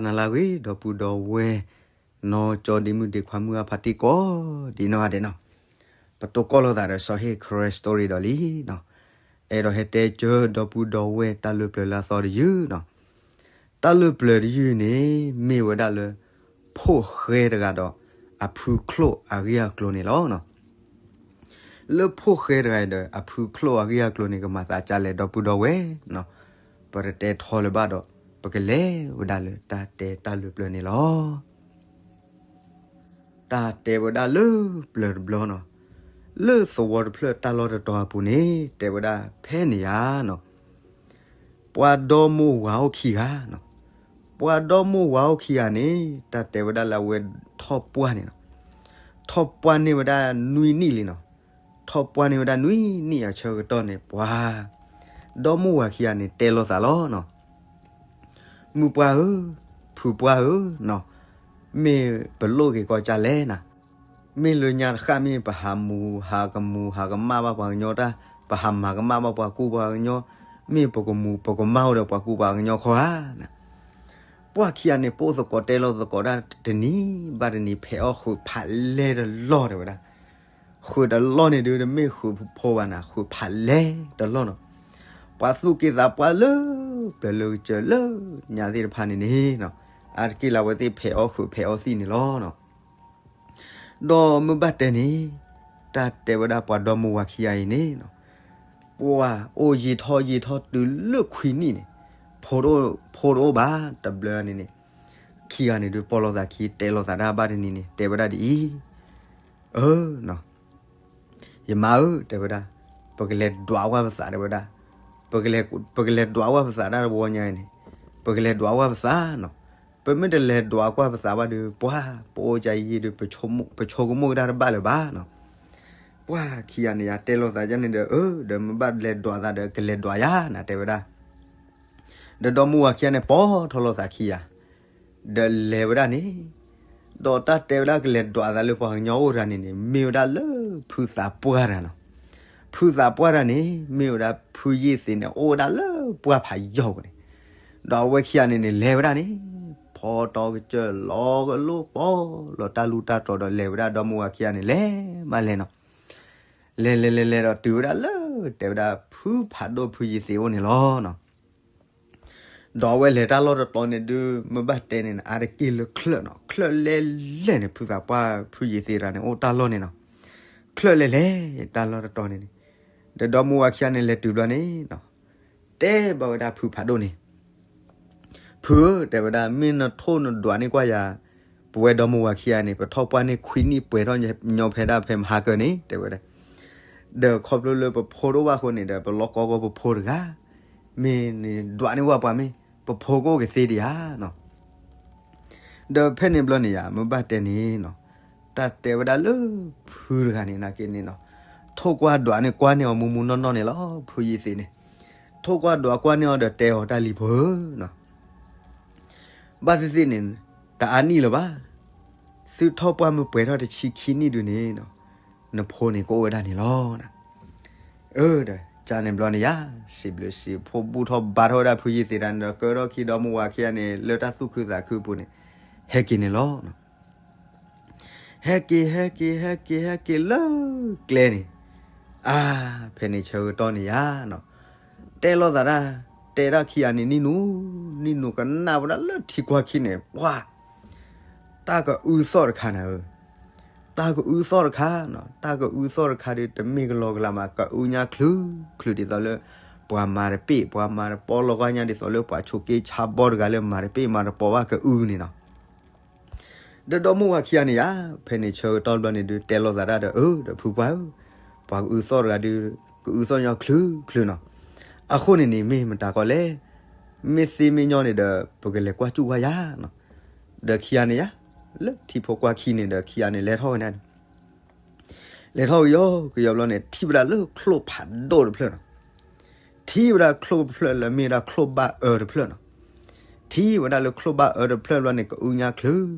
နၤလၢအဂ့ၤ ဒီပုၢ်ဒီဝဲၢ် နီၢ်ကၠီဒ့မုၣ်ဒ့ခွါမုၣ်အဖါတံၢ်ကိးဒ်နီၢ်ဂၤဒဲးနီၤ, ပတိၢ်ကီၢ်လိာ်သးဒီးစီၤဟ့ၣ် Karen Story ဒီးလံနီၤ, အဲၣ်ဒိးဟဲတဲကၢဒီပုၢ်ဒီဝဲၢ်တၢ်လၢပျၢၤလၢအသီတယုၢ်နီၤ, တၢ်လၢပျၢၤတယုၢ်န့ၣ် မ့ၢ်ဝဲဒၣ်လၢ ဖိၣ်ဃဲတဂၤဒီး အဖုချိၣ်အဂ့ၢ်အကျိၤန့ၣ်လီၤနီၤ. လၢဖိၣ်ဃဲတဂၤအံၤဒီး အဖုချိၣ်အဂ့ၢ်အကျိၤန့ၣ် ကမၤသးဒ်လဲၣ်ဒီပုၢ်ဒီဝဲၢ်နီၤ, ပတတဲထီလၢၤဘၣ်ဒီး ပကလဲၤဝဲဒၣ်လၢတၢ်တဲတၢ်လၢပျၢၤန့ၣ်လီၤ. တၢ်တဲဝဲဒၣ်လၢပျၢၤတဘျီနီၤ, လၢသဝီတဖျၢၣ်တၢ်လီၢ်တတီၤအပူၤန့ၣ် တဲဝဲဒၣ်ဖဲန့ၣ်ဧါနီၤ, ပှၤဒီမိၢ်ဝၤအိၣ်ခံဂၤနီၤ, ပှၤဒီမိၢ်ဝၤအိၣ်ခံဂၤန့ၣ် တၢ်တဲဝဲဒၣ်လၢအဝဲထီၣ်ပှၢ်န့ၣ်နီၤ, ထီၣ်ပှၢ်န့ၢ်ဝဲဒၣ်နွံနံၣ်လံနီၤ, ထီၣ်ပှၢ်န့ၢ်ဝဲဒၣ်နွံနံၣ်အဆၢကတီၢ်န့ၣ် ပှၤဒီမိၢ်ဝၤခံဂၤန့ၣ် တဲလိာ်သးလီၤနီၤ. မုၢ်ပှၢ်ဧၢ, ဖုပှၢ်ဧၢနီၤ, မ့ၢ်ပလိၣ်က့ၤကီၢ်ကၢ်လဲၣ်နၤ, မ့ၢ်လၢညါတဃၣ်မ့ၢ်ပဟးမူ ဟးကမူ ဟးကမၣ်ဘၣ်ပှၤကညီတၢ်, ပဟးမၤကမၣ်ဘၣ်ပှၤကူပှၤကညီ, မ့ၢ်ပကမူပကမၣ်အိၣ်ဒီးပှၤကူပှၤကညီခီဧါနၤ. ပှၢ်ခံဂၤန့ၣ် ပအိၣ်သကိးတဲလိာ်သကိးဒၣ်တနံၤဘၣ်တနံၤဖဲးအီၣ်ဃုာ်ဖးလဲၢ်တလီၢ်တဲဝဲဒၣ်, ဃုာ်တလီၢ်န့ၣ်ဒုး တမ့ၢ်ဃုာ်ဖိဖိဘၣ်နၤ, ဃုာ်ဖးလဲၢ်တလီၢ်နီၤ. ပှၤသူၣ်က့သးပှၢ်လၢပျၢၤလၢကစၢၤလၢညါသ့ၣ်တဖၣ်န့ၣ်န့ၣ်နီၤ, အါတက့ၢ်လၢအဝဲသ့ၣ်ဖဲးအီၣ်ဃုာ်ဖဲးအီၣ်သံၣ်န့ၣ်လီၤနီၤ. ဒီးမ့ၢ်ဘၣ်တဲန့ၣ်, တၢ်တဲဝဲဒၣ်ပှၤဒီမိၢ်ဝၤခံဂၤအံၤန့ၣ်နီၤ, ပှၢ်အိၣ်ယံာ်ထီၣ်ယံာ်ထီၣ်တုၤလၢခွံနံၣ်န့ၣ်, ဖိတအိၣ်ဘၣ်တဘျီန့ၣ်န့ၣ်, ခံဂၤန့ၣ်ဒုးပီၢ်လိာ်သးခံ တဲလိာ်သးတၢ်ဘၣ်တနံၤန့ၣ် တဲဝဲဒၣ်ဒ်အံၤ, အၢ ယမါဧၢ တဲဝဲဒၣ်, ပကလဲၤဒွးကွၢ်ပသးတဲဝဲဒၣ်, ပကလဲၤဒွးကွၢ်ပသးတၢ်တဝီညါအံၤန့ၣ်, ပကလဲၤဒွးကွၢ်ပသးနီၤ. ပမ့ၢ်တလဲၤဒွးကွၢ်ပသးဘၣ်ဒီး ပှၢ်ပအိၣ်ကယံာ်ဒီး ပဆိကမိၣ်ကဒါတဘၣ်လၢၤဘၣ်နီၤ. ပှၢ်ခံဂၤန့ၣ်ယတဲလိာ်သးဒ်န့ၣ်ဒီး အၢ ဒီးမ့ၢ်ဘၣ်လဲၤဒွးသးဒီး ကလဲၤဒွးယၤနၤတဲဝဲဒၣ် ဒီးဒီမိၢ်ဝၤခံဂၤန့ၣ် ပိာ်ထီၣ်လိာ်သးခံဂၤ, ဒီးလဲၤဝဲဒၣ်န့ၣ်, ဒီးတၢ်တဲဝဲဒၣ်ကလဲၤဒွးသးလၢပှၤကညီအိၣ်တဂၤန့ၣ်န့ၣ် မ့ၢ်ဝဲဒၣ်လၢဖုသးပှၢ်တဂၤနီၤ. ဖုသးပှၢ်တဂၤန့ၣ် မ့ၢ်ဝဲဒၣ်ဖုယ့ၢ်သ့းန့ၣ် အိၣ်ဝဲဒၣ်လၢပှၢ်ဖးယီၤပူၤန့ၣ်, ဒီးအဝဲခံဂၤန့ၣ်န့ၣ် လဲၤဝဲဒၣ်န့ၣ်, ဖီတီကစၢၢ်လီၤကလိၣ်ပီၢ်လီၤတၢ်လူၢ်တၢ်တီၤဒီးလဲၤဝဲဒၣ်ဒီမိၢ်ဝၤခံဂၤန့ၣ် လဲၤမးလဲၤနီၤ. လဲၤလဲၤလဲၤလဲၤဒီးတုၤဝဲဒၣ်လၢ တဲဝဲဒၣ်ဖုဖးဒိၣ်ဖုယ့ၢ်သ့းအိၣ်န့ၣ်လီၤနီၤ. ဒီးအဝဲလဲၤတၢ်လီၢ်တတီၤန့ၣ်ဒုး မ့ၢ်ဘၣ်တဲန့ၣ်န့ၣ် အါတက့ၢ်လၢချၢၣ်နီၤ, ချၢၣ်လဲၢ်လဲၢ်န့ၣ် ဖုသးပှၢ်ဖုယ့ၢ်သ့းတဂၤန့ၣ် အိၣ်တၢ်လီၢ်န့ၣ်နီၤ. ချၢၣ်လဲၢ်လဲၢ်တၢ်လီၢ်တတီၤန့ၣ်န့ၣ်, ဒီးဒီမိၢ်ဝၤခံဂၤန့ၣ် လဲၤတုၤဘျီန့ၣ်နီၤ, တဲဘၣ်ဝဲဒၣ်ဖုဖးဒိၣ်န့ၣ်, ဖုဧၢ တဲဝဲဒၣ် မ့ၢ်နထိၣ်နဒွးန့ၢ်ကွၢ်ယၤ, ပဝဲဒီမိၢ်ဝၤခံဂၤန့ၣ် ပထီၣ်ပှၢ်န့ၢ်ခွံနံၣ်ပှဲၤထီၣ်ညီဖဲဒၣ်ဖဲမဟါကၢန့ၣ် တဲဝဲဒၣ်, ဒီးခီဖျိလၢပဖိတအိၣ်ဘၣ်အဃိန့ၣ်ဒီး ပလီၢ်ကီကီပဖိတဂၤ, မ့ၢ်နဒွးန့ၢ်ဝဲပှၤမ့ၢ် ပဖိကအိၣ်ကသ့ဒံးဧါနီၤ. ဒီးဖဲန့ၣ်ဘျီန့ၣ်ယါ မ့ၢ်ဘၣ်တဲန့ၣ်နီၤ, တၢ်တဲဝဲဒၣ်လၢဖုတဂၤန့ၣ်နာ်က့န့ၣ်နီၤ, ထိၣ်ကွၢ်ဒွးန့ၢ်ကွၢ်န့ၢ်အီၤမူမူနီၢ်နီၢ်န့ၣ်လီၤ. ဖုယ့ၢ်သ့းန့ၣ် ထိၣ်ကွၢ်ဒွးကွၢ်န့ၢ်အီၤဒီးတဲအီၤတၢ်လံၤဖိဧၢနီၤ, ဘၣ်သ့ၣ်သ့ၣ်န့ၣ် တအါနံၣ်လၢၤဘၣ်, သုထီၣ်ပှၢ်မ့ၢ်ပှဲၤထီၣ်တဆံခံနံၣ်ဒုးန့ၣ်နီၤ, နဖိန့ၣ်ကအိၣ်ဝဲဒၣ်န့ၣ်လီၤ. အၢ ဒီးကန့ၣ်ဘျီန့ၣ်ယါ စံးဘျုးစံးဖှိၣ်ဘူၣ်ထီၣ်ဘါထီၣ်ဝဲဒၣ်ဖုယ့ၢ်သ့းတဂၤန့ၣ်ဒီး ကၢထီၣ်ခံဒီမိၢ်ဝၤခံဂၤန့ၣ် လၢတၢ်သူၣ်ခုသးခုအပူၤန့ၣ် ဟဲက့ၤန့ၣ်လီၤ. ဟဲက့ၤ ဟဲက့ၤ ဟဲက့ၤ ဟဲက့ၤလၢကျဲန့ၣ်, အါ ဖဲန့ၣ်ဆၢကတီၢ်န့ၣ်ယါနီၤ, တဲလိာ်သးဒၣ် တဲဒၣ်ခံဂၤန့ၣ် နံၣ်နူၤ နံၣ်နူၤကနၣ်ဝဲဒၣ်လၢထံကွၢ်ခံန့ၣ် ပှၤ တၢ်ကအုသီၣ်တခါနၤဧၢ, တၢ်ကအုသီၣ်တခါနီၤ, တၢ်ကအုသီၣ်တခါဒီး တမ့ၢ်ကလီကလးမး ကအုညါချုချုဒ်သိးလၢ ပှၤမၤတပ့ၢ် ပှၤမၤတပီလီၤဂာ်ညါဒ်သိးလၢ ပှၤဆိးက့ဆါဘီတဂၤလၢမၤတပ့ၢ်မၤတပီဘၣ်ကအုန့ၣ်နီၤ. ဒီးဒီမိၢ်ဝၤခံဂၤန့ၣ်ယါ ဖဲန့ၣ်ဆၢကတီၢ်ဘျီန့ၣ်ဒုး တဲလိာ်သးဒၣ်ဒီး အၢ ဒီးဖုပှၢ်ဧၢ, ပှၤကအုသီၣ်တဂၤဒုး ကအုသီၣ်ညီချုချုနီၤ, အဃိန့ၣ်န့ၣ် မ့ၢ်မတၤကီလဲၣ်, မ့ၢ်သ့မ့ၢ်ညီန့ၣ်ဒီး ပကလဲၤကွၢ်စူၣ်ကွၢ်ယါနီၤ. ဒီးခံဂၤန့ၣ်ယါ လၢထံဖိကွၢ်ခံန့ၣ်ဒီး ခံဂၤန့ၣ်လဲၤထီၣ်ဝဲန့ၣ် လဲၤထီၣ်ကယီကယီဘျီန့ၣ် ထံၣ်ဝဲဒၣ်လၢချိၣ်ဖးဒိၣ်တဖျၢၣ်နီၤ, ထံၣ်ဝဲဒၣ်ချိၣ်တဖျၢၣ်လၢမ့ၢ်ဝဲဒၣ်ချိၣ်ဘၣ်အၢတဖျၢၣ်နီၤ, ထံၣ်ဝဲဒၣ်လၢချိၣ်ဘၣ်အၢတဖျၢၣ်ဘျီန့ၣ် ကအုညါချု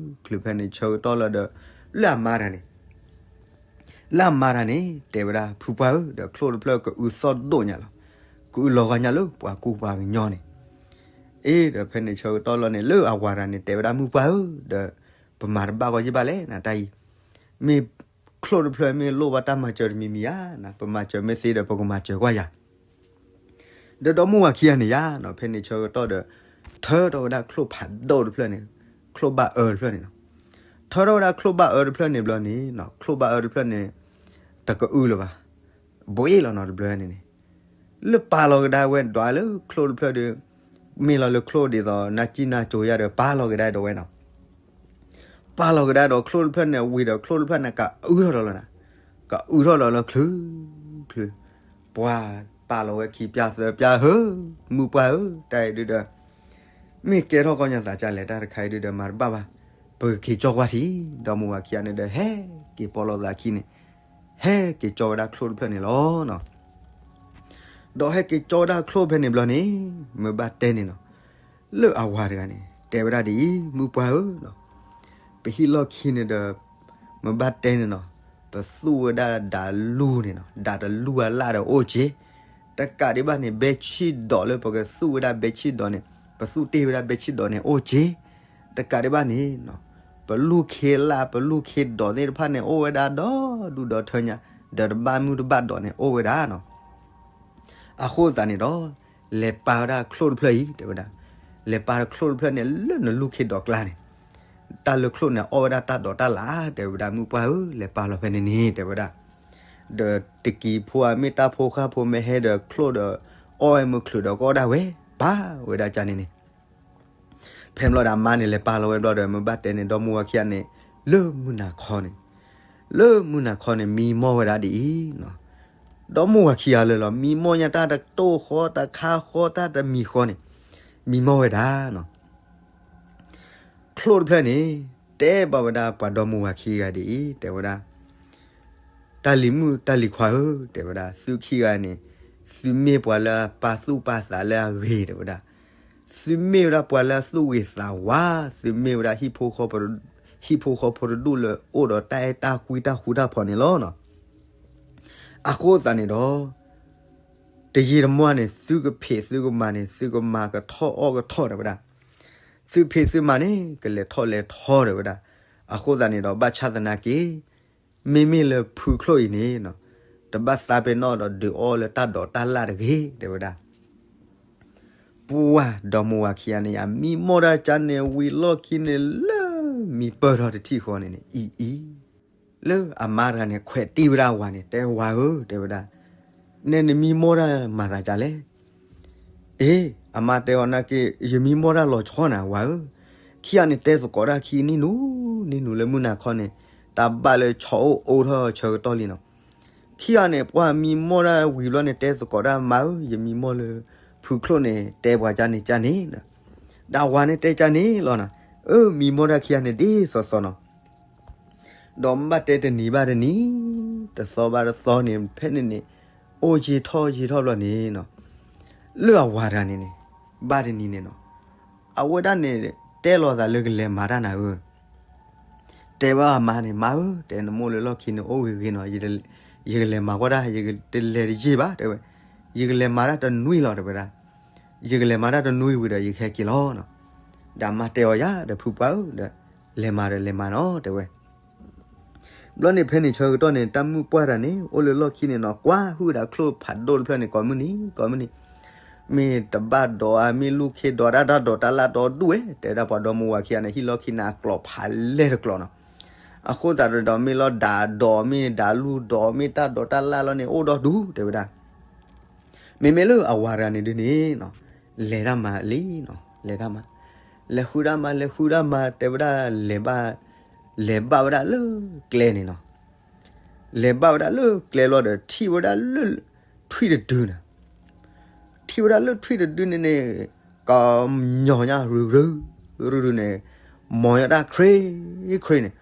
ချုဖဲန့ၣ်ဆၢကတီၢ်လၢဒီး လၢအမါတဂၤန့ၣ် လၢအမါတဂၤန့ၣ် တဲဝဲဒၣ် ဖုပှၢ်ဧၢ, ဒီးချိၣ်တဖျၢၣ်ကအုသီၣ်ဒိၣ်ညါလီၤ, ကအုလီၤဂာ်ညါလၢပှၤကူပှၤကညီန့ၣ်, အ့ ဒီးဖဲန့ၣ်ဆၢကတီၢ်လီၤန့ၣ် လၢအဝၤတဂၤန့ၣ် တဲဝဲဒၣ်မုၢ်ပှၢ်ဧၢ, ဒီးပမၤတဘၣ်ဂီၢ်ယံၣ်ဘၣ်လဲၣ်နၤ တၢ်အံၤ, မ့ၢ်ချိၣ်တဖျၢၣ်မ့ၢ်လိၣ်ဘၣ်တၢ်မၤစၢၤတမံၤမံၤဧါ, ပမၤစၢၤမ့ၢ်သ့ဒီး ပကမၤစၢၤကွၢ်ယၤ ဒီးဒီမါဝၤခံဂၤန့ၣ်ယါနီၤ ဖဲန့ၣ်ဆၢကတီၢ်ဒီး ထၢထီၣ်ဝဲဒၣ်ချိၣ်ဖးဒိၣ်တဖျၢၣ်န့ၣ်, ချိၣ်ဘၣ်အၢတဖျၢၣ်န့ၣ်နီၤ, ထၢထီၣ်ဝဲဒၣ်ချိၣ်ဘၣ်အၢတဖျၢၣ်န့ၣ်ဘျီန့ၣ်နီၤ, ချိၣ်ဘၣ်အၢတဖျၢၣ်န့ၣ် တကအုလၢၤဘၣ်, ဘှ့လီၤနီၤတဘျီန့ၣ်န့ၣ်, လၢပာ်လီၤကဒါဝဲဒွးလၢချိၣ်တဖျၢၣ်ဒီး မ့ၢ်လီၤလၢချိၣ်ဒ်သိး နၢ်ကံၣ်နၢ်ကၠိယါဒီး ပာ်လီၤကဒါဒီးဝဲနီၤ ပာ်လီၤကဒါဒီးချိၣ်တဖျၢၣ်န့ၣ် ဝံၤဒီးချိၣ်တဖျၢၣ်န့ၣ် ကအုထီၣ်ဒီးလီၤနၤ, ကအုထီၣ်ဒီးလၢချုး, ချုး, ပှၤပာ်လီၤဝဲခံပျၢ်သၢပျၢ်ဧၢ, မုၢ်ပှၢ်ဧၢ, တၢ်အံၤဒုဒီး မ့ၢ်ကဲထီၣ်ကီၢ်ညါသးကလဲၣ် တၢ်တခါအံၤဒုဒီး မၤတဘၣ်ဘၣ်, ပကက့ၤကၠီကွၢ်ထံး, ဒီမါဝၤခံဂၤန့ၣ်ဒီး ဟဲက့ၤပီလီၤသးခံန့ၣ်, ဟဲက့ၤကၠီဝဲဒၣ်ချိၣ်တဖျၢၣ်န့ၣ်လီၤနီၤ ဒီးဟဲက့ၤကၠီဝဲဒၣ်ချိၣ်ဖဲန့ၣ်ဘျီန့ၣ်, မ့ၢ်ဘၣ်တဲန့ၣ်နီၤ, လၢအဝၤတဂၤန့ၣ် တဲဝဲဒၣ်ဒ်အံၤ, မုၢ်ပှၢ်ဧၢနီၤ, ပဟံၣ်လီၢ်ခံန့ၣ်ဒီး မ့ၢ်ဘၣ်တဲန့ၣ်နီၤ, ပသူၣ်ဝဲဒၣ်ဒးလူၢ်န့ၣ်နီၤ, ဒးတလူၢ်အလၣ်ဒီးအိၣ်က့ၤ, တကးဒံးဘၣ်န့ၣ် ဘဲဆံၣ်ဒီးလၢပကသူၣ်ဝဲဒၣ်ဘဲဆံၣ်ဒီးန့ၣ်, ပသူၣ်တ့ၢ်ဝဲဒၣ်ဘဲဆံၣ်ဒီးန့ၣ်အိၣ်က့ၤ, တကးဒံးဘၣ်န့ၣ် ပလူၢ်ခ့လၢ် ပလူၢ်ခ့ဒီးသ့ၣ်တဖၣ်န့ၣ် အိၣ်ဝဲဒၣ်ဒီဒူၣ်ဒီထၢညါ, ဒီးတဘၣ်မုၢ်တဘၣ်ဒီးန့ၣ် အိၣ်ဝဲဒၣ်နီၤ. အဃိသတးန့ၣ်ဒီး လဲၤပာ်ဝဲဒၣ်ချိၣ်တဖျၢၣ်အံၤ တဲဝဲဒၣ်, လဲၤပာ်ချိၣ်တဖျၢၣ်န့ၣ် လၢနလူၢ်ခ့ဒီးကျါန့ၣ်, တၢ်လၢချိၣ်န့ၣ် အီၣ်ဝဲဒၣ်တၢ်ဒိးတၢ်လၣ် တဲဝဲဒၣ် မုၢ်ပှၢ်ဧၢ, လဲၤပာ်လီၤဖဲန့ၣ်န့ၣ် တဲဝဲဒၣ်, ဒီးတကံၤဖိဧါ မ့ၢ်တၢ်ဖိဃၢ်ဖိမ့ၢ်ဟဲဒီးချိၣ်ဒီး အီၣ်ဝဲမုၢ်ချုးဒီးကီၢ်ဒၣ်ဝဲ, ပာ်ဝဲဒၣ်ကန့ၣ်န့ၣ် ဖဲဘျီဒီးအမါန့ၣ် လဲၤပာ်လီၤဝဲဘျီဒီး မ့ၢ်ဘၣ်တဲန့ၣ် ဒီမါဝၤခံဂၤန့ၣ် လၢမုၢ်နၤခီန့ၣ်, လၢမုၢ်နၤခီန့ၣ် မံမီၢ်ဝဲဒၣ်ဒ်အံၤနီၤ. ဒီမါဝၤခံဂၤလၢာ်လီၤ မံမီၢ်ညါတၢ်တတိၢ်ဃီ တခါဃီ တၢ်တမံၤဃီန့ၣ် မံမီၢ်ဝဲဒၣ်နီၤ. ချိၣ်တဖျၢၣ်န့ၣ် တဲဘၣ်ဝဲဒၣ်ပှၤဒီမါဝၤခံဂၤဒ်အံၤ တဲဝဲဒၣ်, တၢ်လံၤမုၣ်တၢ်လံၤခွါဧၢ, တဲဝဲဒၣ် သုခံဂၤန့ၣ် သုမ့ၢ်ပှၤလၢအပာ်သူၣ်ပာ်သးလၢအဂ့ၤ တဲဝဲဒၣ်, သုမ့ၢ်ဝဲဒၣ်ပှၤလၢအသူၣ်ဂ့ၤသးဝါ, သုမ့ၢ်ဝဲဒၣ် ဟံၣ်ဖိဃီဖိတဒူၣ်လၢအိၣ်ဒီးတၢ်အဲၣ်တၢ်ကွံတၢ်ဃူတၢ်ဖိးန့ၣ်လီၤ. အဃိသတးန့ၣ်ဒီး တယံာ်တမီၢ်န့ၣ် သုကဖံးသုကမၤန့ၣ် သုကမၤကထီၣ်အီၣ်ကထီၣ် တဲဝဲဒၣ်, သုဖံးသုမၤန့ၣ် ကလဲၤထီၣ်လဲၤထီ တဲဝဲဒၣ်. အဃိသတးန့ၣ်ဒီး ဘၣ်ဆၣ်သနာ်က့ မ့မ့ၢ်လၢဖုချိၣ်အံၤန့ၣ် တဘၣ်သးပ့ၤနီၣ်ဒီးဒုးအီၣ်လၢတၢ်ဒိးတၢ်လၣ်တဂ့ၤ တဲဝဲဒၣ်. ပှၢ်ဒီမါဝၤခံဂၤန့ၣ် အမံမီၢ်တၢ်ကန့ၣ် ဝံၤလီၢ်ခံန့ၣ် လၢမံပၢၢ်ထီၣ်တထံၣ်ဃီန့ၣ်န့ၣ် အံၤအံၤ လၢအမါတဂၤန့ၣ် ခွဲးတံၢ်ဝဲဒၣ်အဝၤန့ၣ် တဲဝဲဧၢ တဲဝဲဒၣ်, နဲနမံမီၢ်တၢ်မၤသးဒ်လဲၣ်. အ့ အမါတဲအီၤနာ်က့ ယမံမီၢ်တၢ်လီၤဆီနၤ ဝၤဧၢ, ခံဂၤန့ၣ် တဲသကိးတၢ်ခံနံၣ်နူနံၣ်နူလၢမုၢ်နၤခီန့ၣ် တၢ်ဘၣ်လၢဆီအိၣ်အိၣ်ထီၣ်ဆၢကတီၢ်လံနီၤ. ခံဂၤန့ၣ် ပှၤမံမီၢ်တၢ်ဝံၤဘျီန့ၣ် တဲသကိးတၢ် မါဧၢ ယမံမီၢ်လၢ ဖုချိၣ်န့ၣ် တဲပှၤကန့ၣ်ကန့ၣ်, ဒီးအဝၤန့ၣ်တဲကန့ၣ်လီၤနီၤ. အၢ မံမီၢ်တၢ်ခံဂၤန့ၣ်ဒ်သိးသိးနီၤ. ဒီးမ့ၢ်ဘၣ်တဲတနံၤဘၣ်တနံၤ, တသီဘၣ်တသီန့ၣ် ဖဲန့ၣ်န့ၣ် အိၣ်ယံာ်ထီၣ်ယံာ်ထီၣ်ဘျီန့ၣ်နီၤ, လၢအဝၤတဂၤန့ၣ်န့ၣ် ဘၣ်တနံၤန့ၣ်နီၤ, အဝဲဒၣ်န့ၣ် တဲလီၤသးလၢကလဲၤမၤတၢ်နၤဧၢ, တဲဘၣ်အမါန့ၣ် မါဧၢ တဲနမိၢ်လၢလီၢ်ခံန့ၣ် အိၣ်ဂ့ၤဂ့ၤနီၤ, ယကလဲၤမၤကွၢ်တၢ် ယကတလဲၤတယံာ်ဘၣ် တဲဝဲ, ယကလဲၤမၤတၢ်တနွံလီၤ တဲဝဲဒၣ်, ယကလဲၤမၤတၢ်တနွံဝံၤဒီး ယကဟဲက့ၤလီၤနီၤ. ဒီးအမါတဲအီၤယၤဒီး ဖုပှၢ်ဧၢ ဒီး လဲၤမၤဒီးလဲၤမၤနီၤ တဲဝဲ. ဘျီန့ၣ်ဖဲန့ၣ်ဆၢကတီၢ်န့ၣ် တၢ်မုၢ်ပှၢ်တၢ်န့ၣ် အိၣ်လၢလီၢ်ခံန့ၣ်နီၤ, ကွၢ်ဟုၣ်ဝဲဒၣ်ချိၣ်ဖးဒိၣ်တဖျၢၣ်န့ၣ် ကိးမုၢ်နံၤ ကိးမုၢ်နံၤ, မ့ၢ်တဘၣ်ဒိးဧါ မ့ၢ်လူၢ်ခ့ဒိးဒၣ် တၢ်ဒိးတၢ်လၣ်ဒီဒူၣ်ဝဲ တဲဝဲဒၣ် ပှၤဒီမါဝၤခံဂၤန့ၣ် ဟံၣ်လီၢ်ခံန့ၣ် အကျိၤဖးလဲၢ်တကျိၤနီၤ. အဃိသတးဒီး မ့ၢ်လီၤဒးဒိး မ့ၢ်ဒးလူၢ်ဒိး မ့ၢ်တၢ်ဒိးတၢ်လၣ်လီၤန့ၣ် အိၣ်ဒီဒူၣ် တဲဝဲဒၣ်. မ့မ့ၢ်လၢအဝၤတဂၤန့ၣ်ဒုန့ၣ်နီၤ, လဲၤတၢ်မၤလံနီၤ, လဲၤတၢ်မၤ, လဲၤဃုတၢ်မၤ လဲၤဃုတၢ်မၤ တဲဝဲဒၣ် လဲၤဘၣ်, လဲၤဘၣ်ဝဲဒၣ်လၢကျဲန့ၣ်နီၤ, လဲၤဘၣ်ဝဲဒၣ်လၢကျဲလီၤဒီး ထံၣ်ဝဲဒၣ်လၢထွံၣ်တဒုနီၤ, ထံၣ်ဝဲဒၣ်လၢထွံၣ်တဒုန့ၣ်န့ၣ် ကညီညါရုၢ်ရုၢ်, ရုၢ်ရုၢ်န့ၣ် မီၤညါတၢ်ခရ့ခရ့န့ၣ်,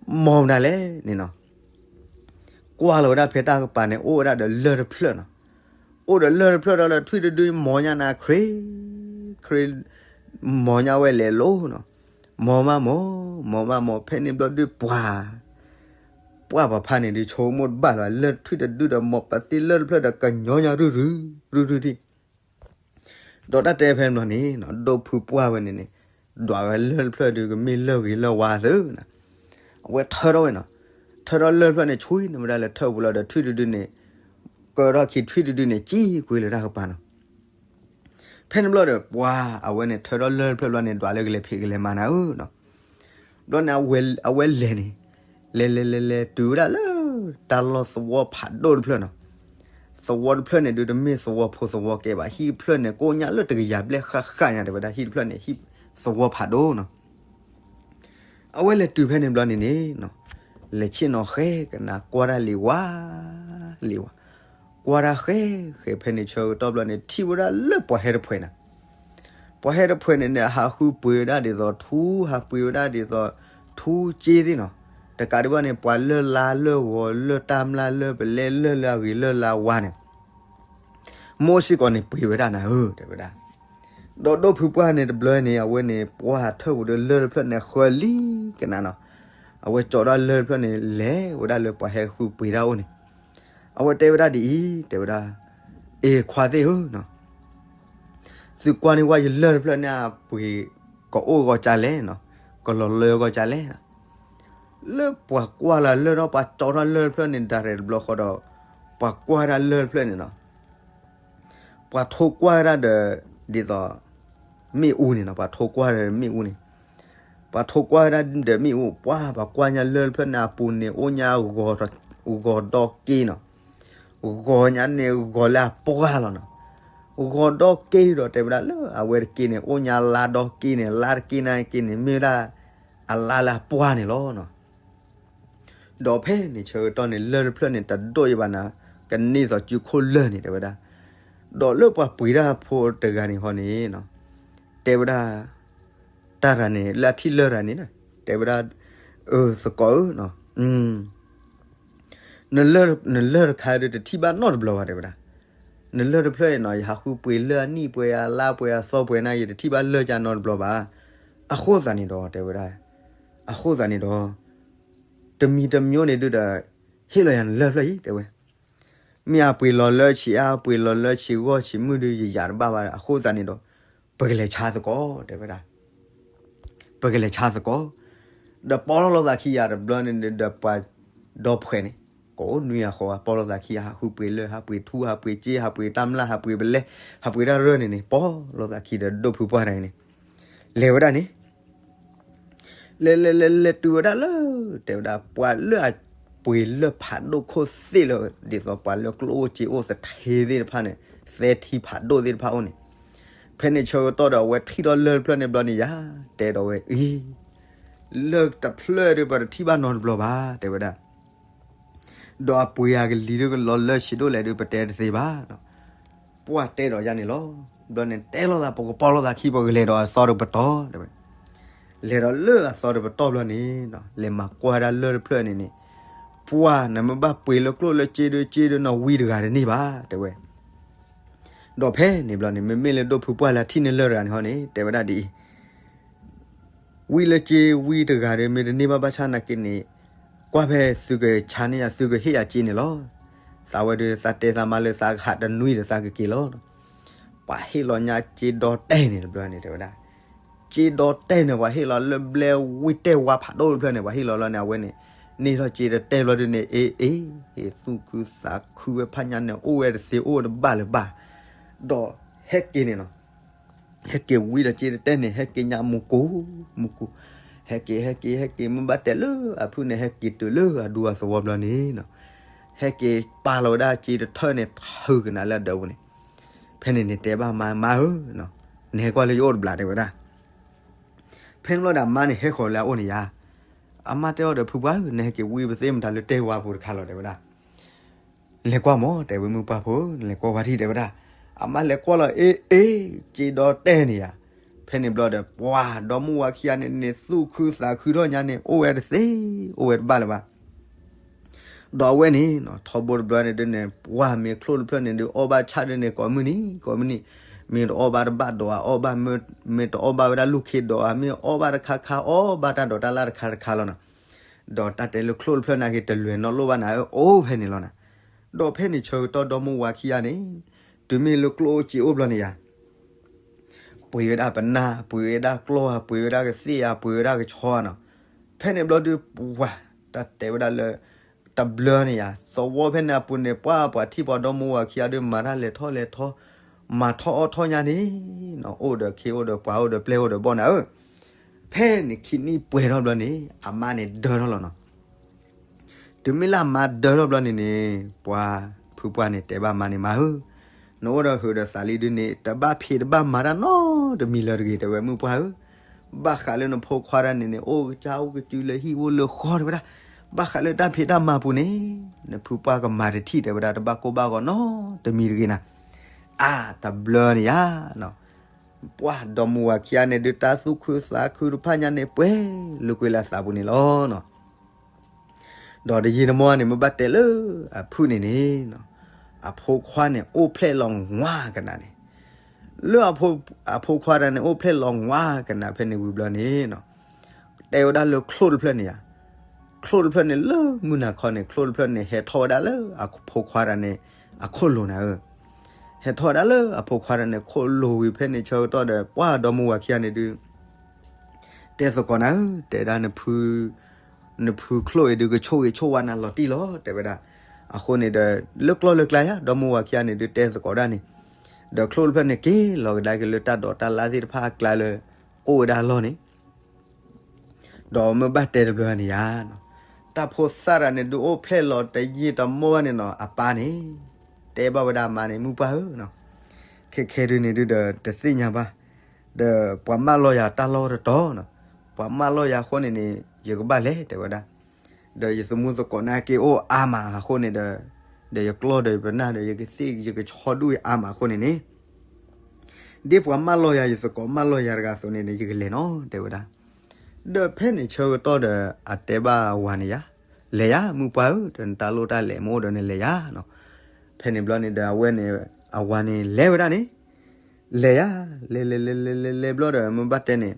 မီၤမနုၤလဲၣ်န့ၣ်နီၤ. ကွၢ်လီၤဝဲဒၣ်ဖဲတၢ်ကပၤန့ၣ် အိၣ်ဝဲဒၣ်ဒီးလၢၢ်တဖျၢၣ်နီၤ, အိၣ်ဒီးလၢၢ်တဖျၢၣ်ဒီး လၢထွံၣ်တဒုမီၤညါနၤခရ့ခရ့, မီၤညါဝဲလဲၤလိၤနီၤ, မီၤမးမီၤ, မီၤမးမီၤဖဲန့ၣ်ဘျီဒုပှၤ ပှၢ်ပှၤဖးန့ၣ်ဒုး ဆိကမိၣ်တဘၣ်လၢၤဘၣ် လၢထွံၣ်တဒုဒီး မီၤပသ့လၢၢ်တဖျၢၣ်ဒီး ကညီညါရုၢ်ရုၢ်, ရုၢ်ရုၢ်ထံၣ် ဒီးတၢ်တဲဖဲန့ၣ်ဘျီန့ၣ်နီၤ ဒိၣ်ဖုပှၢ်ဝဲန့ၣ်န့ၣ် ဒွးဝဲလၢၢ်တဖျၢၣ်ဒုးကမ့ၢ်လၢၢ်ဂ့ၤလၢၢ်ဝါသုနီၤ, အဝဲထၢထီၣ်ဝဲနီၤ, ထၢထီၣ်လၢၢ်တဖျၢၣ်န့ၣ် ဆွံနဝဲဒၣ်လၢထၢၣ်ပူၤလီၤဒီးထွံၣ်တဒုန့ၣ် ကၢထီၣ်ခံထွံၣ်တဒုန့ၣ် စံကွံာ်လၢတၢ်ကပၤနီၤ. ဖဲန့ၣ်ဘျီဒီး ပှၤအဝဲန့ၣ်ထၢထီၣ်လၢၢ်တဖျၢၣ်ဘျီန့ၣ် ဒွးလၢကလဲၤဖံးကလဲၤမၤနၤဧၢနီၤ. ဘျီန့ၣ် အဝဲလဲၤန့ၣ် လဲၤလဲၤလဲၤလဲၤတုၤဝဲဒၣ်လၢ တၢ်လီၢ်သဝီဖးဒိၣ်တဖျၢၣ်နီၤ. သဝီတဖျၢၣ်န့ၣ်ဒုးတမ့ၢ်သဝီဖိသဝီကဲဘၣ်, ဟံၣ်တဖျၢၣ်န့ၣ် ကိးညါလၢတကယၤဘျဲၣ်ဃၣ်ဃၣ်ညါ တဲဝဲဒၣ်, ဟံၣ်တဖျၢၣ်န့ၣ် ဟံၣ်သဝီဖးဒိၣ်နီၤ. အဝဲလဲၤတုၤဖဲန့ၣ်ဘျီန့ၣ်န့ၣ် လဲၤဆ့ၣ်နီၤဃဲကနၤ ကွၢ်တၢ်လံၤဝါ လံၤဝါ, ကွၢ်တၢ်ဃဲဃဲ ဖဲန့ၣ်ဆၢကတီၢ်ဘျီန့ၣ် ထံၣ်ဝဲဒၣ်လၢပှၤဟဲတဖှဲးနီၤ. ပှၤဟဲတဖှဲးန့ၣ်န့ၣ် ဟးဃုပှ့ၤဝဲဒၣ်ဒ်သိးထူ, ဟးပှ့ၤဝဲဒၣ်ဒ်သိးထူစ့သ့ၣ်နီၤ. တကးဒံးဘၣ်န့ၣ် ပှၤလၢၢ်လါလၢၢ်ဂီၤ လၢၢ်တၢ်မျၢ်လၢၢ်ပလဲ လၢၢ်လၢအဂ့ၤလၢၢ်လၢအဝါန့ၣ် မိၢ်စ့ၢ်ကီးန့ၣ်ပှ့ၤဝဲဒၣ်နၤဧၢ တဲဝဲဒၣ်. ဒီးဒိၣ်ဖုပှၢ်န့ၣ်တဘျီန့ၣ် အဝဲန့ၣ် ပှၢ်ထၢၣ်ပူၤဒီးလၢၢ်တဖျၢၣ်န့ၣ် ဃၢလံကနၤနီၤ. အဝဲကၠီးဒၣ်လၢၢ်တဖျၢၣ်န့ၣ် လဲၤဝဲဒၣ်လၢပှၤဟဲဃုပှ့ၤတၢ်အိၣ်န့ၣ်. အဝဲတဲဝဲဒၣ်ဒ်အံၤ, တဲဝဲဒၣ်, အ့ၣ်ခွါသ့ၣ်ဧၢနီၤ, သုကွၢ်န့ၢ်ဝဲယလၢၢ်တဖျၢၣ်န့ၣ် အပှ့ၤကအိၣ်ဂီၤကလဲၣ်နီၤ, ကလီၤလၢဂီၤကလဲၣ်နီၤ. လၢပှၤကွၢ်လၢလၢၢ်ဒီးပှၤကၠီထီၣ်လၢၢ်တဖျၢၣ်န့ၣ် ဒၣ်ရဲၣ်တဘျီဃီဒီး ပှၤကွၢ်ဒၣ်လၢၢ်တဖျၢၣ်န့ၣ်နီၤ. ပှၤထိကွၢ်ဒၣ်ဒီး ဒ်သိး မ့ၣ်အူန့ၣ်နီၤ, ပှၤထိကွၢ်ဒီးမ့ၣ်အူန့ၣ်, ပှၤထိကွၢ်ဒၣ်ဒီးမ့ၣ်အူ ပှၤ ပှၤကွၢ်ညါလၢၢ်တဖျၢၣ်န့ၣ် အပူၤန့ၣ် အိၣ်ညါ ဂီၤဒီက့နီၤ, ဂီၤညါန့ၣ် ဂီၤလၢအပှၢ်လီၤနီၤ. ဂီၤဒီက့ဒီး တဲဝဲဒၣ်လၢအဝဲတက့န့ၣ် အိၣ်ညါလါဒီက့န့ၣ်, လါတက့န့ၣ်က့န့ၣ် မ့ၢ်ဝဲဒၣ် အလါလၢအပှၢ်န့ၣ်လီၤနီၤ. ဒီးဖဲန့ၣ်ဆၢကတီၢ်န့ၣ် လၢၢ်တဖျၢၣ်န့ၣ် တဒိၣ်အံၤဘၣ်နၤ, ကန့ၢ်သိးစုခိၣ်လၢၢ်န့ၣ် တဲဝဲဒၣ်. ဒီးလၢပှၤပှ့ၤတၢ်ဖိတဂၤန့ၣ်ဟီန့ၣ်နီၤ, တဲဝဲဒၣ် တၢ်တဂၤန့ၣ် လၢအထံၣ်လၢၢ်တဂၤန့ၣ် တဲဝဲဒၣ်, အၢ သကိးဧၢနီၤ, နလၢၢ်တခါဒီးတထံၣ်ဘၣ်နီတဘျီဘၣ် တဲဝဲဒၣ်. နလၢၢ်တဖျၢၣ်အံၤနီၤ ယဟးဃုပှ့ၤလၢအနံၣ်ပှဲၤအလါပှဲၤအသီပှဲၤန့ၣ် ယတထံၣ်ဘၣ်လၢၢ်ကါနီတဘျီဘၣ်. အဃိသတးန့ၣ်ဒီး တဲဝဲဒၣ်, အဃိသတးန့ၣ်ဒီး တမံၤတမံၤန့ၣ်ဒုးဒီး ဟ့ၣ်လီၤယၤနလၢၢ်ဖျၢၣ်အံၤ တဲဝဲ. မ့ၢ်အပှ့ၤလီၤလၢဆံးအါ ပှ့ၤလီၤလၢဆံးဂီၢ်ဆံးမုၢ်ဒုး ယယၤတဘၣ်ဘၣ် အဃိသတးန့ၣ်ဒီး ပကလဲၤဆါသကိး တဲဝဲဒၣ်. ပကလဲၤဆါသကိး, ဒီးပီၣ်ထီၣ်လိာ်သးခံယၤတဘျီန့ၣ်ဒီး ပှၤဒီဖှဲးန့ၣ် ကိးနွံအဃိ ပီၣ်လိာ်သးခံယၤ ဟးဃုပှ့ၤလၢၢ် ဟးပှ့ၤထူ ဟးပှ့ၤစ့ ဟးပှ့ၤတၢ်မျၢ် ဟးပှ့ၤပလဲ ဟးပှ့ၤတၢ်ရၢၢ်န့ၣ်န့ၣ် ပီၣ်လိာ်သးခံဒီးဒိၣ်ဖုပှၢ်တဂၤန့ၣ် လဲၤဝဲဒၣ်န့ၣ် လဲၤလဲၤလဲၤလဲၤတုၤဝဲဒၣ်လၢ တဲဝဲဒၣ် ပှၤလၢအပှ့ၤလၢၢ်ဖးဒိၣ်ခိၣ်သ့ၣ်လၢ ဒ်သိးပှၤလၢကျိၣ်အိၣ်စ့အိၣ်သထ့သ့ၣ်တဖၣ်န့ၣ် သဲထံဖးဒိၣ်သ့ၣ်တဖၣ်အိၣ်န့ၣ်, ဖဲန့ၣ်ဆၢကတီၢ်ဒီး အဝဲထံၣ်ထီၣ်လၢၢ်တဖျၢၣ်န့ၣ်ဘျီန့ၣ်ယၤ တဲဒီးဝဲအံၤ, လၢၢ်တဖျၢၣ်ဒီး ပတထံၣ်ဘၣ်နီတဘျီဘၣ် တဲဝဲဒၣ်. ဒီးအပှ့ၤအကလံၤဒုးကလီၤလၢဆံးဒိၣ်လဲၣ်ဒုး ပတဲတသ့ဘၣ်. ပှၢ်တဲဒီးယၤန့ၣ်လီၤ. ဘျီန့ၣ်တဲလိာ်သး ပကပီၣ်လိာ်သးခံ ပကလဲၤဒီးအသီတပတီၢ် တဲဝဲ. လဲၤဒီးလၢအသီတပတီၢ်ဘျီန့ၣ် လဲၤမၤကွၢ်ဒၣ်လၢၢ်တဖျၢၣ်န့ၣ်န့ၣ်, ပှၢ်နမ့ၢ်ဘၣ်ပှ့ၤလၢကျိၣ်လၢစ့ဒုး စ့ဒုးနီၢ်ဝံတဂၤတန့ၢ်ဘၣ် တဲဝဲ. ဒီးဖဲန့ၣ်ဘျီန့ၣ် မ့မ့ၢ်လၢဒိၣ်ဖုပှၢ်လၢထံၣ်န့ၢ်လၢၢ်တဂၤန့ၣ်ဟီန့ၣ် တဲဝဲဒၣ်ဒ်အံၤ, ဝံလၢစ့ဝံတဂၤဒီး မ့ၢ်တန့ၢ်ဘၣ်ဘၣ်ဆၣ်နာ်က့န့ၣ်, ကွၢ်ဖဲသုကဆါန့ၢ်ယၤ သုကဟ့ၣ်ယၤစ့န့ၣ်လီၤ. သးဝဲဒုး သးတဲသးမါလၢသးကဟးတနွံဒီးသးကက့ၤလီၤ. ပှၤဟ့ၣ်လီၤညါစ့ဒီတဲာ်န့ၣ်တဘျီန့ၣ် တဲဝဲဒၣ်, စ့ဒီတဲာ်န့ၣ် ပှၤဟ့ၣ်လီၤလၢဘျဲဝံတဲာ်ဝါဖးဒိၣ်တဖျၢၣ်န့ၣ် ပှၤဟ့ၣ်လီၤလီၤန့ၣ် အဝဲန့ၣ် န့ၢ်ထီၣ်စ့တတဲာ်ဘျီဒုးန့ၣ် အ့ၣ်အ့ၣ် သူၣ်ခုသးခုဝဲဖးညါန့ၣ် အိၣ်ဝဲတသ့အိၣ်တဘၣ်လၢၤဘၣ်. ဒီးဟဲက့ၤန့ၣ်နီၤ ဟဲက့ၤဝံဒီးစ့တတဲာ်န့ၣ် ဟဲက့ၤညါမူကူ, မူကူ, ဟဲက့ၤ ဟဲက့ၤ ဟဲက့ၤ မ့ၢ်ဘၣ်တဲလၢအဖုၣ်န့ၣ် ဟဲက့ၤတုၤလၢအဒူအသဝီဘျီန့ၣ်နီၤ, ဟဲက့ၤပာ်လီၤဝဲဒၣ်စ့တထၢၣ်န့ၣ် ထုးကနၤလၢအဒၢးပူၤန့ၣ်, ဖဲန့ၣ်န့ၣ်တဲဘၣ်မါ မါဧၢ, နဟဲကွၢ်လၢယအိၣ်တဘျီ တဲဝဲဒၣ်. ဖဲန့ၣ်ဘျီဒီးအမါန့ၣ်ဟဲဃီၤလၢအအိၣ်န့ၣ်ယါ, အမါတဲအီၤဒီး ဖုပှၢ်ဧၢ, နဟဲက့ၤဝံပသ့ၣ်မတၤလၢတဲာ်ဝါပူၤတခါလီၤ တဲဝဲဒၣ်. လဲၤကွၢ်မး တဲဝဲ မုၢ်ပှၢ်ဖိ နလဲၤကွၢ်ဝဲထံၣ် တဲဝဲဒၣ်. အမါလဲၤကွၢ်လီၤ အ့ၣ်အ့ၣ် စ့ဒီတဲာ်န့ၣ်ယါ. ဖဲန့ၣ်ဘျီဒီး ပှၤဒီမါဝၤခံဂၤန့ၣ်န့ၣ် သူၣ်ခုသးခုထီၣ်ညါန့ၣ် အိၣ်ဝဲတသ့ အိၣ်ဝဲတဘၣ်လၢၤဘၣ်. ဒီးအဝဲန့ၣ် ထီဘိတဘျီန့ၣ်ဒုးန့ၣ် ပှၤမ့ၢ်ချိၣ်တဖျၢၣ်န့ၣ်ဒုး အီၣ်ဘၣ်ဆၣ်ဒုးန့ၣ် ကိးမုၢ်နံၤ ကိးမုၢ်နံၤ, မ့ၢ်တအီၣ်ဘၣ်တဘၣ်ဒီး အီၣ်ဘၣ်, မ့ၢ်တအီၣ်ဘၣ်ဝဲဒၣ်လူၢ်ခ့ဒီး မ့ၢ်အီၣ်ဘၣ်တခါခါ အီၣ်ဘၣ်တၢ်ဒိးတၢ်လၢ်တခါတခါလီၤနီၤ. ဒီးတၢ်တဲလၢချိၣ်တဖျၢၣ်နာ်က့ တလွဲၤနီတလိၣ်ဘၣ်နၤဧၢ အိၣ်ဖဲန့ၣ်လီၤနၤ. ဒီးဖဲန့ၣ်ဆၢကတီၢ်ဒီမါဝၤခံဂၤန့ၣ် တုၤမ့ၢ်လၢကျိၣ်အိၣ်စ့အိၣ်ဘျီန့ၣ်ယါ ပှ့ၤဝဲဒၣ်ပနၢ် ပှ့ၤဝဲဒၣ်ကျီၢ်ဧါ ပှ့ၤဝဲဒၣ်ကသ့ၣ်ဧါ ပှ့ၤဝဲဒၣ်ကဆီဧါနီၤ. ဖဲန့ၣ်ဘျီဒုး ပှၤ တၢ်တဲဝဲဒၣ်လၢ တဘျၢန့ၣ်ယါ သဝီဖဲန့ၣ်အပူၤန့ၣ် ပှၤပှၤထံၣ်ပှၤဒီမါဝၤခံဂၤဒုး မၤတၢ်လဲၤထီၣ်လဲၤထီ မၤထီၣ်အီၣ်ထီၣ်ညါန့ၣ်နီၤ အိၣ်ဒီးခ့အိၣ်ဒီးပှၤအိၣ်ဒီးပျဲၢ်အိၣ်ဒီးဘီၣ်နၤဧၢ. ဖဲန့ၣ်ခံနံၣ်ပှဲၤထီၣ်ဘျီန့ၣ် အမါန့ၣ်ဒၢထီၣ်လီၤနီၤ. တုၤမ့ၢ်လၢအမါဒၢထီၣ်ဘျီန့ၣ်န့ၣ် ပှၤဖုပှၢ်န့ၣ်တဲဘၣ်မါန့ၣ် မါဧၢ, နအိၣ်ဒီးဟုးဒီးသးလံဒုန့ၣ် တဘၣ်ဖံးတဘၣ်မၤတၢ်နီတမံၤလၢၤတဂ့ၤ တဲဝဲ မုၢ်ပှၢ်ဧၢ. ဘၣ်ဃးလၢနဖိခွါတၢ်န့ၣ်န့ၣ် အိၣ်ကစၢ်အိၣ်ကစုလၢဟံၣ်အိၣ်လၢဃီတဲဝဲဒၣ်, ဘၣ်ဃးလၢတၢ်ဖံးတၢ်မၤပူၤန့ၣ် နဖုပှၢ်ကမၤတထံၣ် တဲဝဲဒၣ် တဘၣ်ကိၢ်ဘၣ်ဂီၤနီတမံၤတဂ့ၤနၤ. အါ တဘျၢန့ၣ်ယါ ပှၤဒီမါဝၤခံဂၤန့ၣ်ဒုး တၢ်သူၣ်ခုသးခုတဖၣ်ညါန့ၣ် ပှဲၤလၢကွံာ်လၢသးပူၤန့ၣ်လီၤ. ဒီးတယံာ်တမီၢ်န့ၣ် မ့ၢ်ဘၣ်တဲလၢအဖုၣ်န့ၣ်န့ၣ်, အဖိခွါန့ၣ် အိၣ်ဖျဲၣ်လီၤငါကနၤန့ၣ်, လၢအဖိခွါတၢ်န့ၣ် အိၣ်ဖျဲၣ်လီၤငါကနၤဖဲန့ၣ်ဝံၤဘျီန့ၣ်, တဲဝဲဒၣ်လၢချိၣ်တဖျၢၣ်န့ၣ်ယါ, ချိၣ်တဖျၢၣ်န့ၣ်လၢမုၢ်နၤခီန့ၣ် ချိၣ်တဖျၢၣ်န့ၣ် ဟဲထီၣ်ဝဲဒၣ်လၢအဖိခွါတၢ်န့ၣ် အခိၣ်လိၤနၤဧၢ, ဟဲထီၣ်ဝဲဒၣ်လၢအဖိခွါတၢ်န့ၣ် ခိၣ်လိၤဝံၤဖဲန့ၣ်ဆၢကတီၢ်ဒီး ပှၤဒီမါဝၤခံဂၤန့ၣ်ဒုး တဲသကိးနၤဧၢ, တဲဒၣ်နဖု, နဖုချိၣ်အံၤဒုး ကဆိၣ်ဂ့ၤဆိၣ်ဝါနၤလီၤတံၢ်လီၤ တဲဝဲဒၣ်. အဃိန့ၣ်ဒီး လၢကျီၢ်လၢကျါယါ ဒီမါဝၤခံဂၤန့ၣ်ဒုး တဲသကိးဒၣ်န့ၣ်, ဒီးချိၣ်တဖျၢၣ်န့ၣ် က့ၤလီၤကဒါက့ၤလၢတၢ်ဒိးတၢ်လၢ်သ့ၣ်တဖၣ်အကျါလၢ အိၣ်ဝဲဒၣ်အလီၢ်န့ၣ် ဒီးမ့ၢ်ဘၣ်တဲတဘျီန့ၣ်ယါ, တၢ်ဖိသၣ်တၢ်န့ၣ်ဒုး အိၣ်ဖျဲၣ်လီၤတယံာ်တမီၢ်ဘၣ်န့ၣ်နီၤ အပၢ်န့ၣ် တဲဘၣ်ဝဲဒၣ်အမါန့ၣ် မုၢ်ပှၢ်ဧၢ, ခဲခဲဒုးန့ၣ်ဒုးဒီးတသ့ၣ်ညါဘၣ်, ဒီးပှၤမၢလီၤယၤတၢ်လီၢ်တတီၤနီၤ, ပှၤမၢလီၤယၤအဃိန့ၣ်န့ၣ် ယကဘၣ်လဲၤ တဲဝဲဒၣ်. ဒီးယသမူသကိးန့ၣ်က့ၤအိၣ်အါမးအဃိန့ၣ်ဒီး, ဒီးယကျီၢ်ဒီးယပနၢ်ဒီး ယကသ့ၣ်ယကဆီဒူၣ်အါမးအဃိန့ၣ်န့ၣ် ဒ်ပှၤမၢလီၤယၤ ယသကိးမၢလီၤယၤတဂၤအသိးန့ၣ်န့ၣ် ယကလဲၤနီၤ တဲဝဲဒၣ်. ဒီးဖဲန့ၣ်ဆၢကတီၢ်ဒီး အတဲဘၣ်အဝၤန့ၣ်ယါ, လဲၤယါ မုၢ်ပှၢ်ဧၢ, ဒီးနတၢ်လိၣ်တၢ်လဲၤမ့ၢ်အိၣ်ဒီးနလဲၤယါနီၤ. ဖဲန့ၣ်ဘျီန့ၣ်ဒီး အဝဲန့ၣ် အဝၤန့ၣ်လဲၤဝဲဒၣ်န့ၣ်, လဲၤယါ, လဲၤလဲၤလဲၤလဲၤလဲၤလဲၤဘျီဒီး မ့ၢ်ဘၣ်တဲန့ၣ်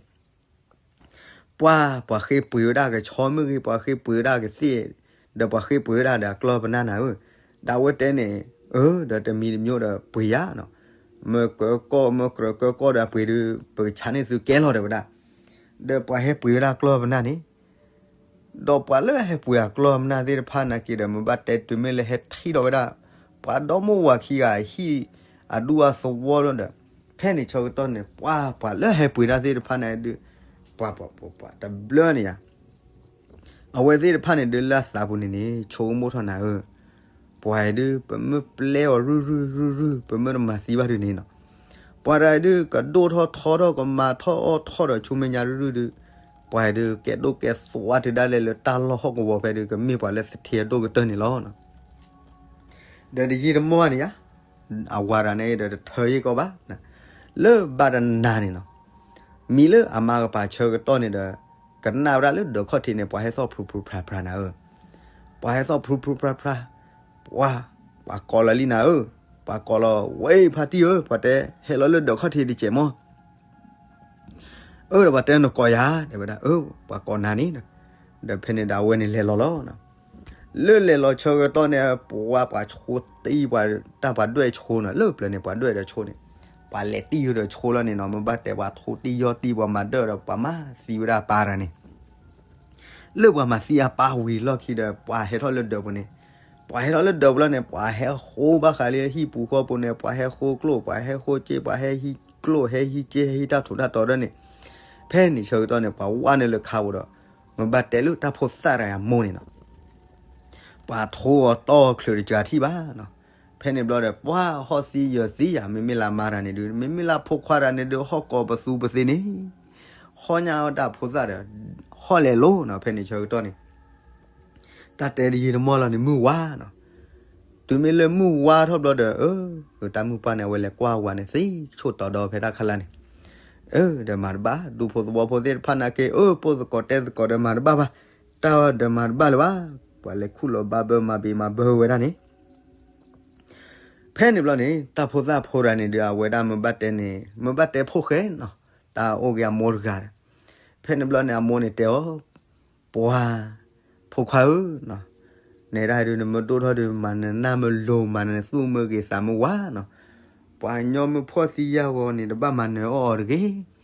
ပှၤ ပှၤဃ့ပှ့ၤဝဲဒၣ်ကဆီမ့ၢ်ဂ့ၤ ပှၤဃ့ပှ့ၤဝဲဒၣ်ကသ့ၣ်, ဒီးပှၤဃ့ပှ့ၤဝဲဒၣ်ဒီးအကျီၢ်ပနၢ်နၤဧၢ, ဒီးအဝဲတဲန့ၣ်, အၢ ဒီးတမံၤတမံၤဒီးပှ့ၤယါနီၤ, မ့ၢ်ကၢကီၢ် မ့ၢ်ကြၢးကၢကီၢ်ဒီးအပှ့ၤဒီး ပကဆါန့ၢ်သုကဲလီၤ တဲဝဲဒၣ်. ဒီးပှၤဟဲပှ့ၤဝဲဒၣ်ကျီၢ်ပနၢ်န့ၣ် ဒီးပှၤလၢအဟဲပှ့ၤအကျီၢ်ပနၢ်သ့ၣ်တဖၣ်နာ်က့ဒီး မ့ၢ်ဘၣ်တဲတုၤမ့ၢ်လၢဟဲထံၣ်ဒီးဝဲဒၣ် ပှၤဒီမိၢ်ဝၤခံဂၤအဟံၣ်အဒူအသဝီလီၤဒီး ဖဲန့ၣ်ဆၢကတီၢ်န့ၣ် ပှၤ ပှၤလၢဟဲပှ့ၤတၢ်သ့ၣ်တဖၣ်န့ၣ်ဒုး ပှၤ ပှၤ ပှၤ ပှၤတဘျၢန့ၣ်ယါ အဝဲသ့ၣ်တဖၣ်န့ၣ်ဒုးလၢအသးပူၤန့ၣ်န့ၣ် ဆိကမိၣ်ထီၣ်နၤဧၢ, ပှၤအံၤဒုး ပမ့ၢ်ပျဲအီၤရုၢ်ရုၢ်ရုၢ်ရုၢ် ပမ့ၢ်တမၤသံဘၣ်ဒုးန့ၣ်နီၤ, ပှၤတဂၤအံၤဒုး ကဒိၣ်ထီၣ်ထီထီၣ် ကမၤထီၣ်အီၣ်ထီၣ်ဒီးဆူမဲာ်ညါရုၢ်ရုၢ်ဒုး ပှၤအံၤဒုး ကဲဒိၣ်ကဲသွါတုၤဒၣ်လဲာ်လၢတၢ်လီၢ်ဟီၣ်ကဝီၤဖဲဒုး ကမ့ၢ်ပှၤလၢသထ့အဒိၣ်ကတၢၢ်န့ၣ်လီၤ. ဒီးတယံာ်တမီၢ်န့ၣ်ယါ, အဝၤတဂၤန့ၣ်ဒီးတထၢယ့ၢ်ကီးဘၣ်, လၢဘၣ်တနၤန့ၣ်နီၤ, မံၤလၢအမါကပၤဆၢကတီၢ်န့ၣ်ဒီး ကနၣ်ဝဲဒၣ်လၢဒၢးခီၣ်ထံးန့ၣ် ပှၤဟဲသီၣ်ဖြူဖြူဖြါဖြါနၤဧၢ, ပှၤဟဲသီၣ်ဖြူဖြူဖြါဖြါ, ပှၤ, ပှၤကိးလီၤလံနၤဧၢ, ပှၤကိးလီၤဝဲဖါတံၢ်ဧၢ, ပှၤတဲဟဲလီၤလၢဒၢးခီၣ်ထံးတစဲးမီၢ် အၢ ဒီးပှၤတဲနကိးယၤ တဲဝဲဒၣ် အၢ ပှၤကိးနၤန့ၣ်, ဒီးဖဲန့ၣ်ဒီးအဝဲန့ၣ်လဲၤလီၤလီၤ. လၢလဲၤလီၤဆၢကတီၢ်န့ၣ် ပှၤပှၤဆိတံၢ်ပှၤတၢ်ပှၤဒွဲၣ်ဆိနီၤ လၢပျၢၤန့ၣ် ပှၤဒွဲၣ်ဒီးဆိန့ၣ်, ပှၤလဲၤတံၢ်ယိဒီးဆိလီၤန့ၣ်နီၤ မ့ၢ်ဘၣ်တဲပှၤထိတံၢ်ယီတံၢ်ပှၤမၤဒၢၣ်ဒီးပှၤမၤသံဝဲဒၣ်ပၢ်တဂၤန့ၣ် လၢပှၤမၤသံအပၢ်ဝံၤလီၢ်ခံဒီး ပှၤဟဲထီၣ်လၢဒၢးပူၤန့ၣ်, ပှၤဟဲထီၣ်လၢဒၢးပူၤလီၤန့ၣ် ပှၤဟဲဃိဘၣ်ဃးလၢဟံၣ်ပူၤဃီပူၤန့ၣ် ပှၤဟဲဃိကျိၣ် ပှၤဟဲဃိစ့ ပှၤဟဲဟံးကျိၣ် ဟဲဟံးစ့ ဟဲဟံးတၢ်ထူးတၢ်တီၤဒီးန့ၣ်, ဖဲန့ၣ်ဆၢကတီၢ်န့ၣ် ပှၤဝဲန့ၣ်လၢခါပူၤဒီး မ့ၢ်ဘၣ်တဲလၢတၢ်ဖိသၣ်တဂၤအမိၢ်န့ၣ်နီၤ ပှၤထိအီၤတီအီၤချုးတစှၤထံၣ်ဘၣ်နီၤ, ဖဲန့ၣ်ဘျီဒီး ပှၤဟီၣ်သံယၢၤသံယၤ မ့မ့ၢ်လၢအမါတဂၤန့ၣ်ဒုး မ့မ့ၢ်လၢအဖိခွါတဂၤန့ၣ်ဒုး ဟီၣ်ကိးပသူပသ့န့ၣ်, ဟီၣ်ညါဝဲဒၣ်ဖိသၣ်ဒီး ဟီၣ်လဲၤလိၤနီၤ ဖဲန့ၣ်ဆၢကတီၢ်န့ၣ် တၢ်တဲတယံာ်တမီၢ်လီၤန့ၣ် မုၢ်ဝါနီၤ, တုၤမ့ၢ်လၢမုၢ်ဝါထီၣ်ဘျီဒီး အၢ တၢ်မုၢ်ပှၢ်န့ၣ် အဝဲလဲၤကွၢ်ဝၤန့ၣ် သ့ဆိၣ်တီၤဒီးဖဲတၢ်ခါလၢ်န့ၣ်, အၢ ဒီးမၤတဘၣ် ဒူဖိသဝီဖိသ့ၣ်တဖၣ်နာ်က့ အၢ ပိၢ်သကိးတဲသကိးဒီးမၤတဘၣ်ဘၣ်, တၢ်ဒီးမၤတဘၣ်လၢၤဘၣ်, ပှၤလဲၤခူၣ်လီၤဘၣ်ဘၢမၤဘံးမၤဘၢဝဲဒၣ်န့ၣ် ဖဲန့ၣ်ဘျီန့ၣ် တၢ်ဖိသၣ်ဖိတဂၤန့ၣ်ဒီး အဝဲဒၣ်မ့ၢ်ဘၣ်တဲန့ၣ် မ့ၢ်ဘၣ်တဲဖိၣ်ဃဲနီၤ, တၢ်အိၣ်က့ၤအမိၢ်တဂၤဒီး, ဖဲန့ၣ်ဘျီန့ၣ် အမိၢ်န့ၣ်တဲအီၤ, ပှၤ ဖိခွါဧၢ, နဲဒၣ်ဒုး နမ့ၢ်ဒိၣ်ထီၣ်ဒုး မၤနနၢ်မ့ၢ်လိၤ မၤနသူၣ်မ့ၢ်ဂ့ၤသးမ့ၢ်ဝါနီၤ, ပှၤကညီမ့ၢ်ဖှီၣ်သံယာ်ဂီၤန့ၣ် တဘၣ်မၤနၢၤအီၣ်အီၤတဂ့ၤ.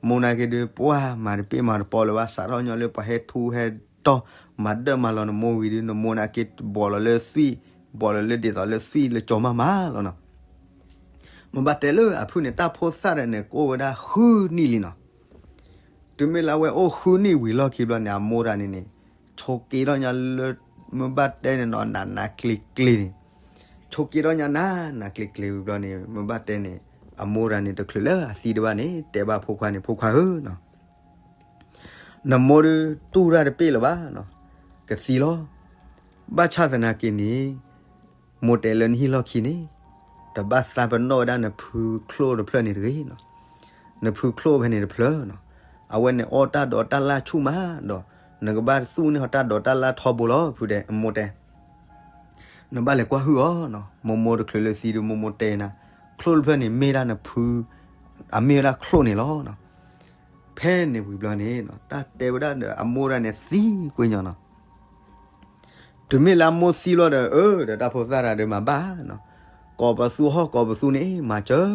မိၢ်နာ်က့ဒုး ပှၤမၤတပ့ၢ်မၤတပီလၢၤဘၣ်, စးထီၣ်ညီလၢပှၤဟဲထူဟဲတီၢ် မၤဒၢၣ်မၤလီၤနမိၢ်ဝံၤဒုး နမိၢ်နာ်က့ဘီၣ်လီၤလၢသွံၣ်, ဘီၣ်လီၤလၢဒ်သိးလၢသွံၣ်လၢကၠီၤမးမးလီၤနီၤ. မိၢ်ဘၣ်တဲလၢအဖုၣ်န့ၣ် တၢ်ဖိသၣ်ဒီးန့ၣ် ကအိၣ်ဝဲဒၣ်ဃုနံၣ်လံနီၤ. တုၤမ့ၢ်လၢအဝဲအိၣ်ဃုနံၣ်ဝံၤလီၢ်ခံဘျီန့ၣ် အမိၢ်တဂၤန့ၣ်န့ၣ် ဆိးက့ထီၣ်ညါလၢ မိၢ်ဘၣ်တဲန့ၣ်နီၤ နးနးကျံၤကျံၤန့ၣ်, ဆိးက့ထီၣ်ညါနးနးကျံၤကျံၤဝံၤဘျီန့ၣ် မိၢ်ဘၣ်တဲန့ၣ် အမိၢ်တဂၤန့ၣ် တချုးလၢအသံတဘၣ်န့ၣ် တဲဘၣ်ဖိခွါန့ၣ် ဖိခွါဧၢနီၤ နမိၢ်ဒုးတူၢ်တၢ်တပ့ၢ်လၢၤဘၣ်နီၤ, ကသံလီၤ. ဘၣ်ဆၣ်သနာ်က့န့ၣ် မိၢ်တဲလၢနဟံၣ်လီၢ်ခံန့ၣ် တဘၣ်သးပ့ၤနီၣ်ဝဲဒၣ်နဖုချိၣ်တဖျၢၣ်န့ၣ်တဂ့ၤနီၤ, နဖုချိၣ်ဖဲန့ၣ်တဖျၢၣ်နီၤ, အဝဲန့ၣ်အီၣ်တၢ်ဒိးတၢ်လၢ်ဆူၣ်မးဒီး နကဘၣ်သူၣ်န့ၢ်ဟီတၢ်ဒိးတၢ်လၢ်ထီဘိလီၤ ဖုတဲ, အမိၢ်တဲ နဘၣ်လဲၤကွၢ်ဟုၣ်အီၤနီၤ, မိၢ်မိၢ်တချုးလၢသံဒုး မိၢ်မိၢ်တဲနၤ, ချိၣ်တဖျၢၣ်န့ၣ် မ့ၢ်ဒၣ်နဖု, အမ့ၢ်ဝဲဒၣ်ချိၣ်န့ၣ်လီၤနီၤ. ဖဲန့ၣ်ဝံၤဘျီန့ၣ် တၢ်တဲဝဲဒၣ်ဒီးအမိၢ်ဒၣ်န့ၣ်သံကွံာ်ညီနီၤ. တုၤမ့ၢ်လၢအမိၢ်သံလီၤဒီး အၢ ဒီးတၢ်ဖိသၣ်တဂၤဒီးမၤဘၣ်နီၤ, ကိးပသူဟီၣ်ကိးပသူန့ၣ် မၤစၢၤ,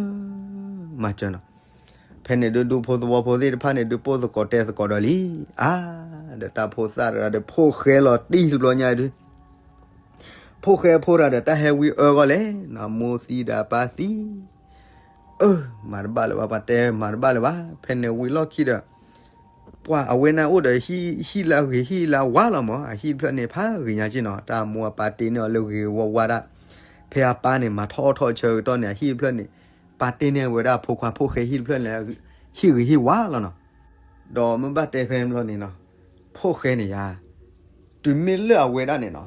မၤစၢၤနီၤ. ဖဲန့ၣ်ဒုး ဒူဖိသဝီဖိသ့ၣ်တဖၣ်န့ၣ်ဒုး ပိၢ်သကိးတဲသကိးဒီးလံ, အါ, ဒီးတၢ်ဖိသၣ်တဂၤဒီး ဖိၣ်ဃဲလီၤတံၢ်တဘျီညါဒုး ဖိၣ်ဃဲဖိတဂၤဒီး တၢ်ဟဲဝံအၢဂီၢ်လဲၣ်နီၤ, မိၢ်သံဒီးပၢ်သံ, အၢ, မၤတဘၣ်လၢၤဘၣ်, ပှၤတဲမၤတဘၣ်လၢၤဘၣ်. ဖဲန့ၣ်ဝံၤလီၢ်ခံဒီး ပှၤအဝဲန့ၣ်အိၣ်ဒီးဟံၣ်လၢအဂ့ၤဟံၣ်လၢအဝါလီၤမး, အဟံၣ်တဖျၢၣ်န့ၣ်ဖးဂ့ၤညါက့နီၤ, တၢ်မိၢ်အပၢ်တ့န့ၢ်အီၤလၢဂ့ၤဝါဝါဒၣ်, ဖဲအပၢ်န့ၣ် မၤထီၣ်ထီၣ်ဆၢကတီၢ်န့ၣ် အဟံၣ်တဖျၢၣ်န့ၣ် ပၢ်တ့န့ၢ်ဝဲဒၣ်ဖိခွါဖိၣ်ဃဲဟံၣ်တဖျၢၣ်န့ၣ် ဟံၣ်ဂ့ၤဟံၣ်ဝါလီၤနီၤ. ဒီးမ့ၢ်ဘၣ်တဲဖဲန့ၣ်ဘျီန့ၣ်နီၤ, ဖိၣ်ဃဲန့ၣ်ယါ, တုၤမ့ၢ်လၢအဝဲဒၣ်န့ၣ်နီၤ,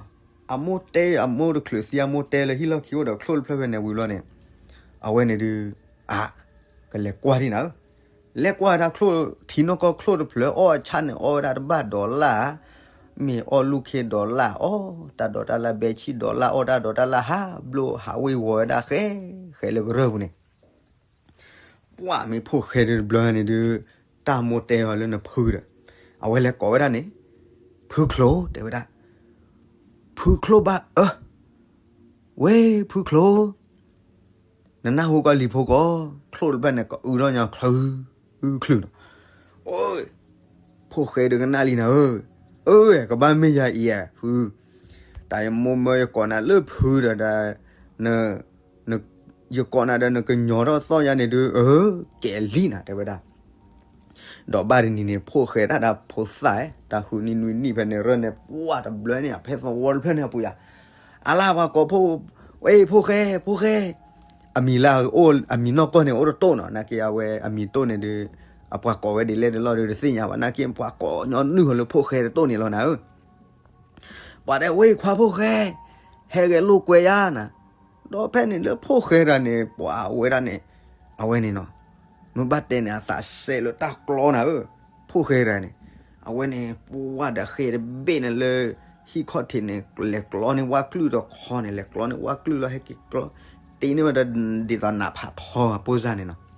အမိၢ်တဲအမိၢ်တချုးသံ အမိၢ်တဲလၢဟံၣ်လီၢ်ခံအိၣ်ဒီးချိၣ်တဖျၢၣ်ဖဲန့ၣ်ဝံၤဘျီန့ၣ်, အဝဲန့ၣ်ဒုး, အါ, ကလဲၤကွၢ်ဒံးနၤဧၢ, လဲၤကွၢ်တၢ်ချိၣ်, ထံနီၢ်ကီၢ်ချိၣ်တဖျၢၣ်အီၣ်အဆၣ်န့ၣ် အီၣ်ဝဲဒၣ်တဘၣ်ဒီးလၣ်, မ့ၢ်အီၣ်လူၢ်ခ့ဒီးလၣ်, အီၣ်တၢ်ဒီးတၢ်လၢဘဲဆံၣ်ဒီးလၣ်, အီၣ်တၢ်ဒီးတၢ်လၢဟးဘျိဟးဝ့ၤဝီၤဝဲဒၣ်ဃဲ, ဃဲလၢကရၢၢ်ပူၤန့ၣ် ပှၤမ့ၢ်ဖိၣ်ဃဲဒုးတဘျီန့ၣ်ဒုး, တၢ်မိၢ်တဲအီၤလၢနဖုဒီး, အဝဲလဲၤကိးဝဲဒၣ်န့ၣ်, ဖုချိၣ်တဲဝဲဒၣ်, ဖုချိၣ်ဘၣ်အၢ, ဝဲဖုချိၣ်, နနၢ်ဟူကီၢ်လံၤဖိကီၢ်, ချိၣ်တဖျၢၣ်န့ၣ် ကအုထီၣ်ညီချုး, ချုးနီၤ, အိ, ဖိၣ်ဃဲဒုးကနၣ်လံနၤဧၢ, အၢ, ကဘၣ်မ့ၢ်ယၤအံၤဧါ, ဖု, တၢ်ယမိၢ်မၢယကိးနၤလၢဖုဒီး, ယကိးနၤဒီးနကညီၤထီၣ်သီၣ်ယါန့ၣ်ဒုး, အၢ, ကဲလံနၤ တဲဝဲဒၣ်. ဒီးဘၣ်တနံၤန့ၣ် ဖိၣ်ဃဲဒၣ်ဒီးဖိသၣ်, တၢ်ဃုနံၣ်နွံနံၣ်ဖဲန့ၣ်ရၢၢ်န့ၣ် ပှၤတဘျီန့ၣ် ဖဲသဝီတဖျၢၣ်န့ၣ်အပူၤယါ, အလၢပှၤကိးဖိ, ဝဲ ဖိၣ်ဃဲ, ဖိၣ်ဃဲ, အမံၤလၢအအိၣ် အမံၤနီၢ်ကီၢ်န့ၣ် အိၣ်တတိၢ်နီၤ, နာ်က့အဝဲအမံၤတိၢ်န့ၣ်ဒုး, အပှၤကိးဝဲဒ်လဲၣ်ဒ်လဲၣ်ဒုးတသ့ၣ်ညါဘၣ်, နာ်က့ပှၤကိးညီနုၢ်အီၤလၢဖိၣ်ဃဲတတိၢ်န့ၣ်လီၤနၤဧၢ. ပှၤတဲဝဲခွါဖိၣ်ဃဲ, ဟဲဂဲၤလိာ်ကွဲယါနၤ, ဒီးဖဲန့ၣ်လၢဖိၣ်ဃဲတဂၤန့ၣ် ပှၤဝဲဒၣ်န့ၣ်, အဝဲန့ၣ်နီၤ, မ့ၢ်ဘၣ်တဲန့ၣ် အသးစဲလၢတၢ်ကျီနၤဧၢ, ဖိၣ်ဃဲတဂၤန့ၣ်, အဝဲန့ၣ် ပှၤဒီးဃဲတဘ့ၣ်န့ၣ်လၢ ဟံၣ်ခီၣ်ထံးန့ၣ် လဲၤကျီန့ၢ်ဝါကျုၢ်ဒီးခီန့ၣ် လဲၤကျီန့ၢ်ဝါကျုၢ်လီၤ ဟဲက့ၤကျီ, တ့န့ၢ်ဝဲဒၣ်ဒ်သိးနးဖးထီအပိၢ်စၢ်န့ၣ်နီၤ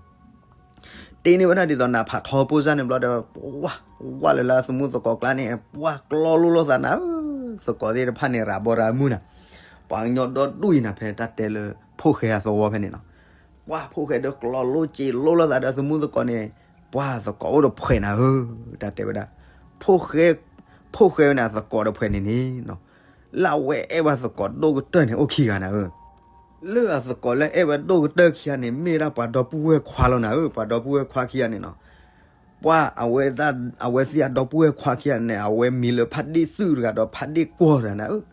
တ့န့ၢ်ဝဲဒၣ်ဒ်သိးနးဖးထီပိၢ်စၢ်န့ၣ်ဘျီဒီး ပှၤဝဲလၢသမူသကိးကျါန့ၣ် ပှၤကျီလိလီၤသးနၤဧၢ, သကိးသ့ၣ်တဖၣ်န့ၣ် ရၤဘီရၤမုၢ်နၤ, ပှၤကညီဒီဒူၣ်အံၤနၤ ဖဲတၢ်တဲလၢ ဖိၣ်ဃဲအသဝီဖဲန့ၣ်နီၤ, ပှၤဖိၣ်ဃဲဒီးကျီလိက့ၤလိလီၤသးဒီးသမူသကိးန့ၣ်, ပှၤသကိးအိၣ်တဖှဲးနၤဧၢ, တၢ်တဲဝဲဒၣ်, ဖိၣ်ဃဲ, ဖိၣ်ဃဲဝဲန့ၣ် အသကိးတဖှဲးန့ၣ်န့ၣ်နီၤ, လၢအဝဲအဲၣ်ဝဲသကိးဒိၣ်ကတၢၢ်န့ၣ် အိၣ်ခံဂၤနၤဧၢ လၢအသကိးလၢအဲၣ်ဝဲဒိၣ်ကတၢၢ်ခံဂၤန့ၣ် မ့ၢ်ဝဲဒၣ်ပှၤဒီပုၢ်ဝဲၢ်ခွါလီၤနၤဧၢ, ပှၤဒီပုၢ်ဝဲၢ်ခွါခံဂၤန့ၣ်နီၤ, ပှၤအဝဲ, အဝဲသ့ၣ်အဒီပုၢ်ဝဲၢ်ခွါခံဂၤန့ၣ် အဝဲမံၤလၢဖးဒ့ၣ်သုၣ်တဂၤဒီးဖးဒ့ၣ်ကွီၢ်တဂၤနၤဧၢ,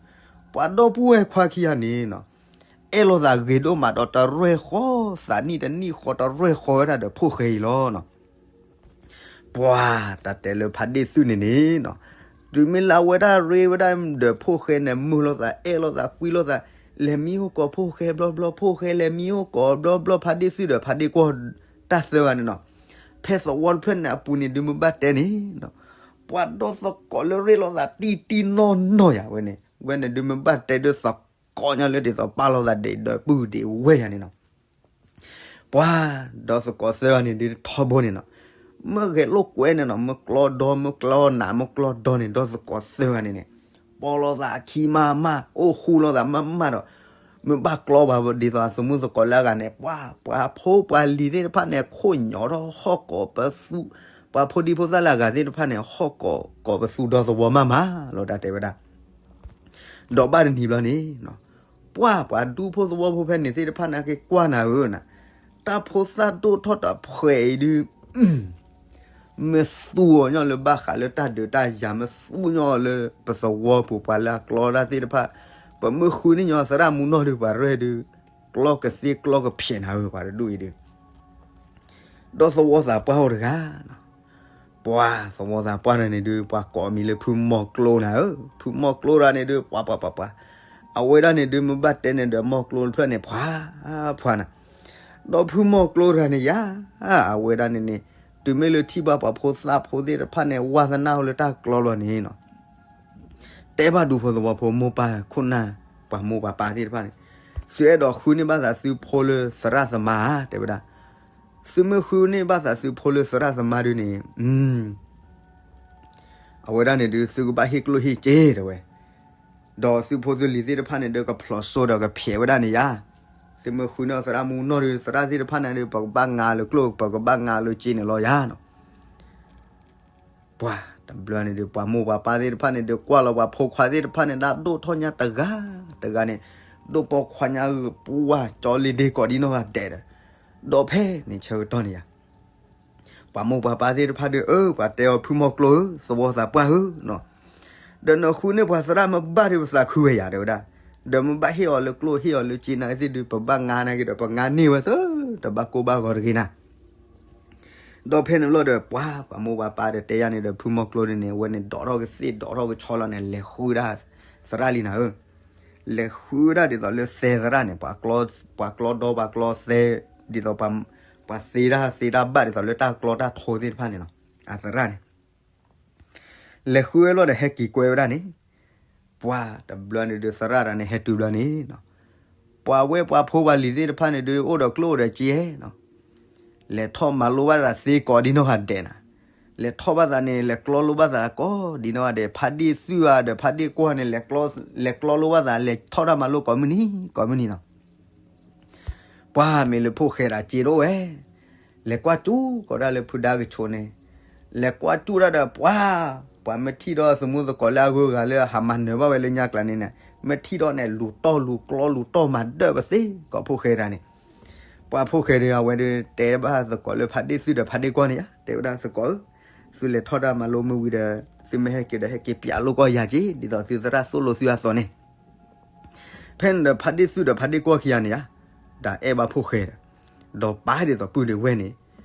ပှၤဒီပုၢ်ဝဲၢ်ခွါခံဂၤန့ၣ်နီၤ, အဲၣ်လိာ်သးဂ့ၤဒိၣ်မးဒီးတရဲၣ်ဃီ, သးနံၣ်တနံၣ်ဃီတရဲၣ်ဃီဝဲဒၣ်ဒီးဖိၣ်ဃဲအံၤလီၤနီၤ ပှၤတၢ်တဲလၢဖးဒ့ၣ်သုၣ်န့ၣ်န့ၣ်နီၤ, တုၤမ့ၢ်လၢအဝဲဒၣ်ရ့ဝဲဒၣ်ဒီးဖိၣ်ဃဲန့ၣ် မုာ်လိာ်သးအဲၣ်လိာ်သးကွံလိာ်သး, လဲၤမံအိၣ်ကိးဖိၣ်ဃဲဘျီဘျီ, ဖိၣ်ဃဲလဲၤမံအိၣ်ကိးဘျီဘျီ ဖးဒ့ၣ်သုၣ်ဒီးဖးဒ့ၣ်ကွီၢ်တၢ်သၢဂၤန့ၣ်နီၤ, ဖဲသဝီတဖျၢၣ်န့ၣ်အပူၤန့ၣ် ဒုးမ့ၢ်ဘၣ်တဲန့ၣ်နီၤ, ပှၤဒီသကိးလၢရ့လိာ်သးတံၢ်တံၢ်နီၢ်နီၢ်ယါဝဲန့ၣ်, ဝဲန့ၣ်ဒုးမ့ၢ်ဘၣ်တဲဒုးသကိးညီလၢဒ်သိးပာ်လိာ်သးဒ်ဒီးပုၢ်ဒံးဝဲယါန့ၣ်နီၤ ပှၤဒီသကိးသၢဂၤန့ၣ်ဒုးထီဘိန့ၣ်နီၤ, မ့ၢ်ဂဲၤလိာ်ကွဲန့ၣ်နီၤ, မ့ၢ်ကျီဒီ မ့ၢ်ကျီနး မ့ၢ်ကျီဒီန့ၣ် ဒီသကိးသၢဂၤန့ၣ်န့ၣ်, ပီလိာ်သးအခံမးမး, အိၣ်ဃူလိာ်သးမးမးဒီး, မ့ၢ်ဘၣ်ကျီပှၤဒ်သိးအသုးမုၢ်သကိးလၢအဂၤန့ၣ် ပှၤ ပှၤဖိပှၤလံၤသ့ၣ်တဖၣ်န့ၣ် ခိၣ်ညီထီၣ်ဟီၣ်ကိးပသူ, ပှၤဖိဒံဖိသၣ်လၢအဂၤသ့ၣ်တဖၣ်န့ၣ် ဟီၣ်ကိးကိးပသူဒီသဝီမးမးလီၤ တၢ်တဲဝဲဒၣ်. ဒီးဘၣ်တနံၤဘျီန့ၣ် ပှၤ ပှၤဒူဖိသဝီဖိဖဲန့ၣ်သ့ၣ်တဖၣ်န့ၣ်က့ၤကွၢ်နၤဧၢနၤ, တၢ်ဖိသၣ်ဒိၣ်ထီၣ်တဖှဲးအံၤဒုး မ့ၢ်သူအီၤညီလၢဘၣ်ဃးလၢတၢ်ဒုးတၢ်ယၤ, မ့ၢ်သူညီလၢပသဝီပူၤ ပှၤလၢအကျီတၢ်သ့ၣ်တဖၣ်, ပမ့ၢ်ဃုန့ၢ်ညီသရၣ်မူနီၢ်ဒုး ပှၤရဲၣ်ဒုး ကျီကသ့ကျီကဖျဲးနၤဧၢ ပှၤတဒူၣ်အံၤဒုး. ဒီးသဝီသးပှၢ်အိၣ်တဂၤ ပှၤသဝီသးပှၢ်န့ၣ်ဒုး ပှၤကိးအမံၤလၢဖုမီၢ်ကျိနၤဧၢ, ဖုမီၢ်ကျိတဂၤန့ၣ်ဒုး ပှၤ ပှၤ ပှၤ ပှၤ, အဝဲဒၣ်န့ၣ်ဒုး မ့ၢ်ဘၣ်တဲန့ၣ်ဒီး မီၢ်ကျိတဖျၢၣ်န့ၣ် ဖှါ ဖှါနၤ, ဒီးဖုမီၢ်ကျိတဂၤန့ၣ်ယၤ အဝဲဒၣ်န့ၣ်န့ၣ် တုၤမ့ၢ်လၢထံၣ်ဘၣ်ပှၤဖိသၣ်ဖိသ့ၣ်တဖၣ်န့ၣ် ဝါသနာအိၣ်လၢတၢ်ကျီလီၤန့ၣ်နီၤ တဲဘၣ်ဒူဖိသဝီဖိမိၢ်ပၢ်ခိၣ်နၢ် ပှၤမိၢ်ပှၤပၢ်သ့ၣ်တဖၣ်န့ၣ်, သုအဲၣ်ဒိးဃုန့ၢ်ဘၣ်သးသုဖိလၢသရၣ်သမါဧါ တဲဝဲဒၣ်. သုမ့ၢ်ဃုန့ၢ်ဘၣ်သးသုဖိလၢသရၣ်သမါဒုးန့ၣ် အဝဲဒၣ်န့ၣ်ဒုး သုကဘၣ်ဟ့ၣ်ကျိၣ်ဟ့ၣ်စ့တဲဝဲ, ဒီးသုဖိသုလံၤသ့ၣ်တဖၣ်န့ၣ်ဒုး ကဖျိးစိဒီးကဖျဲးဝဲဒၣ်န့ၣ်ယၤ. သုမ့ၢ်ဃုန့ၢ်သရၣ်မူနီၢ်ဒုး သရၣ်သ့ၣ်တဖၣ်န့ၣ်ဒုး ပကဘၣ်ငါလၢကျိၣ် ပကဘၣ်ငါလၢစ့န့ၣ်လီၤယၤနီၤ. ပှၤတဘျီန့ၣ်ဒုး ပှၤမိၢ်ပှၤပၢ်သ့ၣ်တဖၣ်န့ၣ်ဒုး ကွၢ်လီၤပှၤဖိခွါသ့ၣ်တဖၣ်န့ၣ် ဒၣ်ဒိၣ်ထီၣ်ညါတဂၤတဂၤန့ၣ်, ဒိၣ်ပိာ်ခွါညါဂ့ၤပှၢ်ကၠီလံဒ့ကိးဒံနီၢ်ဂၤဒဲးဒီး, ဒီးဖဲန့ၣ်ဆၢကတီၢ်န့ၣ်ယၤ ပှၤမိၢ်ပှၤပၢ်သ့ၣ်တဖၣ်ဒုး အၢ ပှၤတဲအီၤဖုမီၢ်ကျိဧၢ, သဝီသးပှၢ်ဧၢနီၤ, ဒီးနဃုန့ၢ်ပှၤသရၣ်မ့ၢ်ဘၣ်ဒုး ပသးခုဝဲယၤတဲဝဲဒၣ်, ဒီးမ့ၢ်ဘၣ်ဟ့ၣ်အီၤလၢကျိၣ်ဟ့ၣ်အီၤလၢစ့နာ်က့သ့ၣ်ဒုး ပဘၣ်ငါနာ်က့ဒီး ပငါန့ၢ်ဝဲသၢ တဘၣ်ကိၢ်ဘၣ်ဂီၤတဂ့ၤနၤ ဒီးဖဲန့ၣ်ဘျီဒီး ပှၤ ပှၤမိၢ်ပှၤပၢ်ဒီးတဲယၤန့ၣ်ဒီး ဖုမီၢ်ကျိန့ၣ်န့ၣ် အဝဲန့ၣ်ဒိးထီၣ်ကသ့ၣ်ဒိးထီၣ်ကဆီလီၤန့ၣ် လဲၤဃုဒၣ်သရၣ်လံနၤဧၢ, လဲၤဃုဒၣ်ဒ်သိးလၢသဲသရၣ်န့ၣ် ပှၤကျီဒီပှၤကျီသဲ ဒ်သိး ပှၤသ့တၢ်သ့တၢ်ဘၣ်ဒ်သိးလၢတၢ်ကျီတၢ်ထိသ့ၣ်တဖၣ်န့ၣ်လီၤ. အသရၣ်န့ၣ် လဲၤဃုဝဲလီၤဒီးဟဲက့ၤကွဲဝဲဒၣ်န့ၣ်, ပှၤတဘျီန့ၣ်ဒုး သရၣ်တဂၤန့ၣ် ဟဲတုၤဘျီန့ၣ်နီၤ, ပှၤဝဲပှၤဖိပှၤလံၤသ့ၣ်တဖၣ်န့ၣ်ဒုး အိၣ်ဒီးကျိၣ်အိၣ်ဒီးစ့နီၤ, လဲၤထီၣ်မၤလိဘၣ်သးသ့ကိးဒံနီၢ်ဂၤဒဲးနၤ, လဲၤထီၣ်ဘၣ်သးန့ၣ် လဲၤကျီလိဘၣ်သးကိးဒံနီၢ်ဂၤဒဲး, ဖါဒံၣ်သုၣ်ဧါဒီးဖါဒံၣ်ကွီၢ်န့ၣ် လဲၤကျီလိဘၣ်သး လဲၤထီၣ်တၢ်မၤလိကိးမုၢ်နံၤ ကိးမုၢ်နံၤနီၤ ပှၤမ့ၢ်လၢဖိၣ်ဃဲတဂၤစ့တအိၣ်ဝဲ, လဲၤကွၢ်စူၣ်ကီးဒၣ်လၢဖုဒါကဆိးန့ၣ်, လဲၤကွၢ်စူၣ်ဒၣ်ဒီးပှၤ, ပှၤမ့ၢ်ထံၣ်ဒီးအသုးမုၢ်သကိးလၢအဂုၤအဂၤလၢအဟးမၤနၢၤဘၣ်ဝဲလၢညါကျါန့ၣ်န့ၣ်, မ့ၢ်ထံၣ်ဒီးန့ၣ် လူၤတီၢ်လူၤကျီလူၤတီၢ်မၤဒၢၣ်ပသ့ကိးဖိၣ်ဃဲတဂၤန့ၣ်, ပှၤဖိၣ်ဃဲဒုး အဝဲဒုးတဲဘၣ်သကိးလၢဖါဒံၣ်သုၣ်ဒီးဖါဒံၣ်ကွီၢ်န့ၣ်ယါ, တဲဝဲဒၣ်သကိးဧၢ, သုလဲၤထီၣ်တၢ်မၤလိမ့ၢ်ဝံၤဒီး သုမ့ၢ်ဟဲက့ၤဒီးဟဲက့ၤပျးလိာ်ကွီၢ်ယၤက့ၤ ဒ်သိးသုသရၣ်သိၣ်လိသုအသိးန့ၣ် ဖဲန့ၣ်ဒီးဖါဒံၣ်သုၣ်ဒီးဖါဒံၣ်ကွီၢ်ခံဂၤန့ၣ်ယါ, ဒီးအဲၣ်ဘၣ်ဖိၣ်ဃဲဒီး, ဒီးပာ်ဒ်သိးပုၢ်ဒံးဝဲန့ၣ်,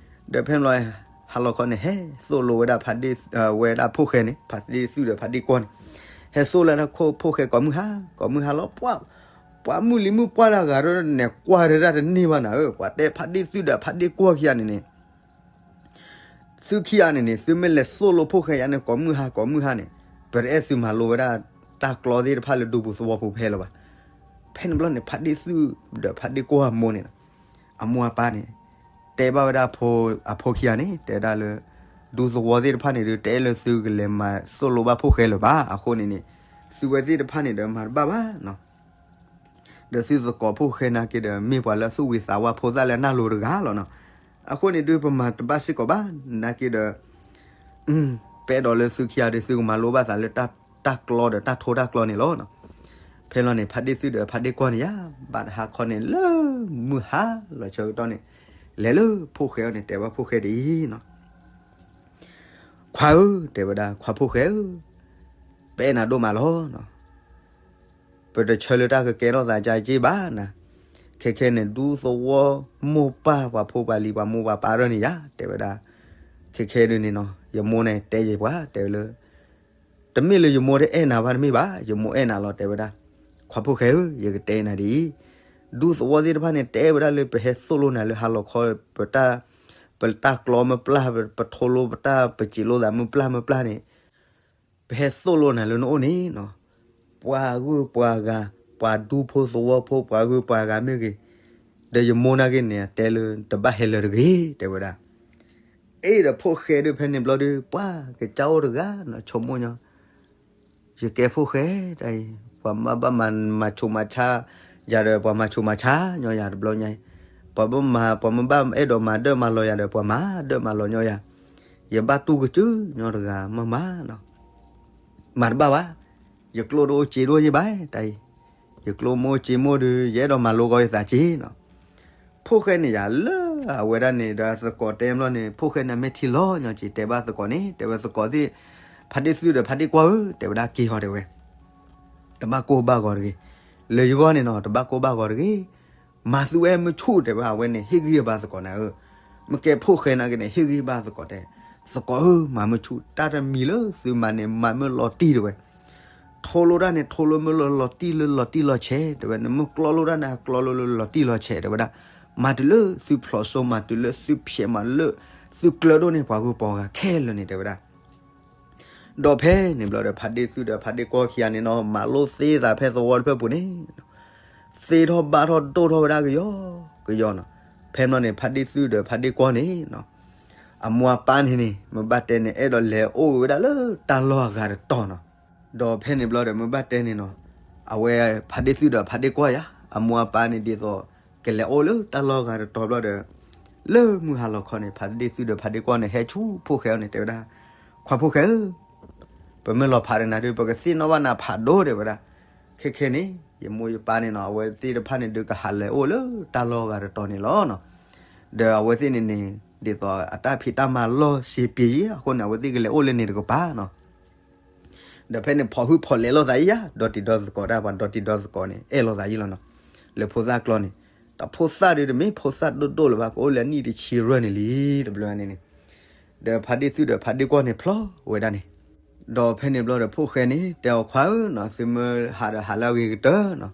ဒီးဖဲန့ၣ်ဘျီ ဟါလီၤခီန့ၣ် ဟဲသိၣ်လိဝဲဒၣ်ဖါဒံၣ်, ဝဲဒၣ်ဖိၣ်ဃဲန့ၣ် ဖါဒံၣ်သုၣ်ဒီးဖါဒံၣ်ကွီၢ်န့ၣ်, ဟဲသိၣ်လၢတၢ်ခိၣ်ဖိၣ်ဃဲကိးမုၢ်ဟါ, ကိးမုၢ်ဟါလီၤ ပှၤ, ပှၤမုၢ်လံၤမုၢ်ပှၢ်လၢအဂၤဒီးန့ၣ် ကွၢ်တၢ်တန့ၢ်ဘၣ်နၤဧၢ, ပှၤတဲဖါဒံၣ်သုၣ်ဒီးဖါဒံၣ်ကွီၢ်ခံဂၤန့ၣ်န့ၣ် သုခံဂၤန့ၣ်န့ၣ် သုမ့ၢ်လဲၤသိၣ်လိဖှိၣ်ဃဲယါန့ၣ် ကိးမုၢ်ဟါကိးမုၢ်ဟါန့ၣ် ပတအဲၣ်သုမၤလိဝဲဒၣ် တၢ်ကျီသ့ၣ်တဖၣ်လၢဒူပူၤသဝီပူၤဖဲလၢၤဘၣ်. ဖဲန့ၣ်ဘျီန့ၣ် ဖါဒ့ၣ်သုၣ်ဒီးဖါဒ့ၣ်ကွီၢ်အမိၢ်န့ၣ် အမိၢ်အပၢ်န့ၣ် တဲဘၣ်ဝဲဒၣ်အဖိခံဂၤန့ၣ် တဲဝဲဒၣ်လၢ ဒူသဝီသ့ၣ်တဖၣ်န့ၣ်ဒီး တအဲၣ်လၢသုကလဲၤမၤသိၣ်လိဘၣ်ဖှိၣ်ဃဲလၢၤဘၣ်. အဃိန့ၣ်န့ၣ် သုဝဲသ့ၣ်တဖၣ်န့ၣ်ဒီးမၤတဘၣ်ဘၣ်နီၤ ဒီးသုသကိးဖှိၣ်ဃဲနာ်က့ဒီး မ့ၢ်ပှၤလၢသူၣ်ဝံၤသးဝါဖိသၣ်လၢအနၢ်လိၤတဂၤလီၤနီၤ. အဃိန့ၣ်ဒုး ပမၤတဘၣ်စ့ၢ်ကီးဘၣ် နာ်က့ဒီး ပအဲၣ်ဒိးလၢသုခံဂၤဒီး သုကမၤလိဘၣ်သးလၢတၢ်ကျီဒီးတၢ်ထိတၢ်ကျီန့ၣ်လီၤ. ဖဲလီၤန့ၣ် ဖါဒ့ၣ်သုၣ်ဒီးဖါဒ့ၣ်ကွီၢ်န့ၣ်ယါ ဘၣ်တဟါခီန့ၣ်လၢမုၢ်ဟါလီၤဆၢကတီၢ်န့ၣ် လဲၤလၢဖှိၣ်ဃဲအအိၣ်န့ၣ် တဲဘၣ်ဖှိၣ်ဃဲဒ်အံၤနီၤ ခွါဧၢ, တဲဝဲဒၣ် ခွါဖှိၣ်ဃဲဧၢ, ပအဲၣ်နၤဒိၣ်မးလီၤ. ပတဆၢလၢတၢ်ကကဲထီၣ်သးကက့ဘၣ်နၤ, ခဲခဲန့ၣ် ဒူသဝီမိၢ်ပၢ်ပှၤဖိပှၤလံၤ ပှၤမိၢ်ပှၤပၢ်ဒၣ်န့ၣ်ယါ တဲဝဲဒၣ်, ခဲခဲဒုးန့ၣ်နီၤ ယမိၢ်န့ၣ်တဲယဲပှၤ တဲဝဲလၢ တမ့ၢ်လၢယမိၢ်တအဲၣ်နၤဘၣ်တမ့ၢ်ဘၣ်, ယမိၢ်အဲၣ်နၤလီၤ တဲဝဲဒၣ်. ခွါဖှိၣ်ဃဲဧၢ, ယကတဲနၤဒ်အံၤ, ဒူသဝီသ့ၣ်တဖၣ်န့ၣ် တဲဝဲဒၣ်လၢပဟဲသိၣ်လိနၤလၢဟါလီၤခီ ပတၢ် ပတၢ်ကျီမ့ၢ်ပျၢ် ပထိလိပတၢ် ပစံးလိသးမ့ၢ်ပျၢ်မ့ၢ်ပျၢ်န့ၣ် ပဟဲသိၣ်လိနၤလၢနအိၣ်န့ၣ်နီၤ, ပှၤဂုၤပှၤဂၤ ပှၤဒူဖိသဝီဖိ ပှၤဂုၤပှၤဂၤမ့ၢ်ဂ့ၤ, ဒီးယမိၢ်နာ်က့န့ၣ် တဲလၢတဘၣ်ဟဲလၢၤတဂ့ၤ တဲဝဲဒၣ်. အ့ၣ်ဒီးဖှိၣ်ဃဲဒုးဖဲန့ၣ်ဘျီဒုး ပှၤကစၢ်အိၣ်တဂၤနီၤ ဆိကမိၣ်ညီ ယကဲဖှိၣ်ဃဲတၢ်အံၤ ပှၤမၤဘၣ်မၤမၤဆိးမၤဆါ ယၤဒီးပှၤမၤဆူးမၤဆါညီယၤတဘျီညါအံၤ, ပှၤဘၣ်မၤ ပှၤမ့ၢ်ဘၣ်အဲၣ်ဒိးမၤဒၢၣ်မၤလီၤယၤဒီး ပှၤမၤဒၢၣ်မၤလီၤညီယၤ, ယဘၣ်တူၢ်ကစၢၢ်ညီတဂၤမးမးနီၤ, မၤတဘၣ်ဘၣ်, ယကျိၣ်တအိၣ်စ့ဒိၣ်ယ့ၢ်ဘၣ်တၢ်အံၤ, ယကျိၣ်မ့ၢ်အိၣ်စ့မ့ၢ်ဒီး ယအဲၣ်ဒိးမၤလိကီးယသးစ့နီၤ. ဖိၣ်ဃဲန့ၣ်ယၤလၢအဝဲဒၣ်န့ၣ်ဒီးသကိးတဲဘျီန့ၣ် ဖိၣ်ဃဲန့ၣ်မဲာ်ထံလီၤညီက့ၤ တဲဘၣ်သကိးန့ၣ် တဲဝဲသကိးသ့ၣ်, ဖါတံၢ်သူဒီးဖါတံၢ်ကွီၢ်ဧၢ တဲဝဲဒၣ်က့ၤဟီတဲဝဲ တဘၣ်ကိၢ်ဘၣ်ဂီၤတဂ့ၤ, လၢယဂီၢ်န့ၣ်နီၤ တဘၣ်ကိၢ်ဘၣ်ဂီၤတဂ့ၤ, မၤသုဝဲမုၢ်ဆူၣ်တဲဝဲ အဝဲန့ၣ် ဟ့ၣ်ဂံၢ်ဘါသကိးနၤဧၢ, မ့ၢ်ကဲဖိၣ်ဃဲနာ်က့န့ၣ် ဟ့ၣ်ဂံၢ်ဘါသကိးတဲ, သကိးဧၢ မၤမုၢ်ဆူၣ် တၢ်တမံၤလၢသုမၤန့ၣ် မၤမုၢ်လီၤတံၢ်တဲဝဲ, ထိလိတၢ်န့ၣ် ထိလိမုၢ်လီၤလီၤတံၢ်လၢလီၤတံၢ်လီၤဆဲးတဲဝဲ, နမ့ၢ်ကျီလိတၢ်န့ၣ် အကျီလိလၢလီၤတံၢ်လီၤဆဲးတဲဝဲဒၣ်, မၤတုၤလၢသုဖျိးစိ မၤတုၤလၢသုဖျဲး မၤလၢသုကျၢၤဒိၣ်န့ၢ်ပှၤဂုၤပှၤဂၤခဲလၢာ်န့ၣ်တဲဝဲဒၣ် ဒီးဖဲန့ၣ်ဘျီဒီး ဖါတံၢ်သူဒီးဖါတံၢ်ကွီၢ်ခံဂၤန့ၣ်နီၤ မၤလိသ့သးဖဲသဝီတဖျၢၣ်ပူၤန့ၣ်, သ့ထီၣ်ဘၣ်ထီၣ်ဒိၣ်ထီၣ်ဝဲဒၣ်ကယီကယီနီၤ, ဖဲန့ၣ်န့ၣ် ဖါတံၢ်သူဒီးဖါတံၢ်ကွီၢ်န့ၣ်နီၤ, အမိၢ်အပၢ်န့ၣ်န့ၣ် မ့ၢ်ဘၣ်တဲန့ၣ် အဲၣ်ဒိးလဲၤအိၣ်ဝဲဒၣ်လၢတၢ်လီၢ်အဂၤတတီၤနီၤ, ဒီးဖဲန့ၣ်ဘျီဒီး မ့ၢ်ဘၣ်တဲန့ၣ်နီၤ, အဝဲဖါတံၢ်သူဒီးဖါတံၢ်ကွီၢ်ယၤ အမိၢ်အပၢ်န့ၣ်ဒ်သိး ကလဲၤအိၣ်လၢတၢ်လီၢ်အဂၤတတီၤဘျီဒီး, လၢမုၢ်ဟါလီၤခီန့ၣ် ဖါတံၢ်သူဒီးဖါတံၢ်ကွီၢ်န့ၣ် ဟဲဆူဖိၣ်ဃဲအအိၣ်န့ၣ် တဲဝဲဒၣ်, ခွါဖိၣ်ဃဲဧၢ, ပမ့ၢ်လီၤဖးဒီးနၤဒီး ပကသ့ၣ်နီၣ်ဘၣ်နၤဖးဒိၣ်တဲဝဲဒၣ်, ခဲခဲန့ၣ် ယမိၢ်ယပၢ်န့ၣ်နီၤ အဝဲသ့ၣ်တဖၣ်န့ၣ်ဒီး ကဟးလဲၤအိၣ်လၢတၢ်လီၢ်အဂၤတတီၤန့ၣ်လီၤနီၤ, ဒီးအဝဲသ့ၣ်န့ၣ်န့ၣ် ဒ်သိးအတၢ်ဖံးတၢ်မၤလီၢ်စ့ပှဲၤအံၤအဃိန့ၣ် အဝဲသ့ၣ်ကလဲၤအိၣ်လၢန့ၣ်တကပၤနီၤ ဒီးဖဲန့ၣ် ဖီၣ်ဟုၣ်ဖီၣ်လဲၤလိာ်သးယံၤယၤ ဒီတံၤဒီသကိးတၢ် ပှၤဒီတံၤဒီသကိးန့ၣ် အဲၣ်လိာ်သးယံၤလီၤနီၤ, လၢဖိသၣ်ကျီန့ၣ်, တၢ်ဖိသၣ်ဒီးတမ့ၢ်ဖိသၣ်ဒိၣ်ဒိၣ်လၢၤဘၣ် ကအိၣ်လၢအနံၣ်တဆံရၢၢ်န့ၣ်လံ တဘျီန့ၣ်န့ၣ်, ဒီးဖါတံၢ်သူဒီးဖါတံၢ်ကွီၢ်န့ၣ်ဖျီဝဲဒၣ်န့ၣ်, ဒီးဖဲန့ၣ်ဘျီဒီးဖိၣ်ဃဲန့ၣ် တဲအီၤခွါဧၢနီၤ သုမ့ၢ်ဟးဒီးဟးလၢအဂ့ၤကတၢၢ်နီၤ,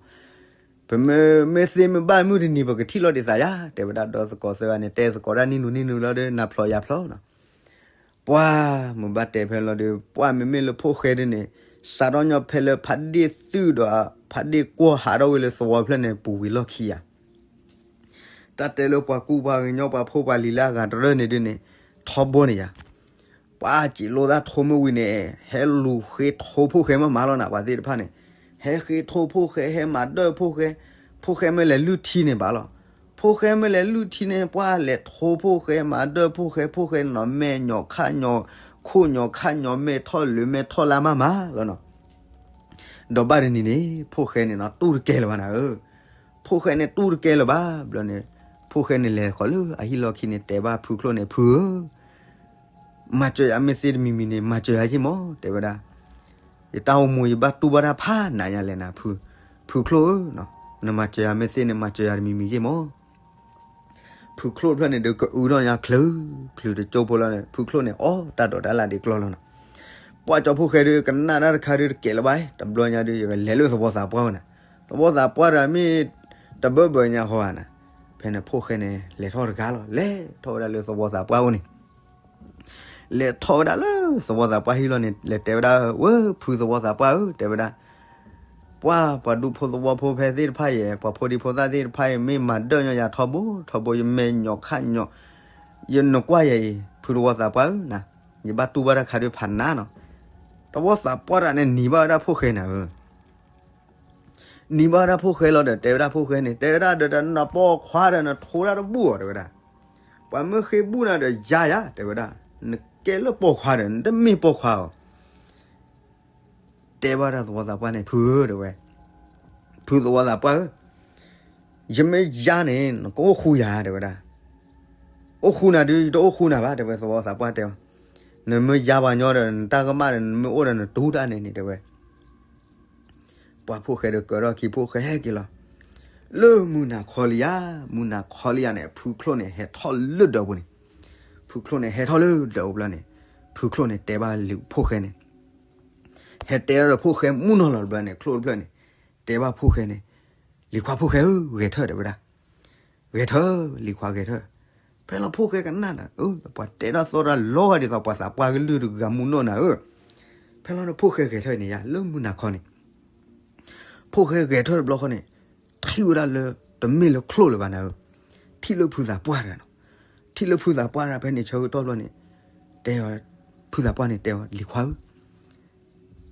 ပမ့ၢ်မ့ၢ်သ့မ့ၢ်ဘၣ်မုၢ်တနံၤ ပကထံၣ်လိာ်ဒံးသးယၤ တဲဝဲဒၣ် ဒီသကိးသၢဂၤန့ၣ် တဲသကိးတၢ်နံၣ်နူနံၣ်နူလီၤဒီး နၤဖျီယၤဖျီနီၤ ပှၤမ့ၢ်ဘၣ်တဲဖဲလီၤဒီး ပှၤမ့မ့ၢ်လၢဖိၣ်ဃဲဒ်န့ၣ်, စးထီၣ်ညီဖဲလၢဖါတံၢ်သူဒီးဖါတံၢ်ကွီၢ်ဟးထီၣ်ဝဲလၢသဝီဖျၢၣ်န့ၣ် ပူၤဝံၤလီၢ်ခံယၤ, တၢ်တဲလၢပှၤကူပှၤကညီ ပှၤဖိပှၤလံၤလၢအဂၤတရၢၢ်န့ၣ်ဒ်န့ၣ်, ထီဘိန့ၣ်ယၤ ပှၤစံးလိာ်သးထိမ့ၢ်ဝံၤန့ၣ်, ဟဲလူၤဃ့ထိဖိၣ်ဃဲမးမးလီၤနၤ ပှၤသ့ၣ်တဖၣ်န့ၣ်, ဟဲဃ့ထိဖိၣ်ဃဲ ဟဲမၤဒၢၣ်ဖိၣ်ဃဲ, ဖိၣ်ဃဲမ့ၢ်လဲၤလုၢ်ထံန့ၣ်ဘၣ်လီၤ, ဖိၣ်ဃဲမ့ၢ်လဲၤလုၢ်ထံန့ၣ် ပှၤလဲၤထိဖိၣ်ဃဲ မၤဒၢၣ်ဖိၣ်ဃဲ, ဖိၣ်ဃဲနီၤ မဲာ်ညိးခါညိး, ခိၣ်ညိးခါညိး မဲာ်ထီၣ်လၢမဲာ်ထီၣ်လၢမးမးလီၤနီၤ ဒီးဘၣ်တနံၤန့ၣ် ဖိၣ်ဃဲန့ၣ်နီၤ တူၢ်တကဲလၢၤဘၣ်နၤဧၢ, ဖိၣ်ဃဲန့ၣ်တူၢ်တကဲလၢၤဘၣ် ဘျီန့ၣ်, ဖိၣ်ဃဲန့ၣ်လဲၤဃီၤလၢအဟံၣ်လီၢ်ခံန့ၣ် တဲဘၣ်ဖုချိၣ်န့ၣ် ဖုဧၢ, မၤစၢၤယၤမ့ၢ်သ့တမံၤမံၤန့ၣ် မၤစၢၤယၤယ့ၢ်မး တဲဝဲဒၣ်, ယတၢ်အိၣ်မူယဘၣ်တူၢ်ဘၣ်တၢ်ဖးနးယၤလဲၣ်နၤ, ဖုချိၣ်ဧၢ, နမၤစၢၤယၤမ့ၢ်သ့န့ၣ် မၤစၢၤယၤတမံၤမံၤယ့ၢ်မး ဖုချိၣ်တဖျၢၣ်န့ၣ်ဒီး ကအုထီၣ်ညါချုး, ချုးတကၠိဖိလီၤန့ၣ် ဖုချိၣ်န့ၣ် အီၣ်တၢ်ဒိးတၢ်လၢ်ဒံးကျီလီၤနီၤ, ပှၤကၠီဖိၣ်ဃဲဒီး ကနၣ်တၢ်တခါဒီးတကဲလၢၤဘၣ်, တဘျီညါဒီး ယကလဲၤလၢသဝီသးပှၢ်ဝဲနၤ, သဝီသးပှၢ်ဒီးမ့ၢ် တဘၢဘၢညါဃီဧါနၤ, ဖဲန့ၣ်ဖိၣ်ဃဲန့ၣ် လဲၤထီၣ်တဂၤလီၤ, လဲၤထီၣ်ဝဲဒၣ်လၢသဝီသးပှၢ်အိၣ်န့ၣ် လဲၤထီၣ်ဝဲဒၣ်လၢသဝီသးပှၢ်ဟံၣ်လီၤန့ၣ် လဲၤတဲဝဲဒၣ်, ဝဲဖုသဝီသးပှၢ်ဧၢ တဲဝဲဒၣ်, ပှၤ ပှၤဒူဖိသဝီဖိဖဲသ့ၣ်တဖၣ်အံၤ ပှၤဖိဒံဖိသၣ်သ့ၣ်တဖၣ်အံၤ မ့ၢ်မၤဒၢၣ်ညီယၤထီဘိထီဘိ ယမဲာ်ညိးခါညိး, ယနကွၢ်ယၤအံၤ ဖုသဝီသးပှၢ်ဧၢနၤ, ယဘၣ်တူၢ်ဘၣ်တၢ်ခါဒုးဖးနးနီၤ, သဝီသးပှၢ်တဂၤန့ၣ်နံၤဘၣ်ဝဲဒၣ်ဖိၣ်ဃဲနၤဧၢ နံၤဘၣ်ဝဲဒၣ်ဖိၣ်ဃဲလီၤဒီး တဲဝဲဒၣ်ဖိၣ်ဃဲန့ၣ် တဲဝဲဒၣ်ဒီး နပိာ်ခွါဒီးနထိတၢ်တဘူၣ်အီၤ တဲဝဲဒၣ်, ပှၤမ့ၢ်ဃ့ဘူၣ်နၤဒီးယါယၤ တဲဝဲဒၣ်, နကဲလၢပိာ်ခွါဒီး နတမ့ၢ်ပိာ်ခွါအီၤ, တဲဘၣ်ဒၣ်သဝီသးပှၢ်န့ၣ် ဖုဧၢ တဲဝဲ, ဖုသဝီသးပှၢ်ဧၢ, ယမ့ၢ်ယါန့ၣ် နကအိၣ်ဃူယၤ တဲဝဲဒၣ်, အိၣ်ဃူနၤဒုး ယတအိၣ်ဃူနၤဘၣ် တဲဝဲသဝီသးပှၢ်တဲအီၤ, နမ့ၢ်ယါပှၤညီဒီး နတၢ်ကမၣ်ဒီး နမ့ၢ်အိၣ်ဒီးနတူၢ်တၢ်န့ၣ်န့ၣ် တဲဝဲ ပှၤဖိၣ်ဃဲဒီးကၢးထီၣ်ခံ ဖိၣ်ဃဲဟဲက့ၤလီၤ, လၢမုၢ်နၤခီလံယၤ, မုၢ်နၤခီလံယၤန့ၣ် ဖုချိၣ်န့ၣ် ဟဲထီၣ်လၢဒၢးပူၤန့ၣ်, ဖုချိၣ်န့ၣ် ဟဲထီၣ်လၢဒၢးပူၤဘျီန့ၣ်, ဖုချိၣ်န့ၣ် တဲဘၣ်လံၤဖိၣ်ဃဲန့ၣ်, ဟဲတဲဒီးဖိၣ်ဃဲမုၢ်နီၢ်လီၤတဘျီန့ၣ် ချိၣ်တဖျၢၣ်န့ၣ်, တဲဘၣ်ဖိၣ်ဃဲန့ၣ်, လံၤခွါဖိၣ်ဃဲဧၢ ဂဲၤထၢၣ် တဲဝဲဒၣ် ဂဲၤထၢၣ် လံၤခွါဂဲၤထၢၣ်, ဖဲလီၤဖိၣ်ဃဲကနၣ်နၤဧၢ, ပှၤတဲတၢ်သီတၢ်လီၤဂၤဒ်သိး ပှၤသးပှၢ်ကလုၢ်တဂၤမူနီၢ်နၤဧၢ, ဖဲလီၤန့ၣ်ဖိၣ်ဃဲဂဲၤထၢၣ်န့ၣ်ယၤ လၢမုၢ်နၤခီန့ၣ်, ဖိၣ်ဃဲဂဲၤထၢၣ်တဘျီဃီန့ၣ်, ထံၣ်ဝဲဒၣ်လၢ တမ့ၢ်လၢချိၣ်လၢၤဘၣ်နၤဧၢ, ထံၣ်လၢဖုသးပှၢ်တဂၤနီၤ, ထံၣ်လၢဖုသးပှၢ်တဂၤဖဲန့ၣ်ဆၢကတီၢ်ဘျီန့ၣ်, တဲအီၤ, ဖုသးပှၢ်န့ၣ်တဲအီၤ လံၤခွါဧၢ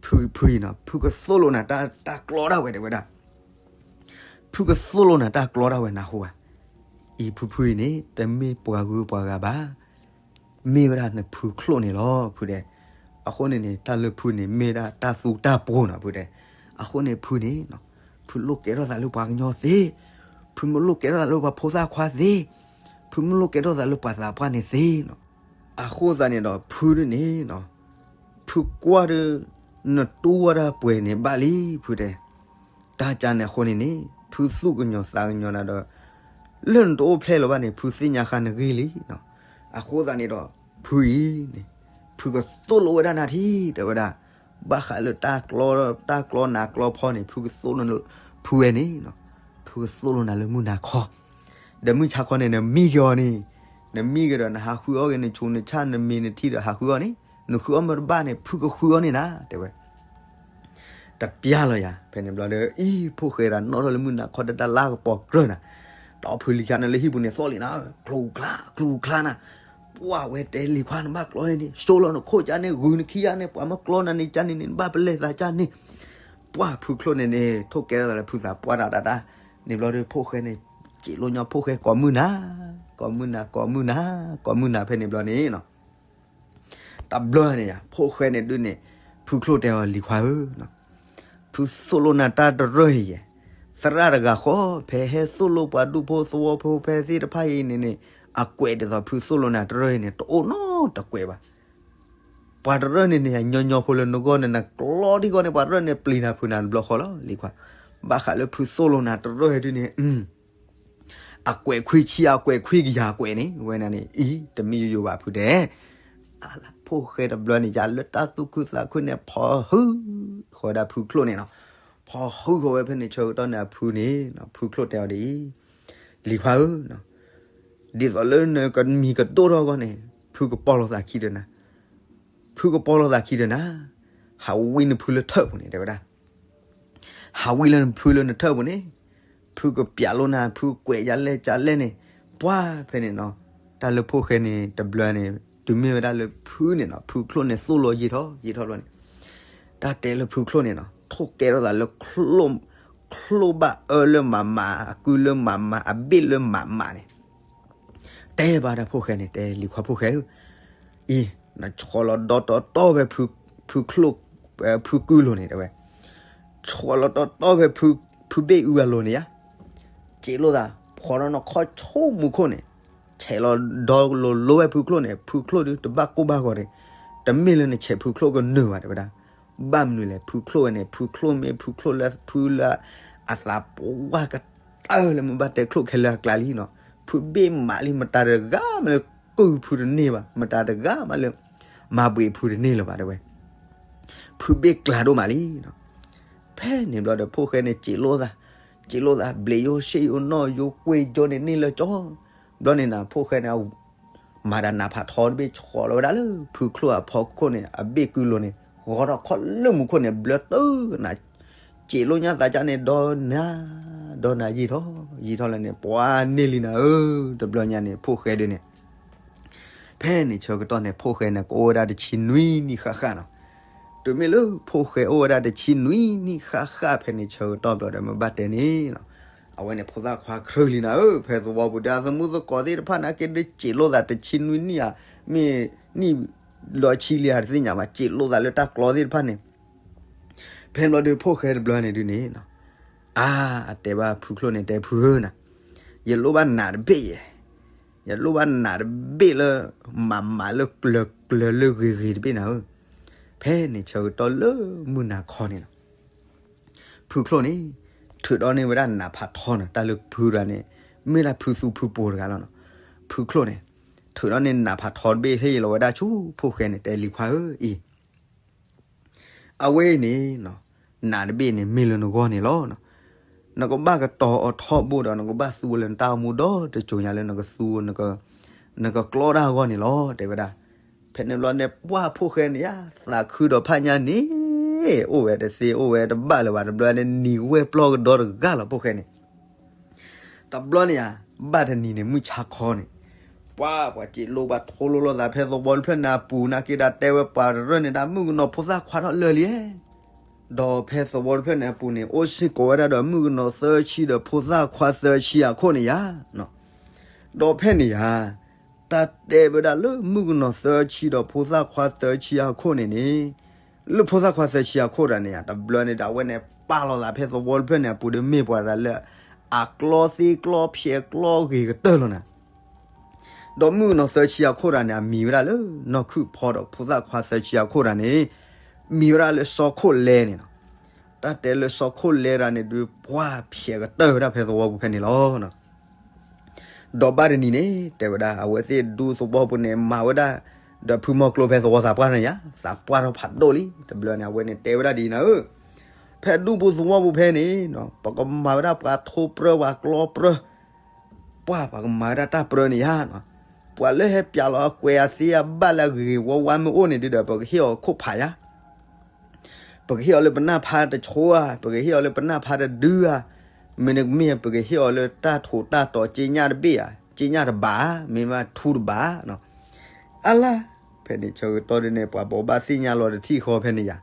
ဖု ဖုအံၤနီၤ ဖုကသိၣ်လိနၤတၢ် တၢ်ကျီဒၣ်ဝဲ တဲဝဲဒၣ်, ဖု ဖုကသိၣ်လိနၤတၢ်ကျီဒၣ်ဝဲနၤဟူဧါ. အံၤဖုဖုအံၤန့ၣ် တမ့ၢ်ပှၤဂုၤပှၤဂၤဘၣ်, မ့ၢ်ဝဲဒၣ်နဖုချိၣ်န့ၣ်လီၤ ဖုတဲ. အဃိန့ၣ်န့ၣ် တၢ်လၢဖုန့ၣ် မ့ၢ်ဒၣ်တၢ်သူတၢ်ပှီၤနီၤ ဖုတဲ. အဃိန့ၣ်ဖုန့ၣ် ဖုလိၣ်ကဲထီၣ်သးလၢပှၤကညီသ့, ဖုမ့ၢ်လိၣ်ကဲထီၣ်သးလၢပှၤဖိသၣ်ခွါသ့, ဖုမ့ၢ်လိၣ်ကဲထီၣ်သးလၢပှၤသးပှၢ်န့ၣ်သ့နီၤ. အဃိသတးန့ၣ်ဒီး ဖုဒ်န့ၣ်နီၤ, ဖုကွၢ်ဒီး နတူၢ်ဝဲဒၣ်ပှဲၤန့ၣ်ဘၣ်လံ ဖုတဲ. တၢ်ကါန့ၣ်အဃိန့ၣ်န့ၣ် ဖုသူၣ်ကညီၤသးကညီၤနၤဒီး လၢနတအိၣ်ဖျဲၣ်လၢၤဘၣ်န့ၣ် ဖုသ့ၣ်ညါဃါနဂ့ၢ်လံနီၤ. အဃိသတးန့ၣ်ဒီး ဖုအံၤန့ၣ် ဖုကသိၣ်လိဝဲဒၣ်နၤထံ တဲဝဲဒၣ်, ဘၣ်ဃးလၢတၢ်ကျီ တၢ်ကျီနၤကျီဖီန့ၣ် ဖုကသိၣ်လိနၤလၢ ဖုဝဲန့ၣ်နီၤ, ဖုကသိၣ်လိနၤလၢမုၢ်နၤခီ ဒီးမုၢ်ဆါခီန့ၣ် နမံက့ၤအီၤန့ၣ်, နမံက့ၤဒီးနဟးဃုအီၣ်က့ၤ နဆူးနဆၣ် နမ့ၤနထံဒီးဟးဃုအီၣ်န့ၣ်, နဃုအီၣ်မ့ၢ်တဘၣ်န့ၣ် ဖုကဃုအီၣ်န့ၢ်နၤ တဲဝဲ. တပျၢ်လီၤယၤ, ဖဲန့ၣ်ဘျီဒီး အံၤ ဖိၣ်ဃဲဒီးနီၣ်ထီၣ်လၢမုၢ်နၤခီဒီးတၢ်လၢကပီၤကြၢးနၤ, ဒီးဖုလံၤခါန့ၣ်လၢဟံၣ်ပူၤန့ၣ်သီၣ်လံနၤ, ကျူၤကျါ ကျူၤကျါနၤ, ပှၢ်ဝဲတဲလံၤခွါနဘၣ်ကျီန့ၣ် စိလီၤနခိၣ်ကါန့ၣ် ဂုာ်နခံကါန့ၣ် ပှၤမ့ၢ်ကျီနၤန့ၣ်ကါန့ၣ်န့ၣ် နဘၣ်ပလဲၤသးကါန့ၣ်, ပှၢ်ဖုချိၣ်န့ၣ်န့ၣ် ထိၣ်ကဲထီၣ်သးလၢဖုသးပှၢ်တၢ်တၢ်တၢ်, န့ၣ်ဘျီဒီးဖိၣ်ဃဲန့ၣ် စံးလိညီဖိၣ်ဃဲ ကိးမုၢ်နၤ, ကိးမုၢ်နၤ ကိးမုၢ်နၤ ကိးမုၢ်နၤ ဖဲန့ၣ်ဘျီန့ၣ်နီၤ. တဘျီန့ၣ်ယါ ဖိၣ်ဃဲန့ၣ်ဒုးန့ၣ် ဖုချိၣ်တဲအီၤ လံၤခွါဧၢ, ဖုသိၣ်လိနၤတၢ်တရၢၢ်အံၤယဲ, သရၣ်တဂၤဃီ ဖဲဟဲသိၣ်လိပှၤဒူၣ်ဖိသဝီဖိဖဲသ့ၣ်တဖၣ်အံၤန့ၣ်န့ၣ် အကွဲးဒ်သိးဖုသိၣ်လိနၤတရၢၢ်အံၤန့ၣ် တအိၣ်နီတကွဲးဘၣ်. ပှၤတရၢၢ်န့ၣ်န့ၣ် ညီညီဖိလၢနဂီၢ်န့ၣ် နကျီထံဂီၢ်န့ၣ် ပှၤတရၢၢ်န့ၣ် ပျံၤနၤဖုးနၤတဘျီဃီလီၤ လံၤခွါ, ဘၣ်ဃးလၢဖုသိၣ်လိနၤတရၢၢ်ဒုးန့ၣ် အကွဲးခွံဆံ အကွဲးခွံကယၤကွဲးန့ၣ် ဝဲန့ၣ်န့ၣ် အံၤ တမ့ၢ်ယိယိဘၣ်ဖုတဲ. ဖိၣ်ဃဲတဘျီန့ၣ် ယၤလၢတၢ်သူၣ်ခုသးခုန့ၣ် ဖီဟုဃီဒၣ်ဖုချိၣ်န့ၣ်နီၤ, ဖီဟုဃီဝဲဖဲန့ၣ်ဆၢကတီၢ်န့ၣ် အဖုန့ၣ် ဖုချိၣ်တဲအီၤဒ်အံၤ, လံၤခွါဧၢ, ဒ်သိးလၢနကမံၤကဒိၣ်ထီၣ်အဂီၢ်န့ၣ် ဖုကပီၤလိာ်သးခံဒီးနၤ, ဖုကပီၤလိာ်သးခံဒီးနၤ, ဟးဝံနဖုလၢထၢၣ်ပူၤန့ၣ် တဲဝဲဒၣ် ဟးဝံလၢနဖုလၢနထၢၣ်ပူၤန့ၣ်, ဖုကပျးလိနၤ ဖုကွဲးယၤလဲၣ်ကလဲၣ်န့ၣ်, ပှၢ်ဖဲန့ၣ်နီၤ, တၢ်လၢဖိၣ်ဃဲန့ၣ် တဘျီန့ၣ် တုၤမ့ၢ်ဝဲဒၣ်လၢဖုန့ၣ်နီၤ ဖုချိၣ်န့ၣ်သိၣ်လိယံာ်ထီၣ်ယံာ်ထီၣ်ဘျီန့ၣ်, တၢ်တဲလၢဖုချိၣ်န့ၣ်နီၤ ထိၣ်ကဲထီၣ်သးလၢ ချိၣ်ဘၣ်အၢလၢမးမး အကုလၢမးမး အဘ့ၣ်လၢမးမးန့ၣ်, တဲဘၣ်ဒၣ်ဖိၣ်ဃဲန့ၣ် တဲလံၤခွါဖိၣ်ဃဲဧၢ, အံၤ နဆီၣ်လီၤဒီတီတီဝဲ ဖု ဖုကုလိၤန့ၣ် တဲဝဲ, ဆီၣ်လီၤတီတီဝဲ ဖုဘ့ၣ်အုအလိၤန့ၣ်ယါ, စံးလိာ်သး ဖီၣ်ဒီးနခီၣ်ဆိမူခိၣ်န့ၣ်, ဆဲးလီၤဒီလိၤလိၤဝဲဖုချိၣ်န့ၣ် ဖုချိၣ်ဒုးတဘၣ်ကိၢ်ဘၣ်ဂီၤန့ၣ်, တမ့ၢ်လၢနဆဲးဖုချိၣ်ကနၢၤဘၣ် တဲဝဲဒၣ်, ဘၣ်မနုၤလဲၣ် ဖုချိၣ်ဝဲန့ၣ် ဖုချိၣ်မ့ၢ်ဖုချိၣ်လၢဖုလၢ အသးပှၢ်ကတၢၢ်လၢမ့ၢ်ဘၣ်တဲချိၣ်ခဲလၢာ်အကျါလံနီၤ, ဖုဘ့ၣ်မးလံ မတၤတဂၤမးလၢကုၢ်ဖုတန့ၢ်ဘၣ် မတၤတဂၤမးလၢ မၤဘှံးဖုတန့ၢ်လၢၤဘၣ် တဲဝဲ, ဖုဘ့ၣ်ကျါဒိၣ်မးလံနီၤ, ဖဲန့ၣ်ဘျီဒီးဖိၣ်ဃဲန့ၣ် စံးလိာ်သး, စံးလိာ်သး ဘျံးယိၣ်ရှ့ၣ်ယိၣ်နီၣ်ယိၣ်ကွ့ၢ်ယိၣ်န့ၣ်န့ၢ်လၢကၠီ, ဘျီန့ၣ်နၤ ဖိၣ်ဃဲန့ၣ် မၤတၢ်နးဖးထီတဘ့ၣ် ဆီၣ်လီၤဝဲဒၣ်လၢ ဖုချိၣ်အဖီခိၣ်န့ၣ် အဘ့ၣ်ကုလိၤန့ၣ် ဂီၤထီၣ်ခီၣ်လၢမူခိၣ်န့ၣ် ဘျၢတၢ်နၤ, စံးလိာ်ညါသးကၢ်န့ၣ် ဒီနၤ, ဒီနၤယံာ်ထီၣ်, ယံာ်ထီၣ်လၢန့ၣ် ပှၤန့ၢ်လံနၤဧၢ, တဘျီညါန့ၣ် ဖိၣ်ဃဲဒုးန့ၣ် ဖဲန့ၣ်ဆၢကတီၢ်န့ၣ် ဖိၣ်ဃဲန့ၣ် ကအိၣ်ဝဲဒၣ်တဆံနွံနံၣ်ဃၣ်ဃၣ်နီၤ, တုၤမ့ၢ်လၢဖိၣ်ဃဲအိၣ်ဝဲဒၣ်တဆံနွံနံၣ်ဃၣ်ဃၣ် ဖဲန့ၣ်ဆၢကတီၢ်ဘျီဒီး မ့ၢ်ဘၣ်တဲန့ၣ်နီၤ, အဝဲန့ၣ်ဖိသၣ်ခွါခရၢၣ်လံနၤဧၢ, ဖဲသဝီပူၤဒီးအသမူသကိးသ့ၣ်တဖၣ်န့ၣ် က့ၤဒုးစံးလိာ်သးတဆံနွံနံၣ်ဧါ, မ့ၢ်နံၣ်လီၤဆံလံဧါ တသ့ၣ်ညါဘၣ် စံးလိာ်သးလၢတၢ်ကျီသ့ၣ်တဖၣ်န့ၣ်, ဖဲဘျီဒီးဖိၣ်ဃဲတဘျီန့ၣ်ဒုးန့ၣ်နီၤ, အါ, အတဲဘၣ်ဖုချိၣ်န့ၣ် တဲဖုဧၢနၤ, ယလိၣ်ဘၣ်နးတဘ့ၣ်ယဲ, ယလိၣ်ဘၣ်နးတဘ့ၣ်လၢ မးမးလၢကျၢၤကျၢၤလၢဂ့ၤဂ့ၤတဘ့ၣ်နၤဧၢ, ဖဲန့ၣ်ဆၢကတီၢ်လၢမုၢ်နၤခီန့ၣ်နီၤ ဖုချိၣ်န့ၣ် ထုးဒီးန့ၢ်ဝဲဒၣ်နးဖးထီနီၤ, တၢ်လၢဖုတဂၤန့ၣ် မ့ၢ်ဒၣ်ဖုသူဖုပိၤတဂၤလီၤနီၤ, ဖုချိၣ်န့ၣ် ထုးဒီးန့ၢ်နးဖးထီတဘ့ၣ် ဟ့ၣ်လီၤဝဲဒၣ်ဆူဖိၣ်ဃဲန့ၣ် တဲလံၤခွါဧၢအံၤ အဝဲန့ၣ်နီၤ, နးတဘ့ၣ်န့ၣ် မ့ၢ်လၢနဂီၢ်န့ၣ်လီၤနီၤ, နကဘၣ်ကတီၤအီၤထီဘိဒီး နကဘၣ်သူလၢနတၢ်အိၣ်မူဒီတစိၤညါလၢနကသူ နကကျီတၢ်အဂီၢ်န့ၣ်လီၤ တဲဝဲဒၣ်, ဖဲန့ၣ်ဘျီန့ၣ် ပှၢ်ဖိၣ်ဃဲန့ၣ်ယါ သးခုဒီးဖးညါန့ၣ် အိၣ်ဝဲတသ့ အိၣ်ဝဲတဘၣ်လၢၤဘၣ် တဘျီန့ၣ် နံၤဝဲပျီကဒီတဂၤလီၤ ဖိၣ်ဃဲန့ၣ် တဘျီန့ၣ်ယါ ဘၣ်တနံၤန့ၣ် မုၢ်ဆါခီန့ၣ် ပှၢ် ပှၤစံးလိာ်ဘၣ်ထိလိာ်လိာ်သးဖဲသဝီတဖျၢၣ်န့ၣ်အပူၤ နာ်က့ဒၣ်တဲဝဲပှၤတရၢၢ်န့ၣ် တၢ်မုၣ်ကနီၤဖိသၣ်ခွါထီၣ်လၢာ်လံ, ဒီးဖဲသဝီတဖျၢၣ်န့ၣ်အပူၤန့ၣ် အိၣ်စ့ၢ်ကီးဝဲဒၣ်ဒီးမုၣ်ကနီၤသၢဆံဒီးဖိသၣ်ခွါသၢဆံအခိၣ်န့ၣ်ယါ. ဒီးဖဲန့ၣ်ယါ, တၢ်တဲဝဲဒၣ်လၢမုၣ်ကနီၤသၢဆံဒီးဖိသၣ်ခွါသၢဆံအခိၣ်န့ၣ်န့ၣ်, လၢဖိသၣ်ခွါသၢဆံအခိၣ်တၢ်န့ၣ်ယါ တဘျီန့ၣ်ဒီးအဝဲန့ၣ် ပာ်လီၤသးဖဲသဝီတဖျၢၣ်န့ၣ်အပူၤဒီးမ့ၢ်ပှၤတၢ်လၢ အကျီသ့ကျီဖျဲးကျီဂ့ၤကတၢၢ်လီၤနၤ. ဒီးမုၣ်ကနီၤသၢဆံအခိၣ်တၢ်န့ၣ် အမံၤဝဲဒၣ်လၢနီၢ်ခုၣ်ဖီဒီးဖိသၣ်ခွါသၢဆံအခိၣ်တၢ်န့ၣ် မံၤဝဲဒၣ်လၢစီၤခိၣ်လဲန့ၣ်လီၤ. တၢ်တဲလၢစီၤခိၣ်လဲတၢ်န့ၣ်ဒုး ပှၢ်ဖျဲးကတၢၢ်ဝဲဒၣ်ဖဲသဝီပူၤဖဲန့ၣ်လီၤ. ဒီးဘၣ်တနံၤန့ၣ် တဲဝဲဒၣ် အဝဲသ့ၣ်ဒူသဝီပူၤန့ၣ် မၤဝဲဒၣ် ဒီးဖုမီၢ်ကျိဖဲသဝီသးပှၢ်န့ၣ်ယါ သးပှၢ်ထီၣ်ဖးဒိၣ်လံ. တဘျီန့ၣ် အဝဲန့ၣ်တဲဝဲဒၣ်ဒ်အံၤနၤဧၢ, ဖဲဒူပူၤသဝီပူၤဖဲန့ၣ် ပကမၤဝဲဒၣ်ပှၤထိပြၢ ပှၤကျီပြၢ, ပှၢ်ပှၤကမၤဝဲဒၣ်တၢ်ပြၢန့ၣ်ယါ, ပှၤလၢဟဲပျးလီၤအကွဲးအသ့အဘၣ်လၢအဂ့ၤဂ့ၤဝါဝါမ့ၢ်အိၣ်န့ၣ်ဒုးဒီး ပကဟ့ၣ်အီၤခိၣ်ဖးယါ ပကဟ့ၣ်အီၤလၢပနၢ်ဖးတဆိဧါ, ပကဟ့ၣ်အီၤလၢပနၢ်ဖးတဒုဧါ, မ့တမ့ၢ် ပကဟ့ၣ်အီၤလၢတၢ်ထိးတၢ်တီၤ က့ညၣ်တဘ့ၣ်ဧါ, က့ညၣ်တဘးဧါ, မ့ၢ်မးထူတဘးဧါ, အါလါ, ဖဲန့ၣ်ဆၢကတီၢ်ဒ်န့ၣ် ပှၤဘိးဘၣ်သ့ၣ်ညါလီၤတထံၣ်ဃီဖဲန့ၣ်ယါ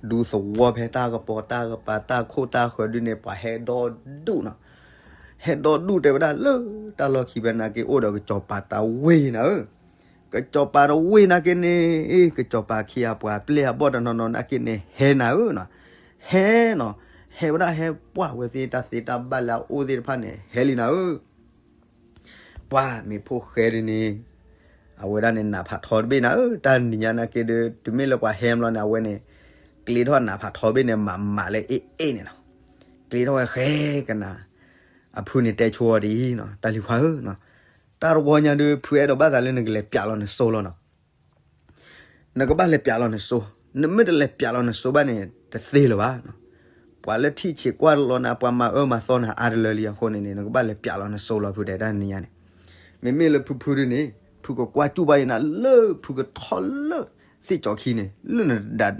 ဒူသဝီဖဲတၢ်ကပီၤတၢ်ကပၤတၢ်ခိၣ်တၢ်ဃၢၤဒ်န့ၣ် ပှၤဟဲဒီဒူၣ်နီၤ, ဟဲဒီဒူၣ်တဲဝဲဒၣ်လၢတၢ်လီၢ်ခံဖဲန့ၣ်က့ၤအိၣ်ဒီးကစီၤပၤတဝ့ၢ်နၤဧၢ, ကစီၤပၤတဝ့ၢ်နၤက့ၤန့ၣ်, ကစီၤပၤခံဂၤပှၤပျဲၢ်အဘီၣ်တနီၤနီၤနၤက့ၤန့ၣ် ဟဲနၤဧၢနီၤ, ဟဲနီၤ, ဟဲဝဲဒၣ်ဟဲပှၢ်ဝဲသ့ၣ်တၢ်သ့တၢ်ဘၣ်လၢအအိၣ်သ့ၣ်တဖၣ်န့ၣ် ဟဲလံနၤဧၢ ပှၢ်မ့ၢ်ဖိၣ်ဃဲဒ်န့ၣ်, အဝဲဒၣ်န့ၣ်နးဖးထီတဘ့ၣ်နၤဧၢ, တၢ်နံၤညါနၤက့ၤဒီး တုၤမ့ၢ်လၢပှၤဟဲဘျီန့ၣ် အဝဲန့ၣ် ကျ့ထီၣ်နးဖးထီဘ့ၣ်န့ၣ် မးမးလၢအ့ၣ်အ့ၣ်န့ၣ်နီၤ, ကျ့ထီၣ်ဝဲဃဲကနၤ, အဖုန့ၣ်တဲဆိအီၤဒ်အံၤနီၤ, တၢ်လံၤခွါဧၢ, တၢ်တဝီညါဒီး ဖုအဲၣ်ဒိးဘၣ်သးလၢနကလဲၤပျးလီၤနစိလီၤနီၤ နကဘၣ်လဲၤပျးလီၤနစိ, နမ့ၢ်တလဲၤပျးလီၤနစိဘၣ်န့ၣ် တသ့လၢၤဘၣ်, ပှၤလၢထံၣ်ဆံးကွၢ်လီၤနၤ ပှၤမၤအၢမၤသီနၤအါတလၢလံအဃိန့ၣ်န့ၣ် နကဘၣ်လဲၤပျးလီၤနစိလီၤ ဖုတဲတၢ်နံၤညါန့ၣ်, မ့မ့ၢ်လၢဖုဖုဒ်န့ၣ် ဖုကကွၢ်စူၣ်ဘၣ်ယနၤလၢဖုကထီၣ်လၢ သ့ၣ်ကၠီခံန့ၣ် လၢ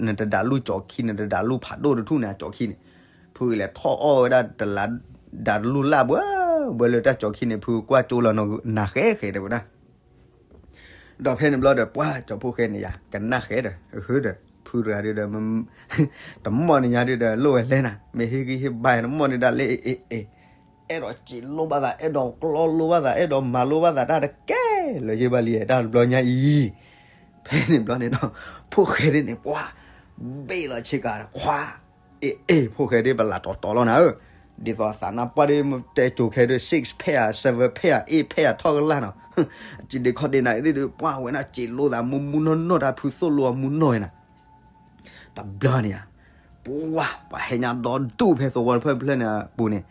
နတဒးလူၢ်ကၠီခံ နတဒးလူၢ်ဖးဒိၣ်တထူၣ်န့ၣ် အကၠီခံန့ၣ်, ဖုကလဲၤထီၣ်အီၣ်ဝဲဒၣ်တလး ဒးတလူၢ်လၢ်ဘၣ်, ဘၣ်လၢတၢ်ကၠီခံန့ၣ် ဖုကွၢ်ကၠိလီၤနၤဃဲဃဲတဲဝဲဒၣ် ဒီးဖဲန့ၣ်ဘျီဒီး ပှၢ်ကၠီဖိၣ်ဃဲန့ၣ်ယါ ကနၣ်ဃဲဒီး အဃိဒီး ဖုတဂၤဒီး တမီၢ်န့ၣ်ညါဒီး လိၣ်ဝဲလဲၣ်နၤ မ့ၢ်ဟ့ၣ်ဂံၢ်ဟ့ၣ်ဘါတမီၢ်န့ၣ်ဒၣ်လဲၣ် အ့ၣ်အ့ၣ် အဲၣ်ဒိးစံးလိဘၣ်သး အဲၣ်ဒိးကျီလိဘၣ်သး အဲၣ်ဒိးမၤလိဘၣ်သးတၢ်တကဲလၢၤယ့ၢ်ဘၣ်လံ တၢ်တဘျီညါအံၤ, ဖဲန့ၣ်ဘျီန့ၣ်ဒီး ဖိၣ်ဃဲဒ်န့ၣ် ပှၢ် ဘ့ၣ်လီၤဆ့ကၤခွါ အ့ၣ်အ့ၣ် ဖိၣ်ဃဲဒ်ပလၢတီၤတီၤလီၤနၤဧၢ, ဒ်သိးသးနါပှၢ်ဒ် တဲစိၤခဲဒ် six pack ဧါ seven pack ဧါ eight pack ဧါ ထီၣ်ကလၢ်နီၤ, စံးဒ့ခီၣ်ဒ့နၤအံၤသ့ၣ်ဒီး ပှၢ်ဝဲဒၣ်စံးလိသးမူမူနီၢ်နီၢ်တၢ်ဖုသိၣ်လိအမူနီၢ်ဝဲနၤ တဘျီန့ၣ်ဧါ, ပှၢ် ပှၤဟဲညါဒီဒူၣ်ဖဲသဝီတဖျၢၣ်ဖျၢၣ်န့ၣ်အပူၤန့ၣ်,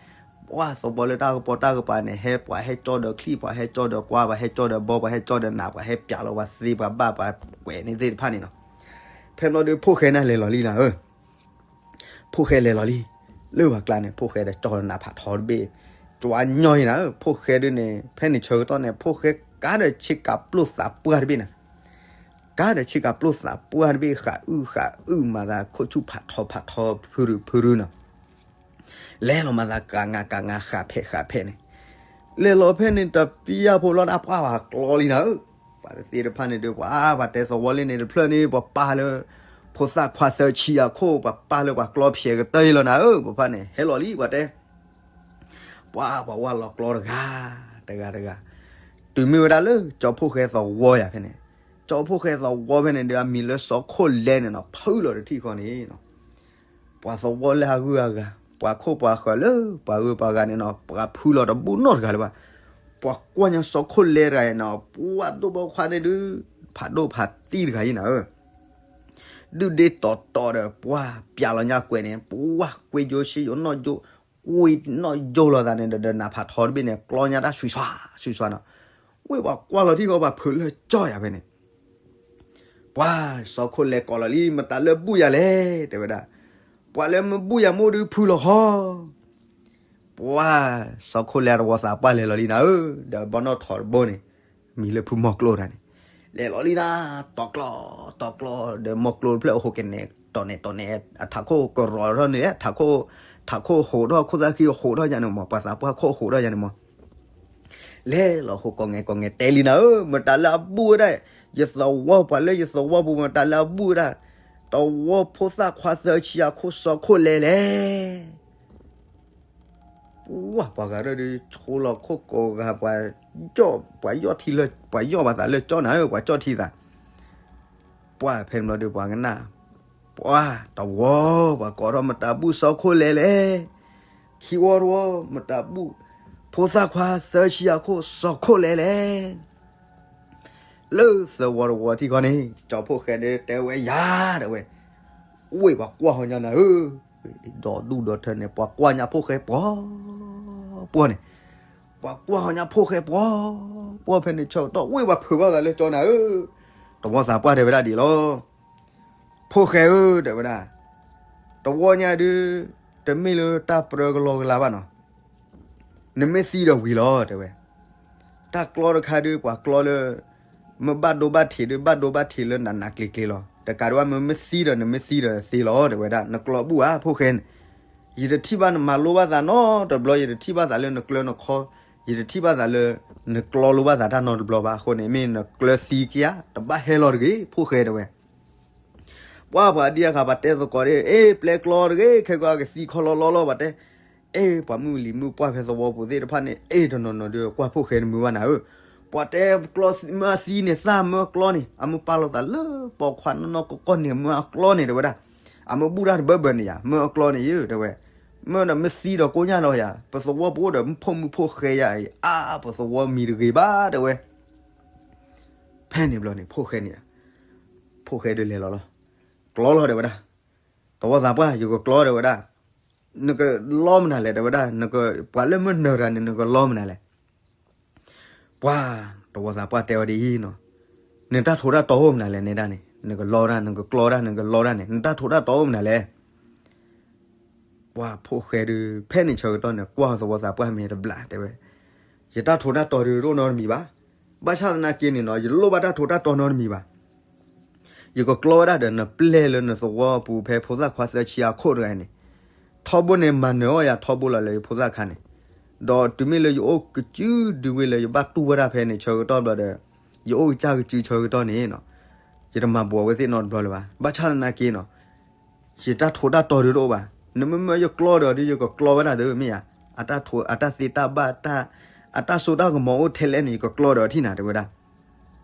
ပှၢ်သဝီလၢတၢ်ကပီၤတၢ်ကပၤန့ၣ် ဟဲပှၤဟဲကၠီဒီးချံ ပှၤဟဲကၠီဒီးကွါ ပှၤဟဲကၠီဒီးဘီ ပှၤဟဲကၠီဒီးနး ပှၤဟဲပျးလီၤပှၤသ့ပှၤဘၣ်ပှၤကွဲးန့ၣ်သ့ၣ်တဖၣ်န့ၣ်နီၤ, ဖဲန့ၣ်ဒီးဖိၣ်ဃဲန့ၣ်လဲၤလီၤလံနၤဧၢ ဖိၣ်ဃဲလဲၤလီၤလံ, လၢပှၤကျါန့ၣ် ဖိၣ်ဃဲဒီးကၠီလီၤနးဖးထီတဘ့ၣ်, ကၠီညီနၤဧၢ ဖိၣ်ဃဲဒ်န့ၣ် ဖဲန့ၣ်ဆၢကတီၢ်န့ၣ် ဖိၣ်ဃဲကါဒီးဆ့ကၤပျိၢ်သးပှၢ်တဘ့ၣ်နၤ, ကါဒီးဆ့ကၤပျိၢ်သးပှၢ်တဘ့ၣ် ဃးအုၣ်ဃးအုၣ်မၤသးခိၣ်ဆူၣ်ဖးထီဖးထီဖုရူဖုရူနီၤ လဲၤလီၤမၤသးကၤငါကၤငါဃးဖဲးဃးဖဲးန့ၣ်, လဲၤလီၤဖဲန့ၣ်တပျၢ်ဖိလီၤဒၣ်ပှၢ်ပှၤကျီလံနၤဧၢ, ပှၤသ့ၣ်တဖၣ်န့ၣ်ဒီး ပှၤ ပှၤတဲသဝီလၢန့ၣ်တဖျၢၣ်န့ၣ် ပှၤပာ်လၢ ဖိသၣ်ခွါသၢဆံအခိၣ် ပှၤပာ်လၢပှၤကျီဖျဲးကတၢၢ်အံၤလီၤနၤဧၢ, ပှၤဖၣ်န့ၣ် ဟဲလီၤလံ ပှၤတဲ ပှၤ ပှၤဝဲလီၤကျီတဂၤ တဂၤတဂၤ, တုၤမ့ၢ်ဝဲဒၣ်လၢကၠီဖိၣ်ဃဲသဝီယၤဖဲန့ၣ်, ကၠီဖိၣ်ဃဲသဝီဖဲန့ၣ်ဒီး အမံၤလၢစီၤခိၣ်လဲန့ၣ်နီၤ ဖုလီၤတထံၣ်ဃီန့ၣ်နီၤ ပှၤသဝီလၢအဂုၤအဂၤ ပှၤခိၣ်ပှၤဃၢၤလၢပှၤဂုၤပှၤဂၤန့ၣ်နီၤ ပှၤဖုလီၤတဘူၣ်နီတဂၤလၢၤဘၣ်, ပှၤကွၢ်ညါစီၤခိၣ်လဲတဂၤန့ၣ်နီၤ ပှၤဒိၣ်ဘီခွါန့ၣ်ဒုး ဖးဒိၣ်ဖးသံတဂၤယံၤနၤဧၢ, ဒုၣ်ဒ့တီၤတီၤဒီး ပှၤပျးလီၤညါကွဲးန့ၣ် ပှၤကွ့ယိဆ့ယိနီၢ်ယိ ကွ့နီၢ်ယိလီၤသးန့ၣ်ဒီး နးဖးထီတဘ့ၣ်န့ၣ် ကျီညါတၢ်ဆွံးဆွါ ဆွံးဆွါနီၤ, ဝ့ၢ်ပှၤကွၢ်လီၤထံၣ်ဃီပှၤဖုးလၢကၠီယၤဖဲန့ၣ် ပှၤစီၤခိၣ်လဲကိးလီၤလံ မတၤလၢအဘူၣ်ယၤလဲၣ် တဲဝဲဒၣ်, ပှၤလၢမ့ၢ်ဘူၣ်ယၤမ့ၢ်ဒုးဖုလီၤဃီ, ပှၤစီၤခိၣ်လဲတဝီသးပှၢ်လဲၤလီၤလံနၤဧၢ, ဒီးဘီနီၣ်ထိးတဘိန့ၣ် မံၤလၢဖုမီၢ်ကျိတဂၤန့ၣ် လဲၤလီၤလံနၤ, တီၤကျီ တီၤကျီ ဒီးမီၢ်ကျိတဖျၢၣ်အဟိးကနဲၤ တီၤနဲၤတီၤနဲၤ အထးခိၣ်ကရီၤထီၣ်န့ၣ် ထးခိၣ် ထးခိၣ်ဟိးထီၣ် ခိၣ်သၣ်ဃံဟိးထီၣ်ယၤန့ၣ်မး ပှၤသးပှၢ်ခိၣ်ဟိးထီၣ်ယၤန့ၣ်မး လဲၤလီၤဟိးကိးငဲၤကိးငဲၤတဲလံနၤဧၢ, မတၤလၢအဘူၣ်ဝဲဒၣ် ယသဝီပှၤလၢယသဝီပူၤ မတၤလၢအဘူၣ်ဝဲဒၣ် တဝီဖိသၣ်ခွါသၢဆံအခိၣ်စီၤခိၣ်လဲလဲၣ်. ပှၤ ပှၤဂၤဒၣ်ဒုး ဆိလီၤခိၣ်ကိးဂၤ ပှၤ ပှၤယီၢ်ထံလၢ ပှၤယီၢ်ဘၣ်သးလၢကၠီနၤဧၢ, ပှၤကၠီထံသး. ပှၤဖဲန့ၣ်ဘျီဒီး ပှၤကနၣ်, ပှၤ တဝီ ပှၤကိးထီၣ်မတၤဘူၣ်စီၤခိၣ်လဲလဲၣ်, ခံဝီတဝီ မတၤဘူၣ် ဖိသၣ်ခွါသၢဆံအခိၣ်စီၤခိၣ်လဲလဲၣ်. လၢသၢဝီတဝီထံဃီန့ၣ် ကၠီဖိၣ်ဃဲဒုးတဲဝဲယၤ တဲဝဲ, ဝ့ၢ်ပှၤကွၢ်ဃီညါနၤဧၢ, ဒီဒူၣ်ဒီထၢန့ၣ် ပှၤကွၢ်ညါဖိၣ်ဃဲပှီၤ ပှီၤန့ၣ်, ပှၤကွၢ်ဃီညါဖိၣ်ဃဲပှီၤပှီၤဖဲန့ၣ်ဆၢကတီၢ် ဝ့ၢ်ပှၤဖုးဘၣ်သးလၢကၠီနၤဧၢ. တဝီသးပှၢ်တဲဝဲဒၣ်ဒ်အံၤလီၤ, ဖိၣ်ဃဲဧၢ တဲဝဲဒၣ်, တဝီညါဒုး တမ့ၢ်လၢတၢ်ပြၢကလီကလါဘၣ်နီၤ, နမ့ၢ်သံဒီးဝံၤလီၤ တဲဝဲ. တၢ်ကျီတခါဒုး ပှၤကျီလၢ မ့ၢ်ဘၣ်ဒိဘၣ်ထံးဒုး ဘၣ်ဒိဘၣ်ထံးလၢနးနးကျ့ကျ့လီၤ. တကးဒံးဘၣ် မ့ၢ်မ့ၢ်သံဒီး နမ့ၢ်သံဒီးသ့လီၤ တဲဝဲဒၣ်. နကျီဘူၣ်ဧါ ဖိၣ်ဃဲန့ၣ်, ယတထံၣ်ဘၣ်နမၤလိဘၣ်သးနီတဘျီ, ယတထံၣ်ဘၣ်သးလၢနကျၢနခီ, ယတထံၣ်ဘၣ်သးလၢ နကျီလိဘၣ်သးတၢ်နီတဘျီဘၣ်. အဃိန့ၣ် မ့ၢ်နကျၢသံက့ဧါ, တဘၣ်ဟဲလီၤတဂ့ၤ ဖိၣ်ဃဲ တဲဝဲ. ပှၤ ပှၤဒံအါခါ ပှၤတဲသကိးဒ်အံၤ, အ့ ပျဲကျီတဂ့ၤ, ခဲကီကသံခီလီၤလီၤလီၤ ပှၤတဲ, အ့ ပှၤမုၢ်လံၤမုၢ်ပှၢ်ဖဲသဝီပူၤသ့ၣ်တဖၣ်န့ၣ် အ့ တနီၤနီၤဒုး ကွၢ်ဖိၣ်ဃဲတမုာ်ဘၣ်နၤဧၢ, ပှၤတဲကျီမ့ၢ်အသံန့ၣ် သၣ်မ့ၢ်အကျီန့ၣ် အမ့ၢ်ပာ်လီၤသးလၢပိာ်ခွါနီၢ်နီၢ်ကီၢ်ကီၢ်န့ၣ် မ့ၢ်အကျီန့ၣ် တဲဝဲဒၣ်. အမ့ၢ်ဘူၣ်တၢ်တဘၢဘၢန့ၣ်ယၤ မ့ၢ်အကျီန့ၣ်ယၤ တဲဝဲ. မ့ၢ်ဒီးမ့ၢ်သံဒီးကိညၢ်လီၤယၤ, ပသဝီပအိၣ်ဒီးမုၢ်ဖိၣ်မုၢ်ဖိၣ်ဃဲယၤအံၤ အါ ပသဝီမံၤတဂ့ၤဘၣ် တဲဝဲ. ဖဲန့ၣ်ဘျီန့ၣ် ဖိၣ်ဃဲန့ၣ်, ဖိၣ်ဃဲဒုးလဲၤလီၤလီၤ, ကျီလီၤ တဲဝဲဒၣ်. တဝီသးပှၢ် ယကကျီ တဲဝဲဒၣ်. နကလီမနုၤလဲၣ် တဲဝဲဒၣ်, ပှၤလၢမုၢ်နၤတဂၤန့ၣ် နကလီမနုၤလဲၣ်. ပှၤ တဝီသးပှၢ်တဲအီၤဒ်အံၤနီၤ, နတၢ်ထိးတၢ်တီၤအိၣ်မနုၤလဲၣ် နဲဒၣ်န့ၣ် နကလီဒၣ် နကကျီဒၣ် နကလီဒၣ်န့ၣ် နတၢ်ထိးတၢ်တီၤအိၣ်မနုၤလဲၣ်. ပှၤဖိၣ်ဃဲဒုး ဖဲန့ၣ်ဆၢကတီၢ်န့ၣ် ကွၢ်သဝီသးပှၢ်မ့ၢ်တဘျီ တဲဝဲ, ယတၢ်ထိးတၢ်တီၤဒုးတအိၣ်နီတမံၤဘၣ်. ဘၣ်ဆၣ်သနာ်က့န့ၣ်နီၤ ယတလိၣ်ဘၣ်တၢ်ထိးတၢ်တီၤနီတမံၤဘၣ်. ယကကျီဝဲဒၣ်ဒီးနပျဲၢ်လၢနသဝီပူၤဖဲဖိသၣ်ခွါသၢဆံအခိၣ်တဂၤန့ၣ်, ထီဘိန့ၣ် မၤနၢၤအီၣ်ယၤထီဘိလီၤလၢယဖိသၣ်ခါန့ၣ်, ဒီးတုၤမ့ၢ်လၢယအိၣ်ကစုဒုဝ့ၢ်လၢယဘၣ်တူၢ်ဝဲဒၣ်ဖဲန့ၣ်ဆၢကတီၢ်ဘျီဒီး, ယအိၣ်ကစၢ်ကစုဆၢကတီၢ်န့ၣ်နီၤ, ယတမၤဘူးအဝဲသ့ၣ်နီတဘျီလၢၤဘၣ်. ဘၣ်ဆၣ်သနာ်က့နီၤ ယတၢ်ထိးတၢ်တီၤဒုးတအိၣ်ဘၣ်. နမ့မ့ၢ်ယကျီဒီးဒုး ယကကျီဝဲဒၣ်ဒီးမ့ၢ်ယၤ, အတၢ်ထိး အတၢ်သ့တၢ်ဘၣ် အတၢ်စိတၢ်ကမီၤအိၣ်ထဲလဲၣ်န့ၣ် ယကကျီဒီးထံၣ်နၤ တဲဝဲဒၣ်.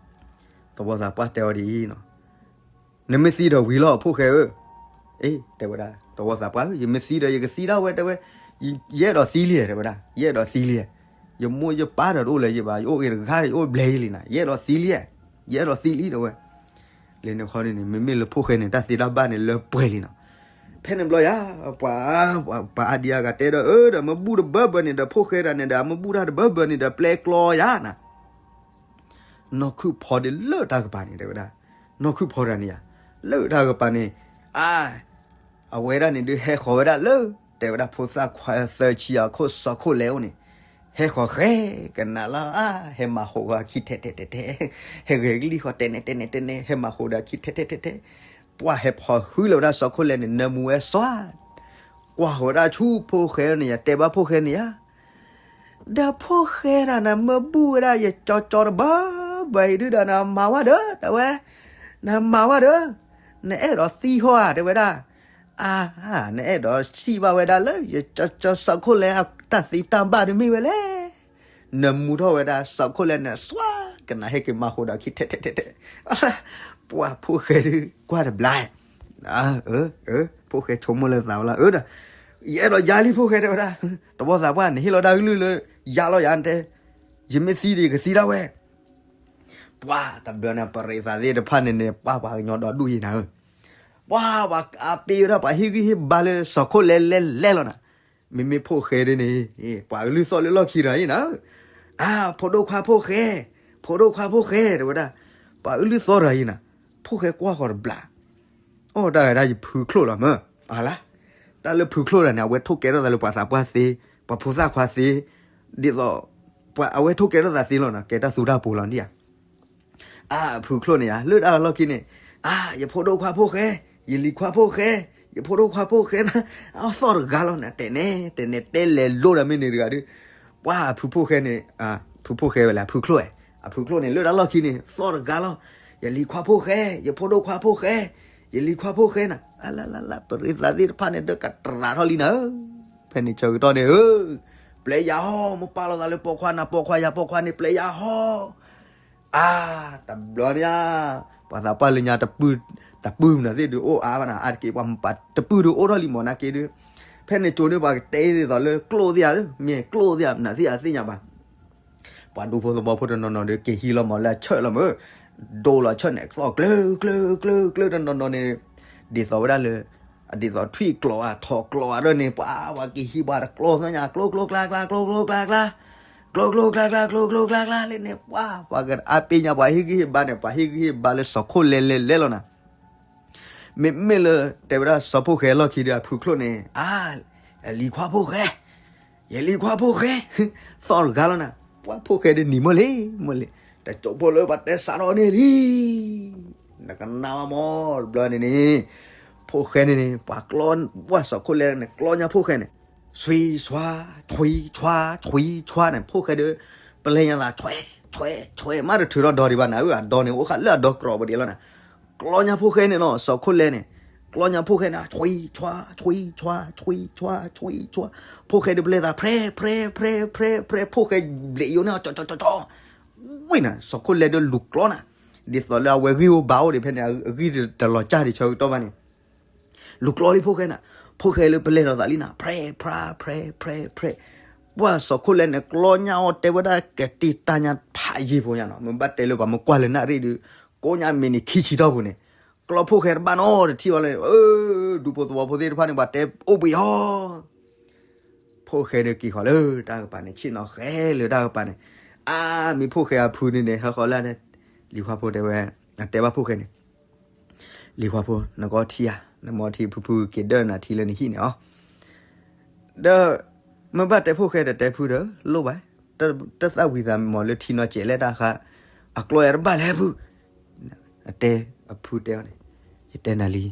တဝီသးပှၢ်တဲအီၤဒ်အံၤနီၤ, နမ့ၢ်သံဒီးဝံၤလီၤ ဖိၣ်ဃဲဧၢ. အ့ တဲဝဲဒၣ် တဝီသးပှၢ်ဧၢ, ယမ့ၢ်သံဒီးယကသံဒၣ်ဝဲ တဲဝဲ, ယအဲၣ်ဒိးသံလံ တဲဝဲဒၣ်, ယအဲၣ်ဒိးသံလံ. ယမိၢ်ယပၢ်ဒီးတအိၣ်လၢၤယဘၣ်, ယအိၣ်ဂ့ၤတဂၤဒီး ယအိၣ်ဘျဲၣ်လံနၤ, ယအဲၣ်ဒိးသံလံ, ယအဲၣ်ဒိးသံလံ တဲဝဲ. လၢန့ၣ်ခီန့ၣ် မ့မ့ၢ်လၢဖိၣ်ဃဲန့ၣ် တၢ်သ့တၢ်ဘၣ်န့ၣ်လၢပှဲၤလံနီၤ. ဖဲန့ၣ်ဘျီယၤ ပှၤ ပှၤအါဒံအါဂၤတဲဒီး အၢ ဒီးမ့ၢ်ဘူၣ်တဘၢဘၢန့ၣ်ဒီး ဖိၣ်ဃဲတဂၤန့ၣ်ဒီး အမ့ၢ်ဘူၣ်တၢ်တဘၢဘၢန့ၣ်ဒီး ပျဲကျီယၤနၤ နီၢ်ခုၣ်ဖီဒ့လၢတၢ်ကပၤန့ၣ် တဲဝဲဒၣ်, နီၢ်ခုၣ်ဖီတဂၤန့ၣ်ယၤ လၢတၢ်ကပၤန့ၣ်, အါ အဝဲဒၣ်န့ၣ်ဒုးဟဲဃီၤဝဲဒၣ်လၢ တဲဝဲဒၣ် ဖိသၣ်ခွါသၢဆံအခိၣ်စီၤခိၣ်လဲအိၣ်န့ၣ်, ဟဲဃီၤဃဲကနၣ်လၢ အါ ဟဲမၤဟူးဝဲအခံထဲထဲထဲထဲ, ဟဲဂဲၤကလံၣ်ဃီၤတဲနဲၣ်တဲနဲၣ်တဲနဲၣ် ဟဲမၤဟူးဒီးအခံထဲထဲထဲထဲ, ပှၤဟဲဖီၣ်ဟုလီၤဝဲဒၣ်စီၤခိၣ်လဲန့ၣ် နၢမူဝဲစွါ, ကွၢ်ဃီၤဝဲဒၣ်ဆူဖိၣ်ဃဲန့ၣ်ယၤ တဲဘၣ်ဖိၣ်ဃဲန့ၣ်ယၤ ဒီးဖိၣ်ဃဲတဂၤန့ၣ် မ့ၢ်ဘူၣ်ဝဲဒၣ်ယကၠီကၠီတဘၢဘၢအံၤဒုဒီး နမၤဝဲဒီး တဲဝဲ, နမၤဝဲဒီး နအဲၣ်ဒိးသံဟီဧါ တဲဝဲဒၣ်. အါ နအဲၣ်ဒိးထံၣ်ဘၣ်ဝဲဒၣ်လၢ ယကၠီစီၤခိၣ်လဲအတၢ်သ့တၢ်ဘၣ်ဒုမ့ၢ်ဝဲလဲၣ်. နၢမူထီၣ်ဝဲဒၣ်စီၤခိၣ်လဲန့ၣ် စွါကနၣ်ဟဲက့ၤမၤဟူးဒီးခံထဲထဲထဲထဲ, ပှၤဖိၣ်ဃဲဒုး ကွၢ်တဘျါ, အၢ အၢ ဖိၣ်ဃဲဆိကမိၣ်လၢသးဝဲလီၤ အၢဒီး ယအဲၣ်ဒိးယါလံဖိၣ်ဃဲ တဲဝဲဒၣ်, တဝီသးပှၢ် နဟ့ၣ်လီၤတၢ်ကလုၢ်လၢ ယါလီၤယၤတဲ, ယမ့ၢ်သံဒီးယကသံဒၣ်ဝဲ. ပှၤတဘျီန့ၣ် ပရံးသးသ့ၣ်တဖၣ်န့ၣ်န့ၣ် ပှၤပှၤကညီဒီဒူၣ်ယံၤနၤဧၢ, ပှၤပှၤအါပ့ၤဝဲဒၣ် ပှၤဟ့ၣ်ဂံၢ်ဟ့ၣ်ဘါလၢစီၤခိၣ်လဲလဲလဲလီၤနၤ, မ့မ့ၢ်ဖိၣ်ဃဲဒ်န့ၣ် ပှၤကလုၢ်သီၣ်လၢလီၢ်ခံတဂၤအံၤနၤ, အၢ ဖိဒိၣ်ခွါဖိၣ်ဃဲ, ဖိဒိၣ်ခွါဖိၣ်ဃဲ တဲဝဲဒၣ်, ပှၤကလုၢ်သီၣ်တဂၤအံၤနၤ, ဖိၣ်ဃဲကွၢ်ဃီၤတဘျါ, အိၣ်တၢ်ဂၤဒၣ်ယဖုချိၣ်လီၤမၢ်, အလါ, တၢ်လၢဖုချိၣ်တဂၤန့ၣ် အဝဲထိၣ်ကဲထီၣ်သးလၢပှၤသးပှၢ်သ့, ပှၤဖိသၣ်ခွါသ့, ဒ်သိး ပှၤအဝဲထိၣ်ကဲထီၣ်သးသ့လီၤနၤ, ကဲတၢ်သူတၢ်ပူၤလီၤဒ်ဧါ အၢ အဖုချိၣ်န့ၣ်ယါ လၢတၢ်လီၢ်ခံန့ၣ်, အၢ ယဖိဒိၣ်ခွါဖိၣ်ဃဲ, ယလံၤခွါဖိၣ်ဃဲ, ယဖိဒိၣ်ခွါဖိၣ်ဃဲနၤ, အသီၣ်တဂၤလီၤနၤ, တဲနဲၣ် တဲနဲၣ်တဲလဲၤလိဒီးမ့ၢ်န့ၣ်တဂၤဒုး, ပှၤအဖုဖိၣ်ဃဲန့ၣ်, ဖုဖိၣ်ဃဲဝဲလဲၣ် အဖုချိၣ်, အဖုချိၣ်န့ၣ် လၢတၢ်လီၢ်ခံန့ၣ် သီၣ်တဂၤလီၤ, ယလံၤခွါဖိၣ်ဃဲ, ယဖိဒိၣ်ခွါဖိၣ်ဃဲ, ယလံၤခွါဖိၣ်ဃဲနၤ, အလလလ ပရ့သးသ့ၣ်တဖၣ်န့ၣ် ဒိးကတြးထီၣ်လံနၤဧၢ, ဖဲန့ၣ်ဆၢကတီၢ်န့ၣ်ဧၢ, ပျဲယၤဟီ, မ့ၢ်ပာ်လီၤသးလၢပိာ်ခွါနၤ ပိာ်ခွါယၤပိာ်ခွါန့ၣ် ပျဲယၤဟီ, အါ, တဘျီန့ၣ်ဧါ, ပှၤသးပှၢ်လၢညါတပုၢ်, တပုၢ်မနုၤသ့ၣ်ဒုးအိၣ်အါဘၣ်နၤ, အါတက့ၢ်ပှၤမုၢ်ပၢ်တပုၢ်ဒုးအိၣ်ထီၣ်လံမး နာ်က့ဒုး, ဖဲန့ၣ်ကၠိန့ၣ်ပှၤကတဲဒ်သိးလၢကျိၣ်သ့ၣ်ဧါ, မ့ၢ်ကျိၣ်သ့ၣ်ဧါ မနုၤသ့ၣ်ဧါသ့ၣ်ညါဘၣ် ပှၤဒူဖိသဝီဖိတနီၤနီၤဒီး က့ၤဟံးလီၤမးလၢအဆၢၣ်လီၤမး, ဒိလီၤဆၢၣ်န့ၣ် သီၣ်ကျၢၤကျၢၤကျၢၤကျၢၤ တနီၤနီၤန့ၣ်, ဒ်သိးဝဲဒၣ်လၢ, ဒ်သိးထွံၣ်ကျိးဧါ ထိးကျိးဧါဒီးန့ၣ် ပှၤ ပှၤက့ၤဟံးပှၤတကျိၣ်သ့ၣ်ညါ ကျိၣ်ကျိၣ်ကျါကျါ ကျိၣ်ကျိၣ်ကျါကျါ, ကျိၣ်ကျိၣ်ကျါကျါ ကျိၣ်ကျိၣ်ကျါကျါလၢန့ၣ် ပှၤ ပှၤကအါပ့ၤညါ ပှၤဟ့ၣ်ဂံၢ်ဟ့ၣ်ဘါန့ၣ် ပှၤဟ့ၣ်ဂံၢ်ဟ့ၣ်ဘါလၢစီၤခိၣ်လဲလဲလဲလီၤနၤ မ့မ့ၢ်လၢတဲဝဲဒၣ်စီၤဖိၣ်ဃဲအလီၢ်ခံဒီးအဖုချိၣ်န့ၣ်, အါ, လံၤခွါဖိၣ်ဃဲ, ယလံၤခွါဖိၣ်ဃဲ, သီၣ်တဂၤလီၤနၤ, ပှၤဖိၣ်ဃဲဒုးနံၤမ့ၢ်လံ, မ့ၢ်လံ, တကၠိဖိလၢပှၤတဲစးထီၣ်န့ၣ်လံ, နကနၣ်မးတဘျီန့ၣ်န့ၣ်, ဖိၣ်ဃဲန့ၣ်န့ၣ် ပှၤကျီ, ပှၤစီၤခိၣ်လဲန့ၣ် ကျီညါဖိၣ်ဃဲန့ၣ်, ဆွံဆွါ, ဆွံဆွါ, ဆွံဆွါန့ၣ် ဖိၣ်ဃဲဒုး, ပလဲၤညါသး ဆွဲ, ဆွဲ, ဆွဲ မ့ၢ်တထုးထီၣ်ဒီဒံးဘၣ်နၤဧၢ, အဒီန့ၣ် အိၣ်ဃာ်လၢအဒီကြီပူၤဒံးလီၤနၤ ကျီညါဖိၣ်ဃဲန့ၣ်နီၤ, စီၤခိၣ်လဲန့ၣ်, ကျီညါဖိၣ်ဃဲန့ၣ် ဆွံဆွါ, ဆွံဆွါ, ဆွံဆွါ, ဆွံဆွါ, ဖိၣ်ဃဲဒုးပလဲၤသး ဖြဲ, ဖြဲ, ဖြဲ, ဖြဲ, ဖြဲ, ဖိၣ်ဃဲဘျဲးယိာ်န့ၣ် ကၠီ, ကၠီ, ကၠီ, ကၠီ, ဝံၤနၤ, စီၤခိၣ်လဲဒုးလူၤကျီနၤ, ဒ်သိးလၢအဝဲဂံၢ်အိၣ်ဘါအိၣ်ဒံးဖဲန့ၣ် အဂံၢ်တလီၤကၢ်ဒံးဆၢကတီၢ်ဘၣ်န့ၣ် လူၤကျီလံဖိၣ်ဃဲနၤ, ဖိၣ်ဃဲလၢပလဲၤဒီးသးလံနၤ, ဖြဲ, ဖြဲ, ဖြဲ, ဖြဲ, ဖြဲ, ပှၤစီၤခိၣ်လဲန့ၣ် ကျီညါအီၤတဲဝဲဒၣ် ကတံၢ်တၢ်ညါဖးယံာ်ဖိညါနီၤ, မ့ၢ်ဘၣ်တဲလၢပှၤမ့ၢ်ကွၢ်လၢနၣ်ရံၣ်ဒုး, ကိးညါမံးနံးခံဆံတီၢ်ပူၤန့ၣ်, ကျီဖိၣ်ဃဲတဘၣ်နီတထံၣ်ဘၣ်လၢ, ဒူဖိသဝီဖိသ့ၣ်တဖၣ်န့ၣ် ပှၤတဲအိၣ်ဘှံးအီၤ ဖိၣ်ဃဲဒုးက့ၤဃီၤလၢတၢ်ကပၤန့ၣ် ဆ့ၣ်နီၤဃဲလၢတၢ်ကပၤန့ၣ်, အါ, မ့ၢ်ဖိၣ်ဃဲအဖုန့ၣ်န့ၣ် ဟဲဃီၤလၢန့ၣ်, လံၤခွါဖိတဲဝဲ, အတဲဘၣ်ဖိၣ်ဃဲန့ၣ်, လံၤခွါဖိ နကအီထံဧါ, နမ့ၢ်အီထံဖုဖုက့ၤဒၢနၤထံလၢနဟံၣ်န့ၣ်အီၤ, ဒီး, မ့ၢ်ဘၣ်တဲဖိၣ်ဃဲတတဲဖုဒီး လိၣ်ဘၣ်, တသၣ်ဝံၤသးမ့ၢ်လၢထံနီၢ်စဲးလဲၣ်တၢ်ဃါ, အကျီယၤတဘၣ်လဲၣ်ဖု အတဲ, အဖုတဲအီၤန့ၣ်, ယတဲနၤလံ,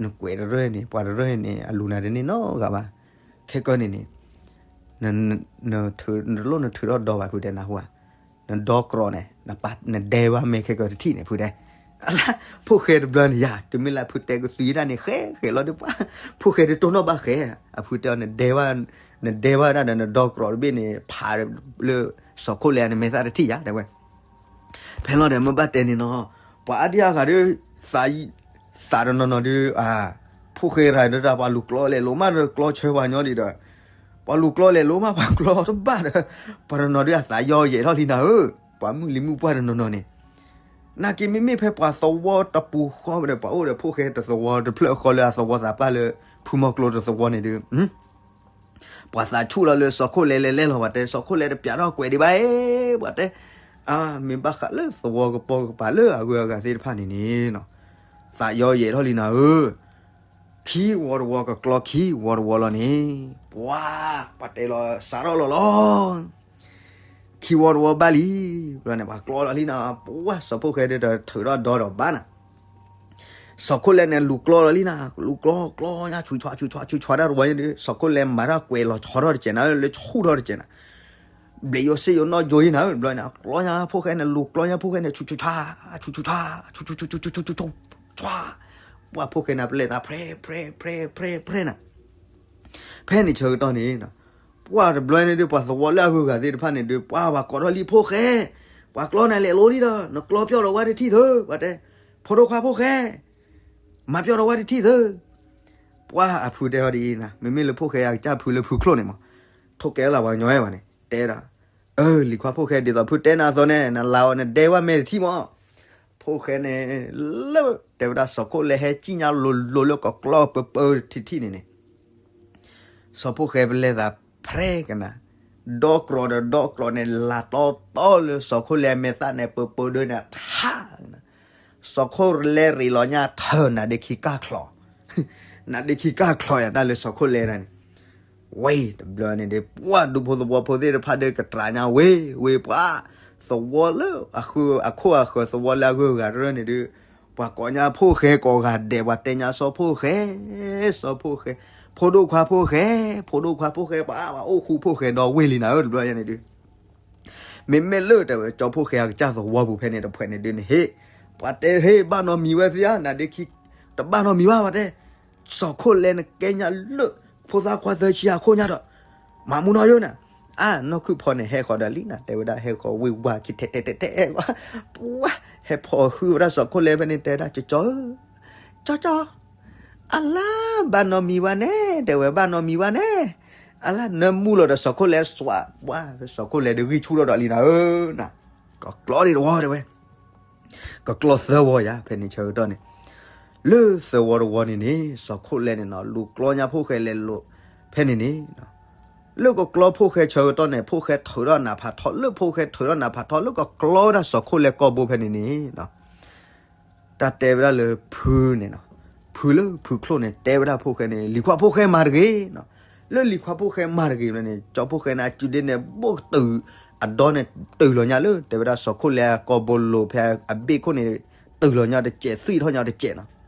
နကွဲးတရၢၢ်န့ၣ် ပှၤတရၢၢ်န့ၣ် အလူၤနၤတန့ၢ်နီတဂၤဘၣ်, ခဲကၢန့ၣ်န့ၣ်, န, နလိၣ်နထုးထီၣ်ဒီဘၣ်ဖုတဲနၢ်ဟူဧါ, နဒီကြီန့ၣ်, နဒဲဝဲမဲာ်ခဲကၢတထံၣ်န့ၣ်ဖုတဲ, အလါ, ဖိၣ်ဃဲတဘျီန့ၣ်ယၤ တုၤမ့ၢ်လၢအဖုတဲကသွံတၢ်န့ၣ် ဃဲဃဲလီၤဒုးပှၤ, ဖိၣ်ဃဲတတိၢ်နီၣ်ဘၣ်ဃဲ, အဖုတဲအီၤ နဒဲဝဲဒၣ်ဒီးနဒီကြီတဘ့ၣ်န့ၣ် ဖးလၢ, စီၤခိၣ်လဲန့ၣ် မဲာ်သၣ်တထံၣ်ယၤတဲဝဲ ဖဲလီၤဒီးမ့ၢ်ဘၣ်တဲန့ၣ်နီၤ, ပှၤအါဒံအါဂၤဒီး, သး, သးတနီၤနီၤဒီး, ဖိၣ်ဃဲရၤဒီးတၢ်ပှၤလူၤကျီလဲၤလိၤမးဒီးကျီဆၢပှၤညီဒံးဒီး, ပှၤလူၤကျီလဲၤလိၤမးပှၤကျီတဘၣ်ဒီး, ပှၤတနီၤဒီးအသးယီယဲာ်ထီၣ်လံနၤဧၢ, ပှၤမုၢ်လံၤမုၢ်ပှၢ်တနီၤနီၤန့ၣ်, နာ်က့မ့မ့ၢ်ဖဲပှၤသဝီတပူၤဃီဒီး ပှၤအိၣ်ဒီးဖိၣ်ဃဲတသဝီတဖျၢၣ်ဃီလၢအသဝီသးပှၢ်လၢ, ဖုမီၤကျိတသဝီန့ၣ်ဒီး ပှၤသးဆူၣ်လီၤလၢစီၤခိၣ်လဲလဲၤလဲၤလီၤ ပှၤတဲစီၤခိၣ်လဲတပျးထီၣ်ကွဲးဒံးဘၣ်, ပှၤတဲ, အါ, မ့ၢ်ဘၣ်ဃးလၢသဝီကပိာ်ကပၤလၢအဂုၤအဂၤသ့ၣ်တဖၣ်န့ၣ်န့ၣ်, သးယီယဲာ်ထီၣ်လံနၤဧၢ, ခံဝီတဝီကကျီခံဝီတဝီလီၤန့ၣ်, ပှၤ, ပှၤတဲလီၤစးထီၣ်လီၤလီၤ ခံဝီတဝီဘၣ်လံ, ဘျီန့ၣ် ပှၤကျီလီၤလံနၤ, ပှၤစီၤဖိၣ်ဃဲဒုးတထုးထီၣ်ဒီဒီးဘၣ်နၤ, စီၤခိၣ်လဲန့ၣ် လူၤကျီလီၤလံနၤ, လူၤကျီကျီညါ ဆူၣ်ဆူၣ်ဆူၣ်ဆူၣ်ဆူၣ်တၢ်တဝီညါဒီး စီၤခိၣ်လဲမၤတၢ်ကွဲးလီၤဆီထီၣ်တကဲးနၤ လၢဆူၣ်ထီၣ်တကဲးနၤ, ဘျဲးယိာ်စ့ယိာ်နီၣ်ယိာ်ယံနၤ, ဘျီန့ၣ် ကျီညါဖိၣ်ဃဲန့ၣ် လူၤကျီညါဖိၣ်ဃဲန့ၣ် ဆူၣ်ဆူၣ်ဆူၣ်, ဆူၣ်ဆူၣ်ဆူၣ်, ဆူၣ်ဆူၣ်ဆူၣ်, ပှၤဖိၣ်ဃဲန့ၣ် ပလဲၤသးဖြဲဖြဲဖြဲဖြဲဖြဲနၤ ဖဲန့ၣ်ဆၢကတီၢ်န့ၣ်, ပှၤတဘျီန့ၣ်ဒီး ပှၤသဝီလၢအဂုၤအဂၤသ့ၣ်တဖၣ်န့ၣ်ဒီး ပှၤဘၣ်ကိးထီၣ်လံဖိၣ်ဃဲ, ပှၤကျီနၤလဲၤလိၤလံဒီး နကျီပျီဒီးဝဲတထံၣ်သၢ, ပှၤတဲ, ဖိဒိၣ်ခွါဖိၣ်ဃဲ, မၤပျီဒီးဝဲတထံၣ်သၢ, ပှၤအဖုတဲအီၤဒ်အံၤနၤ, မ့မ့ၢ်လၢဖိၣ်ဃဲအကစၢ်ဖုလၢဖုချိၣ်န့ၣ်မး, ထိၣ်ကဲလၢပှၤကညီဝဲဘၣ်န့ၣ် တဲဒီး, အၢ လံၤခွါဖိၣ်ဃဲ ဒ်သိးဖုတဲနၤအသိးန့ၣ် နလၤအီၤ နဒဲဝဲမဲာ်တထံၣ်မး ဖိၣ်ဃဲန့ၣ်, လၢ, တဲဝဲဒၣ်စီၤခိၣ်လဲဟဲကံၣ်ညါလိၤလိၤလၢကကျီပၢပၢတထံၣ်န့ၣ်န့ၣ်, စီၤဖိၣ်ဃဲပလဲၤသးဖြဲကနၤ, ဒီကြီဒီးဒီကြီန့ၣ် လၤတီတီလၢစီၤခိၣ်လဲမဲာ်သၣ်န့ၣ် ပၢပၢဒၢန့ၣ်ထါကနၤ, စီၤခိၣ်လဲရ့းလီၤညါထၢနၤဒ့ခံကၢ်ချီၣ်, နၤဒ့ခံကၢ်ချီၣ်ယၤတၢ်လၢစီၤခိၣ်လဲဒၣ်န့ၣ် ဝဲတဘျီန့ၣ်ဒီး ပှၤဒူဖိသဝီဖိသ့ၣ်တဖၣ်ဒီးကတြၤညါဝ့ၤဝ့ၤ ပှၤသဝီလၢအခိၣ်အဃၢၤသဝီလၢအဂုၤအဂၤတရၢၢ်န့ၣ်ဒီး ပှၤကိးညါဖိၣ်ဃဲကိးဂၤဒဲး ပှၤတဲညါစီၤဖိၣ်ဃဲ, စီၤဖိၣ်ဃဲ, ဖိဒိၣ်ခွါဖိၣ်ဃဲ, ဖိဒိၣ်ခွါဖိၣ်ဃဲ ပှၤဘၣ်အိၣ်ဃူဖိၣ်ဃဲဒီဝ့ၢ်လံနၤဧၢ တဘျီညါန့ၣ်ဒီး မ့မ့ၢ်လၢတဲဝဲကၠီဖိၣ်ဃဲအကစၢ်သဝီပူၤဖဲန့ၣ်တဖှဲးန့ၣ်ဒုးန့ၣ်ဟ့ၣ်, ပှၤတဲဟ့ၣ်ဘၣ်နီတမံၤဝဲသ့ဧါ နၤဒ့ခံ, က တဘၣ်နီတမံၤဘၣ်ဝဲတဲ, စီၤခိၣ်လဲန့ၣ်ကဲညါလၢ ဖိသၣ်ခွါသၢဆံအခိၣ်ညါဒီး, မၤမူနီၢ်ယိန့ၣ်, အါ နီၢ်ခုၣ်ဖီန့ၣ် ဟဲဃီၤဒီးလံနၤ တဲဝဲဒၣ် ဟဲဃီၤဝ့ၢ်ဝါခံထဲထဲထဲထဲ, ပှၤ ဟဲဖီၣ်ဟုဝဲဒၣ်စီၤခိၣ်လဲဖဲန့ၣ် တဲဝဲဒၣ် ကၠီကၠီဧၢ, ကၠီကၠီ, အလါ ဘၣ်နီတမံၤဘၣ်န့ၣ် တဲဝဲ ဘၣ်နီတမံၤဘၣ်န့ၣ်, အလါ နၢမူလီၤဒီးစီၤခိၣ်လဲစွး, ပှၤ စီၤခိၣ်လဲဒုးဂံၢ်ဆူၣ်ထီၣ်ဒီးလံနၤဧၢနၤ, ကကျီဒံးတဝီတဲဝဲ ကကျီသၢဝီယၤ ဖဲန့ၣ်ဆၢကတီၢ်န့ၣ်, လၢသၢဝီတဝီန့ၣ်န့ၣ် စီၤခိၣ်လဲန့ၣ်နီၤ လူၤကျီညါဖိၣ်ဃဲလဲၤလိာ်, ဖဲန့ၣ်န့ၣ်, လၢကကျီဖိၣ်ဃဲဆၢကတီၢ်န့ၣ် ဖိၣ်ဃဲထုးထီၣ်နးဖးထီ, လၢဖိၣ်ဃဲထုးထီၣ်နးဖးထီ လၢကကျီဝဲဒၣ်စီၤခိၣ်လဲကီၢ်ဘိဖဲန့ၣ်န့ၣ် တၢ်တဲဝဲဒၣ်လၢဖုန့ၣ်နီၤ, ဖုလၢဖုချိၣ်န့ၣ် တဲဝဲဒၣ်ဖိၣ်ဃဲန့ၣ် လံၤခွါဖိၣ်ဃဲမၤတဂ့ၤနီၤ, လၢလံၤခွါဖိၣ်ဃဲမၤတဂ့ၤန့ၣ် ကၠီဖိၣ်ဃဲန့ၣ် အစုဒ့န့ၣ် ဘိၣ်တုာ်, အဒီန့ၣ် တုာ်လီၤညါလၢ တဲဝဲဒၣ်စီၤခိၣ်လဲအကီၢ်ဘိလိၤဖဲအဘ့ၣ်ခိၣ်န့ၣ်, တုာ်လီၤညါတစဲး သွံၣ်ထီၣ်ညါတစဲးနီၤ,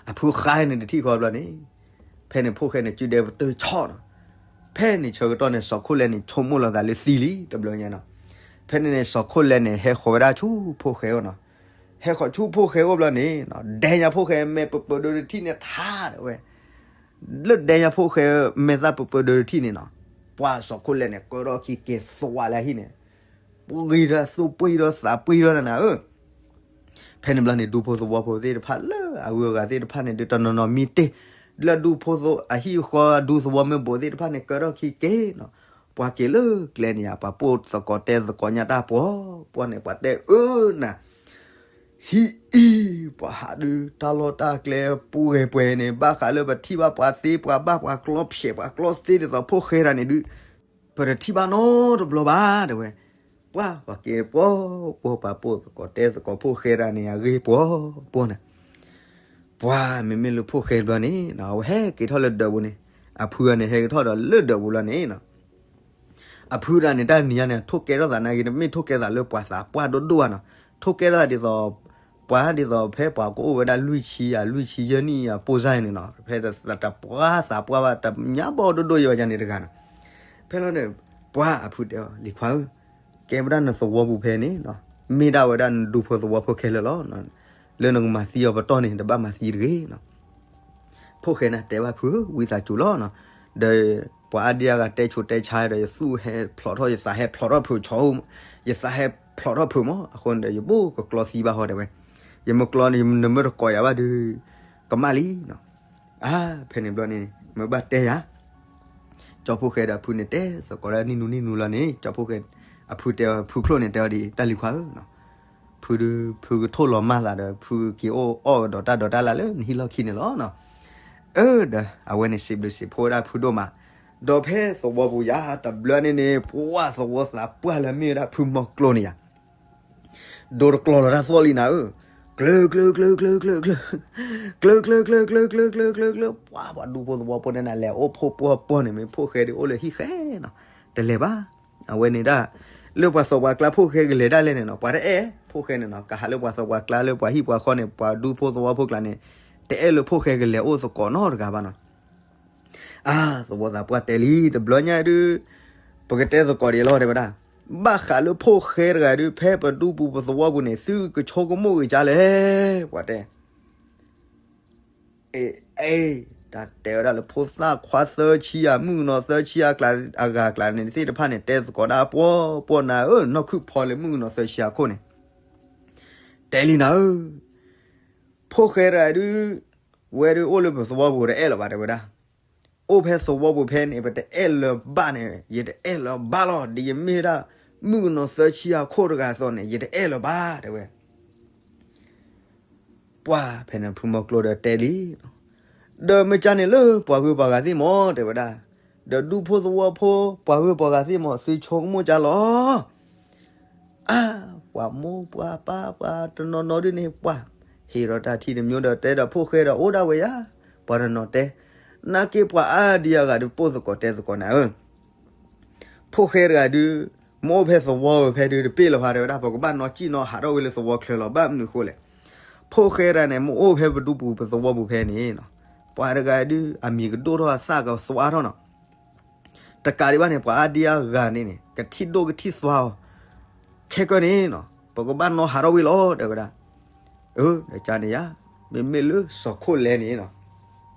အဖုဃါန့ၣ်တထံၣ်ဃီဘျီန့ၣ်, ဖဲန့ၣ်ဖိၣ်ဃဲန့ၣ် စုဒဲပတုာ်ဆီၣ်နီၤ, ဖဲန့ၣ်ဆၢကတီၢ်န့ၣ် စီၤခိၣ်လဲန့ၣ် ဆိကမိၣ်လီၤသးလၢသံလံ တဘျီညါနီၤ, ဖဲန့ၣ်န့ၣ် စီၤခိၣ်လဲန့ၣ် ဟဲဃီၤဝဲဒၣ်ဆူဖိၣ်ဃဲအိၣ်နီၤ, ဟဲဃီၤဆူဖိၣ်ဃဲအိၣ်ဘျီန့ၣ်, ဒဲညါဖိၣ်ဃဲမဲာ်ပၢၢ်ပၢၢ်ဒိတထံၣ်န့ၣ်ထါတဲဝဲ, လၢဒဲညါဖိၣ်ဃဲမဲာ်သၣ်ပၢၢ်ပၢၢ်ဒိတထံၣ်န့ၣ်နီၤ, ပှၤစီၤခိၣ်လဲန့ၣ် ကၢထီၣ်ခံက့ၤသွးလၢဟံၣ်န့ၣ်, ပှ့ၤဒီးသူပှ့ၤဒီးသးပှ့ၤဒီးနၤဧၢ ဖဲန့ၣ်ဘျီန့ၣ် ဒူဖိသဝီဖိသ့ၣ်တဖၣ်လၢအဂုၤအဂၤသ့ၣ်တဖၣ်န့ၣ် ဒုးတနီၤနီၤမံတ့ၢ်, လၢဒူဖိသဝီအဟံၣ်ဃီဒူသဝီမ့ၢ်ဘိးသ့ၣ်တဖၣ်န့ၣ် ကၢထီၣ်ခံက့ၤနီၤ, ပှၤက့ၤလၢကျဲန့ၣ်ယါ ပှၤပိာ်သကိးတဲသကိးညါတၢ်ပှီၤပှီၤန့ၣ် ပှၤတဲအၢနၤ ဟံၣ်အံၤ ပှၤဟးဒုးတၢ်လီၢ်တၢ်ကျဲပူၤဂဲၤပှဲၤန့ၣ် ဘၣ်ဃးလၢပထံၣ်ဘၣ်ပှၤသ့ ပှၤဘၣ်ပှၤကျီဖျဲးပှၤကျီသ့ဒ်သိးဖိၣ်ဃဲတၢ်န့ၣ်ဒုး ပတထံၣ်ဘၣ်နီတဘျီဘၣ်တဲဝဲ, ပှၤပှၤက့ၤပှီၤပှီၤ ပှၤပိာ်သကိးတဲသကိးဖိၣ်ဃဲတၢ်န့ၣ် အဂ့ၢ်ပှီၤပှီၤန့ၣ်, ပှၤမ့မ့ၢ်လၢဖိၣ်ဃဲတဘျီန့ၣ် အဝဲဟဲက့ၤထီၣ်လၢဒၢးပူၤန့ၣ်, အဖုန့ၣ် ဟဲက့ၤထီၣ်ဒီးလၢဒၢးပူၤလီၤန့ၣ် အဖုတၢ်န့ၣ် တၢ်နံၤညါန့ၣ် ထိၣ်ကဲထီၣ်သးနာ်က့ တမ့ၢ်ထိၣ်ကဲသးလၢပှၤသးပှၢ်ဒိၣ်ဒိၣ်ဘၣ်နီၤ, ထိၣ်ကဲထီၣ်သးဒ်သိး ပှၤဒ်သိးဖဲပှၤကအိၣ်ဝဲဒၣ်လွံၢ်ဆံယၤ လွံၢ်ဆံယဲၢ်နံၣ်ယၤ ပိၢ်စၢ်န့ၣ်နီၤ, ဖဲတသးတပှၢ်သးပှၢ်ဘၣ် တညါဘၣ်ဒိၣ်ဒိၣ်ယဲၢ်ဘၣ်ယၤန့ၣ်တဂၤနီၤ, ဖဲလီၤန့ၣ် ပှၤအဖုတဲအီၤ လံၤခွါဧၢ, ကဲဝဲဒၣ်နသဝီပူၤဖဲန့ၣ်နီၤ, မ့ၢ်ဒၣ်ဝဲဒၣ်နဒူဖိသဝီဖိခဲလၢာ်လီၤ, လၢနကမၤသံအီၤပတီၢ်န့ၣ် တဘၣ်မၤသံတဂ့ၤနီၤ ဖိၣ်ဃဲန့ၣ်တဲဘၣ်ဖုဧၢ ဝံသးစူၤလီၤနီၤ, ဒီးပှၤအါဒံအါဂၤတဲဆိတဲဆါဒီး ယသူၣ်ဟဲဖျိးထီၣ် ယသးဟဲဖျိးထီၣ်ဖုးဆီ, ယသးဟဲဖျိးထီၣ်ဖုးမး အဃိန့ၣ်ဒီး ယဘိၣ်ကကျီသံဘၣ်ဟီတဲဝဲ, ယမ့ၢ်ကျီန့ၣ် နမ့ၢ်တကိးယၤဘၣ်ဒီး ကမၣ်လံနီၤ, အါ ဖဲန့ၣ်ဘျီန့ၣ် မ့ၢ်ဘၣ်တဲယၤ ကၠီဖိၣ်ဃဲဒီးအဖုန့ၣ်တဲသကိးဒၣ်နံၣ်နူနံၣ်နူလီၤန့ၣ် ကၠီဖိၣ်ဃဲ အဖုတဲ ဖုချိၣ်န့ၣ်တဲအီၤဒ် တၢ်လံၤခွါဧၢ, ဖုဒုး ဖုကထိၣ်လီၤမၢ်သးဒီး ဖုက့ၤအိၣ်အီၣ်ကဒီးတၢ်ဒိးတၢ်လၢ်လၢနဟံၣ်လီၢ်ခံန့ၣ်လီၤနီၤ, အၢ ဒီးအဝဲန့ၣ်စံးဘျုးစံးဖှိၣ်ဝဲဒၣ်ဖုဒိၣ်မး, ဒီးဖဲသဝီပူၤယၤတဘျီန့ၣ်န့ၣ် ပှၤသဝီသးပှၢ်လၢမ့ၢ်ဝဲဒၣ်ဖုမီၤကျိၤန့ၣ်ယၤ ဒိတကျီလီၤတၢ်သီၣ်လံနၤဧၢ, ကျၢၤကျၢၤကျၢၤကျၢၤကျၢၤကျၢၤ, ကျၢၤကျၢၤကျၢၤကျၢၤကျၢၤကျၢၤကျၢၤကျၢၤ, ပှၤပှၤဒူဖိသဝီဖိန့ၣ်နၤ လဲၤအိၣ်ဖှိၣ်ပှီၢ်ပှီၢ်န့ၣ် မ့ၢ်ဖိၣ်ဃဲဒုးအိၣ်လၢဟံၣ်ဃဲနီၤ, တလဲၤဘၣ်, အဝဲန့ၣ်ဒၣ် လၢပှၤသဝီပှၤကျါဖိၣ်ဃဲကလဲၤဒၣ်လဲၣ်န့ၣ်နီၤ ပှၤတအဲၣ်ဖိၣ်ဃဲန့ၣ်နီၤ ကဟးလၢပှၤသဝီပှၤကျါလၢပှၤဟံၣ်ပှၤဃီန့ၣ် ပှၤဒူဖိသဝီဖိကျါန့ၣ် တအဲၣ်လၢဖိၣ်ဃဲကလဲၤအိၣ်သကိးနီတဂၤဘၣ်နီၤ အါ သဝီသးပှၢ်တဲလံ တဘျီညါဒုး ပကတဲသကိးဒံးလီၤ တဲဝဲဒၣ်, ဘၣ်ဃးလၢဖိၣ်ဃဲတဂၤဒုး ဖဲပဒူပူၤပသဝီပူၤန့ၣ် သုကဆိကမိၣ်ဂ့ၤကၢလဲၣ် ပှၤတဲ, အ့ အ့ တၢ်တဲဝဲဒၣ်လၢဖိသၣ်ခွါသၢဆံယၤ မုၣ်ကနီၤသၢဆံအကျါ အဂၤကျါန့ၣ်သ့ၣ်တဖၣ်န့ၣ် တဲသကိးဒၣ်ပှီၢ်ပှီၢ်နၤဧၢ, နီၢ်ခုၣ်ဖီလၢမုၣ်ကနီၤသၢဆံအခိၣ်န့ၣ် တဲလံနၤဧၢ, ဖိၣ်ဃဲတဂၤဒုး ဝဲဒုးအိၣ်လၢပသဝီပူၤတအဲၣ်လၢၤဘၣ် တဲဝဲဒၣ်, အိၣ်ဖဲသဝီပူၤဖဲန့ၣ် ပတအဲၣ်လၢၤဘၣ်န့ၣ် ယတအဲၣ်လၢၤဘၣ်လီၤ ဒ်ယမ့ၢ်ဒၣ် မုၣ်ကနီၤသၢဆံအခိၣ်တဂၤအသိးန့ၣ် ယတအဲၣ်လၢၤဘၣ် တဲဝဲ ပှၤဖဲန့ၣ်ဖုမီၤကျိၤဒီးတဲလံ, ဒီးမ့ၢ်ကၢန့ၣ်လၢပှၤဂုၤပှၤဂၤသ့ၣ်မး တဲဝဲဒၣ်, ဒီးဒူဖိသဝီဖိ ပှၤဂုၤပှၤဂၤသ့ၣ်မး သုဆိကမိၣ်ကၢလီၤ, အါ ပှၤမိၢ်ပှၤပၢ်ပှၤတနီၤနီၤဒုန့ၣ် ပှၤ ဟ့ၣ်ဒီးတၢ်ထံၣ်တမံၤဒီးတဲဒီးဖိၣ်ဃဲဒီးအိၣ်ဒၣ်ဝဲယၤ, ပှၤတနီၤတဲ, နာ်က့ပှၤအါဒံအါဂၤဒုးပိာ်သကိးတဲသကိးနၤဧၢ ဖိၣ်ဃဲတဂၤဒုး, မ့ၢ်အိၣ်ဖဲသဝီဖဲဒုးတပ့ၢ်လီၤဖးတဲဝဲဒၣ် ပကဘၣ်နီၢ်ကံၣ်နီၢ်ဟးထီၣ်ဝဲလၢသဝီချၢလီၤ ဘၣ်မနုၤဃိလဲၣ်, ဖိၣ်ဃဲတဂၤန့ၣ် မ့ၢ်အိၣ်ဖဲပဒူပူၤပသဝီပူၤဖဲန့ၣ်, ပှၤတဂၤဒုး အမံၤကဒိၣ်ထီၣ်အသၣ်ကသွါထီၣ်နီၤ, တကးဒံးဘၣ်န့ၣ် ပှၤအါဒံအါဂၤန့ၣ်န့ၣ် ကထံၣ်ဒိၣ်ကထံၣ်သွါအီၤ, ခဲကၢန့ၣ်နီၤ ပကဘၣ်နီၢ်ဟးထီၣ်ဝဲလီၤ တဲဝဲဒၣ် အၢ ဒီးကၢန့ၣ်ယၤ, မ့မ့ၢ်လၢစီၤခိၣ်လဲန့ၣ်,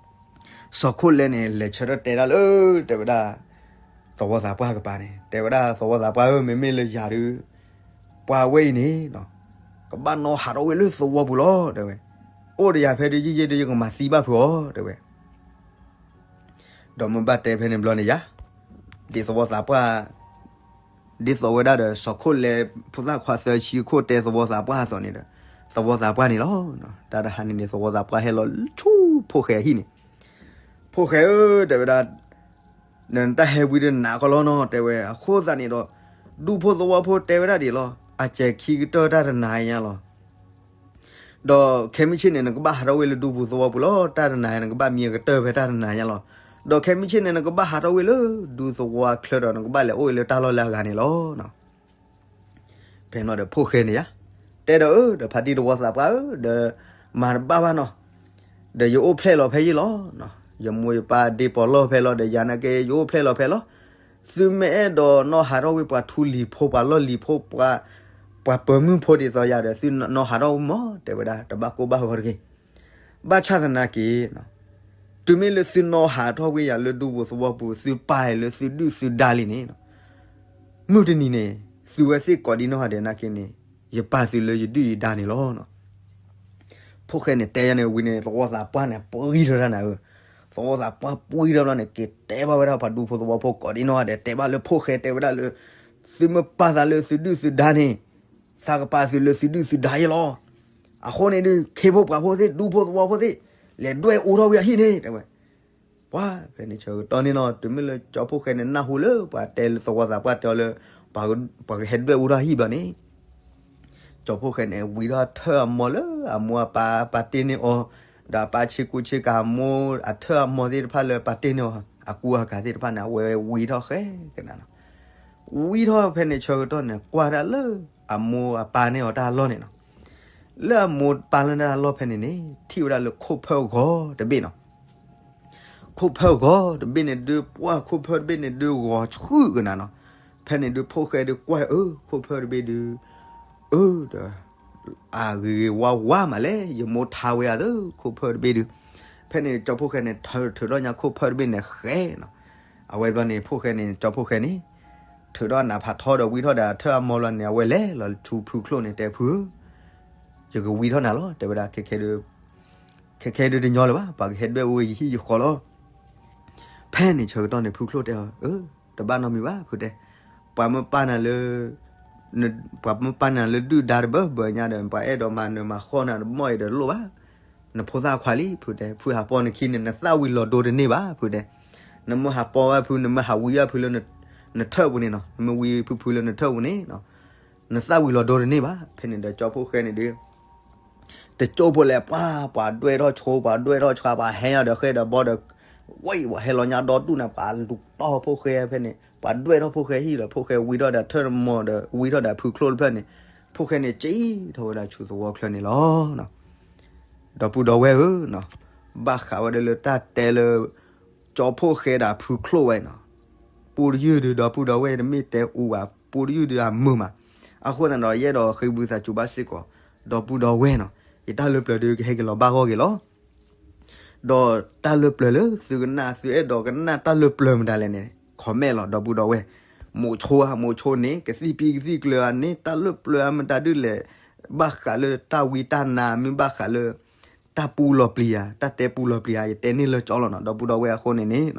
စီၤခိၣ်လဲန့ၣ် လဲၤဆၢထၢၣ်တဲဒၣ်လၢ တဲဝဲဒၣ် သဝီသးပှၢ်ကပၤန့ၣ်, တဲဝဲဒၣ် သဝီသးပှၢ်ဧၢ, မ့မ့ၢ်လၢယၤဒုး ပှၤဝဲအံၤန့ၣ် ကဘၣ်နီၣ်ဟးထီၣ်ဝဲလၢသဝီပူၤလီၤ တဲဝဲ. အိၣ်ဒီးယၤဖဲဒုးယံာ်ယံာ်ဒီး ယကမၤသံဘၣ်ဖုးအီၤ တဲဝဲ. ဒီးမ့ၢ်ဘၣ်တဲဖဲန့ၣ်ဘျီန့ၣ်ယါ, ဒ်သဝီသးပှၢ် ဒ်သိးဝဲဒၣ်ဒီး စီၤခိၣ်လဲ ဖိသၣ်ခွါသၢဆံခိၣ်တဲသဝီသးပှၢ်အသိးန့ၣ်ဒီး သဝီသးပှၢ်န့ၣ်လီၤ. တၢ်တဟါန့ၣ်န့ၣ် သဝီသးပှၢ်ဟဲလီၤဆူဖိၣ်ဃဲအဟံၣ်န့ၣ်, ဖိၣ်ဃဲဧၢ, တဲဝဲဒၣ်, နတၢ်ဟဲဝံၤဒီးနးကီလီၤနီၤ တဲဝဲ. အဃိသတးန့ၣ်ဒီး ဒူဖိသဝီဖိတဲဝဲဒၣ်ဒ်လီၤ, အစဲၤခံကတၢၢ်တၢ်တနၤညါလီၤ. ဒီးခဲမုၢ်ဆ့ၣ်န့ၣ် နကဘၣ်ဟးထီၣ်ဝဲလၢဒူပူၤသဝီပူၤလီၤ. တၢ်တနၤညါ နကဘၣ်မံအကတၢၢ်ဖဲတၢ်တနၤညါလီၤ. ဒီးခဲမုၢ်ဆ့ၣ်န့ၣ် နကဘၣ်ဟးထီၣ်ဝဲလၢဒူသဝီအချၢဒီး နကဘၣ်လဲၤအိၣ်ဝဲလၢတၢ်လီၢ်လၢအဂၤန့ၣ်လီၤ. ဖဲန့ၣ်ဒီးဖိၣ်ဃဲန့ၣ်ယါ, တဲဒီးအၢ ဒီးဖါတံၢ်သဝီသးပှၢ်ဧၢ, ဒီးမၤတဘၣ်ဘၣ်နီၤ, ဒီးယအိၣ်ဖျဲၣ်လီၤဖဲယ့ၣ်လီၤ. ယမိၢ်ယပၢ်ဒ့ပီၤလီၢ်ဖဲလီၤ, ဒီးယၤနာ်က့ ယအိၣ်ဖျဲၣ်လီၤဖဲလီၤ. သုမ့ၢ်အဲၣ်ဒိးနီၣ်ဟးထီၣ်ဝဲပှၤထူလံၤဖိ ပှၤလီၢ်လံၤဖိ ပှၤပၢၤမုၢ်ဖိဒ်သိးယၤဒီး သုနီၣ်ဟးထီၣ်ဝဲမး တဲဝဲဒၣ်, တဘၣ်ကိၢ်ဘၣ်ဂီၤတဂ့ၤ. ဘၣ်ဆၣ်သနာ်က့ တုၤမ့ၢ်လၢသုနီၣ်ဟးထီၣ်ဝဲယၤလၢဒူပူၤသဝီပူၤ သုပာ်အီၤလၢသုဒုၣ်သုဒါလံန့ၣ်, မုၢ်တနံၤန့ၣ် သုဝဲသ့ၣ်ကိးဒံနီၢ်ဂၤဒဲးနာ်က့န့ၣ် ယပာ်သုလၢယဒုၣ်ယဒါန့ၣ်လီၤ. ဖိၣ်ဃဲန့ၣ်တဲယၤန့ၣ်ဝံၤန့ၣ် သဝီသးပှၢ်န့ၣ် ပှံထီၣ်တၢ်နၤဧၢ, သဝီသးပှၢ်ပှံထီၣ်ဘျီန့ၣ် က့ၤတဲဘၣ်ဝဲဒၣ်ပှၤဒူဖိသဝီဖိကိးဒံနီၢ်ဂၤဒဲး တဲဘၣ်လၢဖိၣ်ဃဲတဲဝဲဒၣ်လၢ သုမ့ၢ်ပာ်သးလၢသုဒုၣ်သုဒါန့ၣ် သးကပာ်သုလၢသုဒုၣ်သုဒါယ့ၣ်လီၤ. အဃိန့ၣ်ဒုး ခ့ဖိပှၤဖိသ့ၣ် ဒူဖိသဝီဖိသ့ၣ် လဲၤဒွဲၣ်အူထီၣ်ဝံၤအဟံၣ်န့ၣ် တဲဝဲ. ပှၤဖဲန့ၣ်ဆၢကတီၢ်န့ၣ်လီၤ, တုၤမ့ၢ်လၢကၠီဖိၣ်ဃဲန့ၣ်နၢ်ဟူလၢပှၤတဲလၢသဝီသးပှၢ်တဲအီၤလၢ ပှၤကဟဲဒွဲၣ်အူထီၣ်ဟံၣ်ဘျီန့ၣ် ကၠီဖိၣ်ဃဲန့ၣ် ဝံထီၣ်အထၢၣ်အမိၢ်လၢအမိၢ်အပၢ်ပာ်တ့ၢ်န့ၢ်အီၤ, ဒီးအပၢ်ဆ့ကူဆ့ကၤအမိၢ်အထၢၣ်အမိၢ်သ့ၣ်တဖၣ်လၢပာ်တ့ၢ်န့ၢ်အီၤ အကူအကၤသ့ၣ်တဖၣ်န့ၣ် အဝဲဝံထီၣ်ဃဲကနၤလီၤ. ဝံထီၣ်ဖဲန့ၣ်ဆၢကတီၢ်န့ၣ် ကွၢ်ဒၣ်လၢအမိၢ်အပၢ်န့ၢ်အီၤတၢ်လီၢ်န့ၣ်လီၤ. လၢအမိၢ်ပၢ်န့ၢ်အီၤတၢ်လီၢ်ဖဲန့ၣ်န့ၣ် ထံၣ်ဝဲဒၣ်လၢခိၣ်ဖၢၣ်ဂီၤတဘ့ၣ်လီၤ. ခိၣ်ဖၢၣ်ဂီၤတဘ့ၣ်န့ၣ်ဒုး ပှၢ်ခိၣ်ဖၢၣ်တဘ့ၣ်န့ၣ်ဒုးဂီၤဆှုၣ်ကနၤလီၤ. ဖဲန့ၣ်ဒုးဖိၣ်ဃဲဒုးကွၢ်အၢ ခိၣ်ဖၢၣ်တဘ့ၣ်ဒုး အၢ ဒီး အဂ့ၤဂ့ၤဝါဝါမးလဲၣ် ယမိၢ်ထါဝဲဧါသၢ ခိၣ်ဖၢၣ်တဘ့ၣ်ဒုး. ဖဲန့ၣ်ကၠီဖိၣ်ဃဲန့ၣ် ထုးထီၣ်ညါခိၣ်ဖၢၣ်တဘ့ၣ်န့ၣ်ဃဲလီၤ. အဝဲဘျီန့ၣ် ဖိၣ်ဃဲန့ၣ် ကၠီဖိၣ်ဃဲန့ၣ် ထုးထီၣ်နးဖးထီဒီးဝံထီၣ်ဒီးအထၢၣ်အမိၢ်လီၤန့ၣ် အဝဲလဲၤလီၤဆူဖုချိၣ်န့ၣ် တဲဖုဧၢ ယကဝံထီၣ်နၤလီၤ တဲဝဲဒၣ်. ခဲခဲဒုးတညီလၢၤဘၣ် ပှၤကဟဲဒွဲၣ်အူယဟံၣ်ယဃီလီၤ. ဖဲန့ၣ်ဆၢကတီၢ်န့ၣ် ဖုချိၣ်တဲအီၤ အၢ တဘၣ်နီတမံၤဘၣ် ဖုတဲ. ပှၤမ့ၢ်ပာ်နၤလၢ ပှၤမ့ၢ်ပာ်နၤလၢဒုၣ်ဒါတဘၢဘၢညါဒီး ပှၤအဲၣ်ဒိးမၤနၢၤမၤဃီနၤတဘျီအံၤဒီးလိၣ်ဘၣ်. နဖိသၣ်ခွါလံ ဖုတဲ. ဖုဟးပီနခံန့ၣ် နသၣ်ဝံၤလီၤဒိတန့ၢ်ဘၣ် ဖုတဲ. နမ့ၢ်ဟးပီဘၣ်ဖု နမ့ၢ်ဟးဝံဘၣ်ဖုလၢ နထၢၣ်ပူၤန့ၣ်နီၤ နမ့ၢ်ဝံဖုဖုလၢနထၢၣ်ပူၤန့ၣ် နသၣ်ဝံၤလီၤဒိတန့ၢ်ဘၣ်. ဖဲန့ၣ်ဒီးကၠီဖိၣ်ဃဲန့ၣ်ဒုး တကၠိဖိလဲၣ် ပှၤ ပှၤဒွဲၣ်ထီၣ်ဆိ ပှၤဒွဲၣ်ထီၣ်ဆှါ ပှၤဟဲညါဒီးဃဲဒီးဘီဒီး ဝဲ ပှၤဟဲလီၤညါဒီဒူၣ်န့ၣ် ပှၤလူၤတီၢ်ဖိၣ်ဃဲဖဲန့ၣ် ပှၤဒွဲၣ်ထီၣ်ဖိၣ်ဃဲဟံၣ်ဒီး ဖိၣ်ဃဲဝံထီၣ်ဒီးထၢၣ်တမီၤဒီး ဝံထီၣ်ဒီးဖုချိၣ်တဖျၢၣ်န့ၣ် ဖိၣ်ဃဲန့ၣ် ကၠံၣ်ထီၣ်ဝဲဒၣ်ဆူသဝီချၢန့ၣ်လီၤ. ဒီပုၢ်ဒီဝဲၢ်ဧၢ, ဘၣ်ဃးဝဲဒၣ်လၢတၢ်တဲလၢ ကၠီဖိၣ်ဃဲဒီးဖုချိၣ်ဝဲနီၤ ပူတယုၢ်ဒုး ဒီပုၢ်ဒီဝဲၢ်တမ့ၢ်တဲအူဘၣ် ပူတယုၢ်ဒုးအမုာ်မး. အဃိသတးဒီး ယအဲၣ်ဒိးဃ့ဝံသးစူၤဘၣ်စ့ၢ်ကီး ဒီပုၢ်ဒီဝဲၢ်နီၤ ယတၢ်လၢပျၢၤဒုးကဟဲက့ၤလီၤဘၣ်ဂီၢ်က့ၤလီၤ. ဒီးတၢ်လၢပျၢၤလၢသုကနၣ် သုအဲၣ်ဒိးကနၣ်တၢ်လၢပျၢၤမတၤလဲၣ်န့ၣ် comment လီၤ ဒီပုၢ်ဒီဝဲၢ်. မိးဆိဧါ မိးဆိန့ၣ် ကသံၣ်ပံကသံၣ်ကျၢၤဧါန့ၣ် တၢ်လၢပျၢၤမတၤဒုးလဲၣ် ဘၣ်ဃးလၢတၢ်ဝံတၢ်နါ မ့ၢ်ဘၣ်ဃးလၢ တၢ်ပူလီၤပျံၤဧါ တၢ်တဲပူလီၤပျံၤဧါ ယတဲန့ၢ်လၢကၠီလီၤနီၤ ဒီပုၢ်ဒီဝဲၢ်. အဃိန့ၣ်န့ၣ်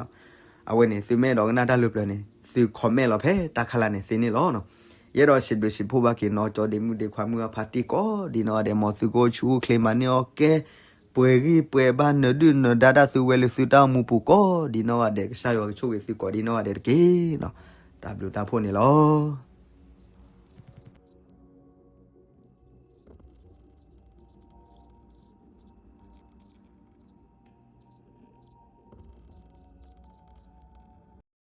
အဝဲန့ၣ် သုမ့ၢ်အဲၣ်ဒိးကနၣ်တၢ်လၢပျၢၤန့ၣ် သု comment လီၤဖဲတၢ်ခါလာ်န့ၣ်သ့န့ၣ်လီၤ. ယအဲၣ်ဒိးစံးဘျုးစံးဖှိၣ်ဘၣ်က့ၤနီၢ်ကၠီဒ့မုၣ်ဒ့ခွါမုၣ်အဖါတံၢ်ကိးဒ်နီၢ်ဂၤဒဲး မ်သုကအိၣ်ဆူၣ်အိၣ်ချ့မၤန့ၢ်အီၣ်ကဲ ပှဲၤဂံၢ်ပှဲၤဘါ နၢၤဒုၣ်နၢၤဒါတၢ်သုဝဲလၢသုတၢ်အိၣ်မူပူၤကိးဒ်နီၢ်ဂၤဒဲး ကစၢ်ယွၤကဆိၣ်ဂ့ၤသုကိးဒ်နီၢ်ဂၤဒဲးတက့ၢ်. တၢ်ဘျုးတၢ်ဖှိၣ်န့ၣ်လီၤ.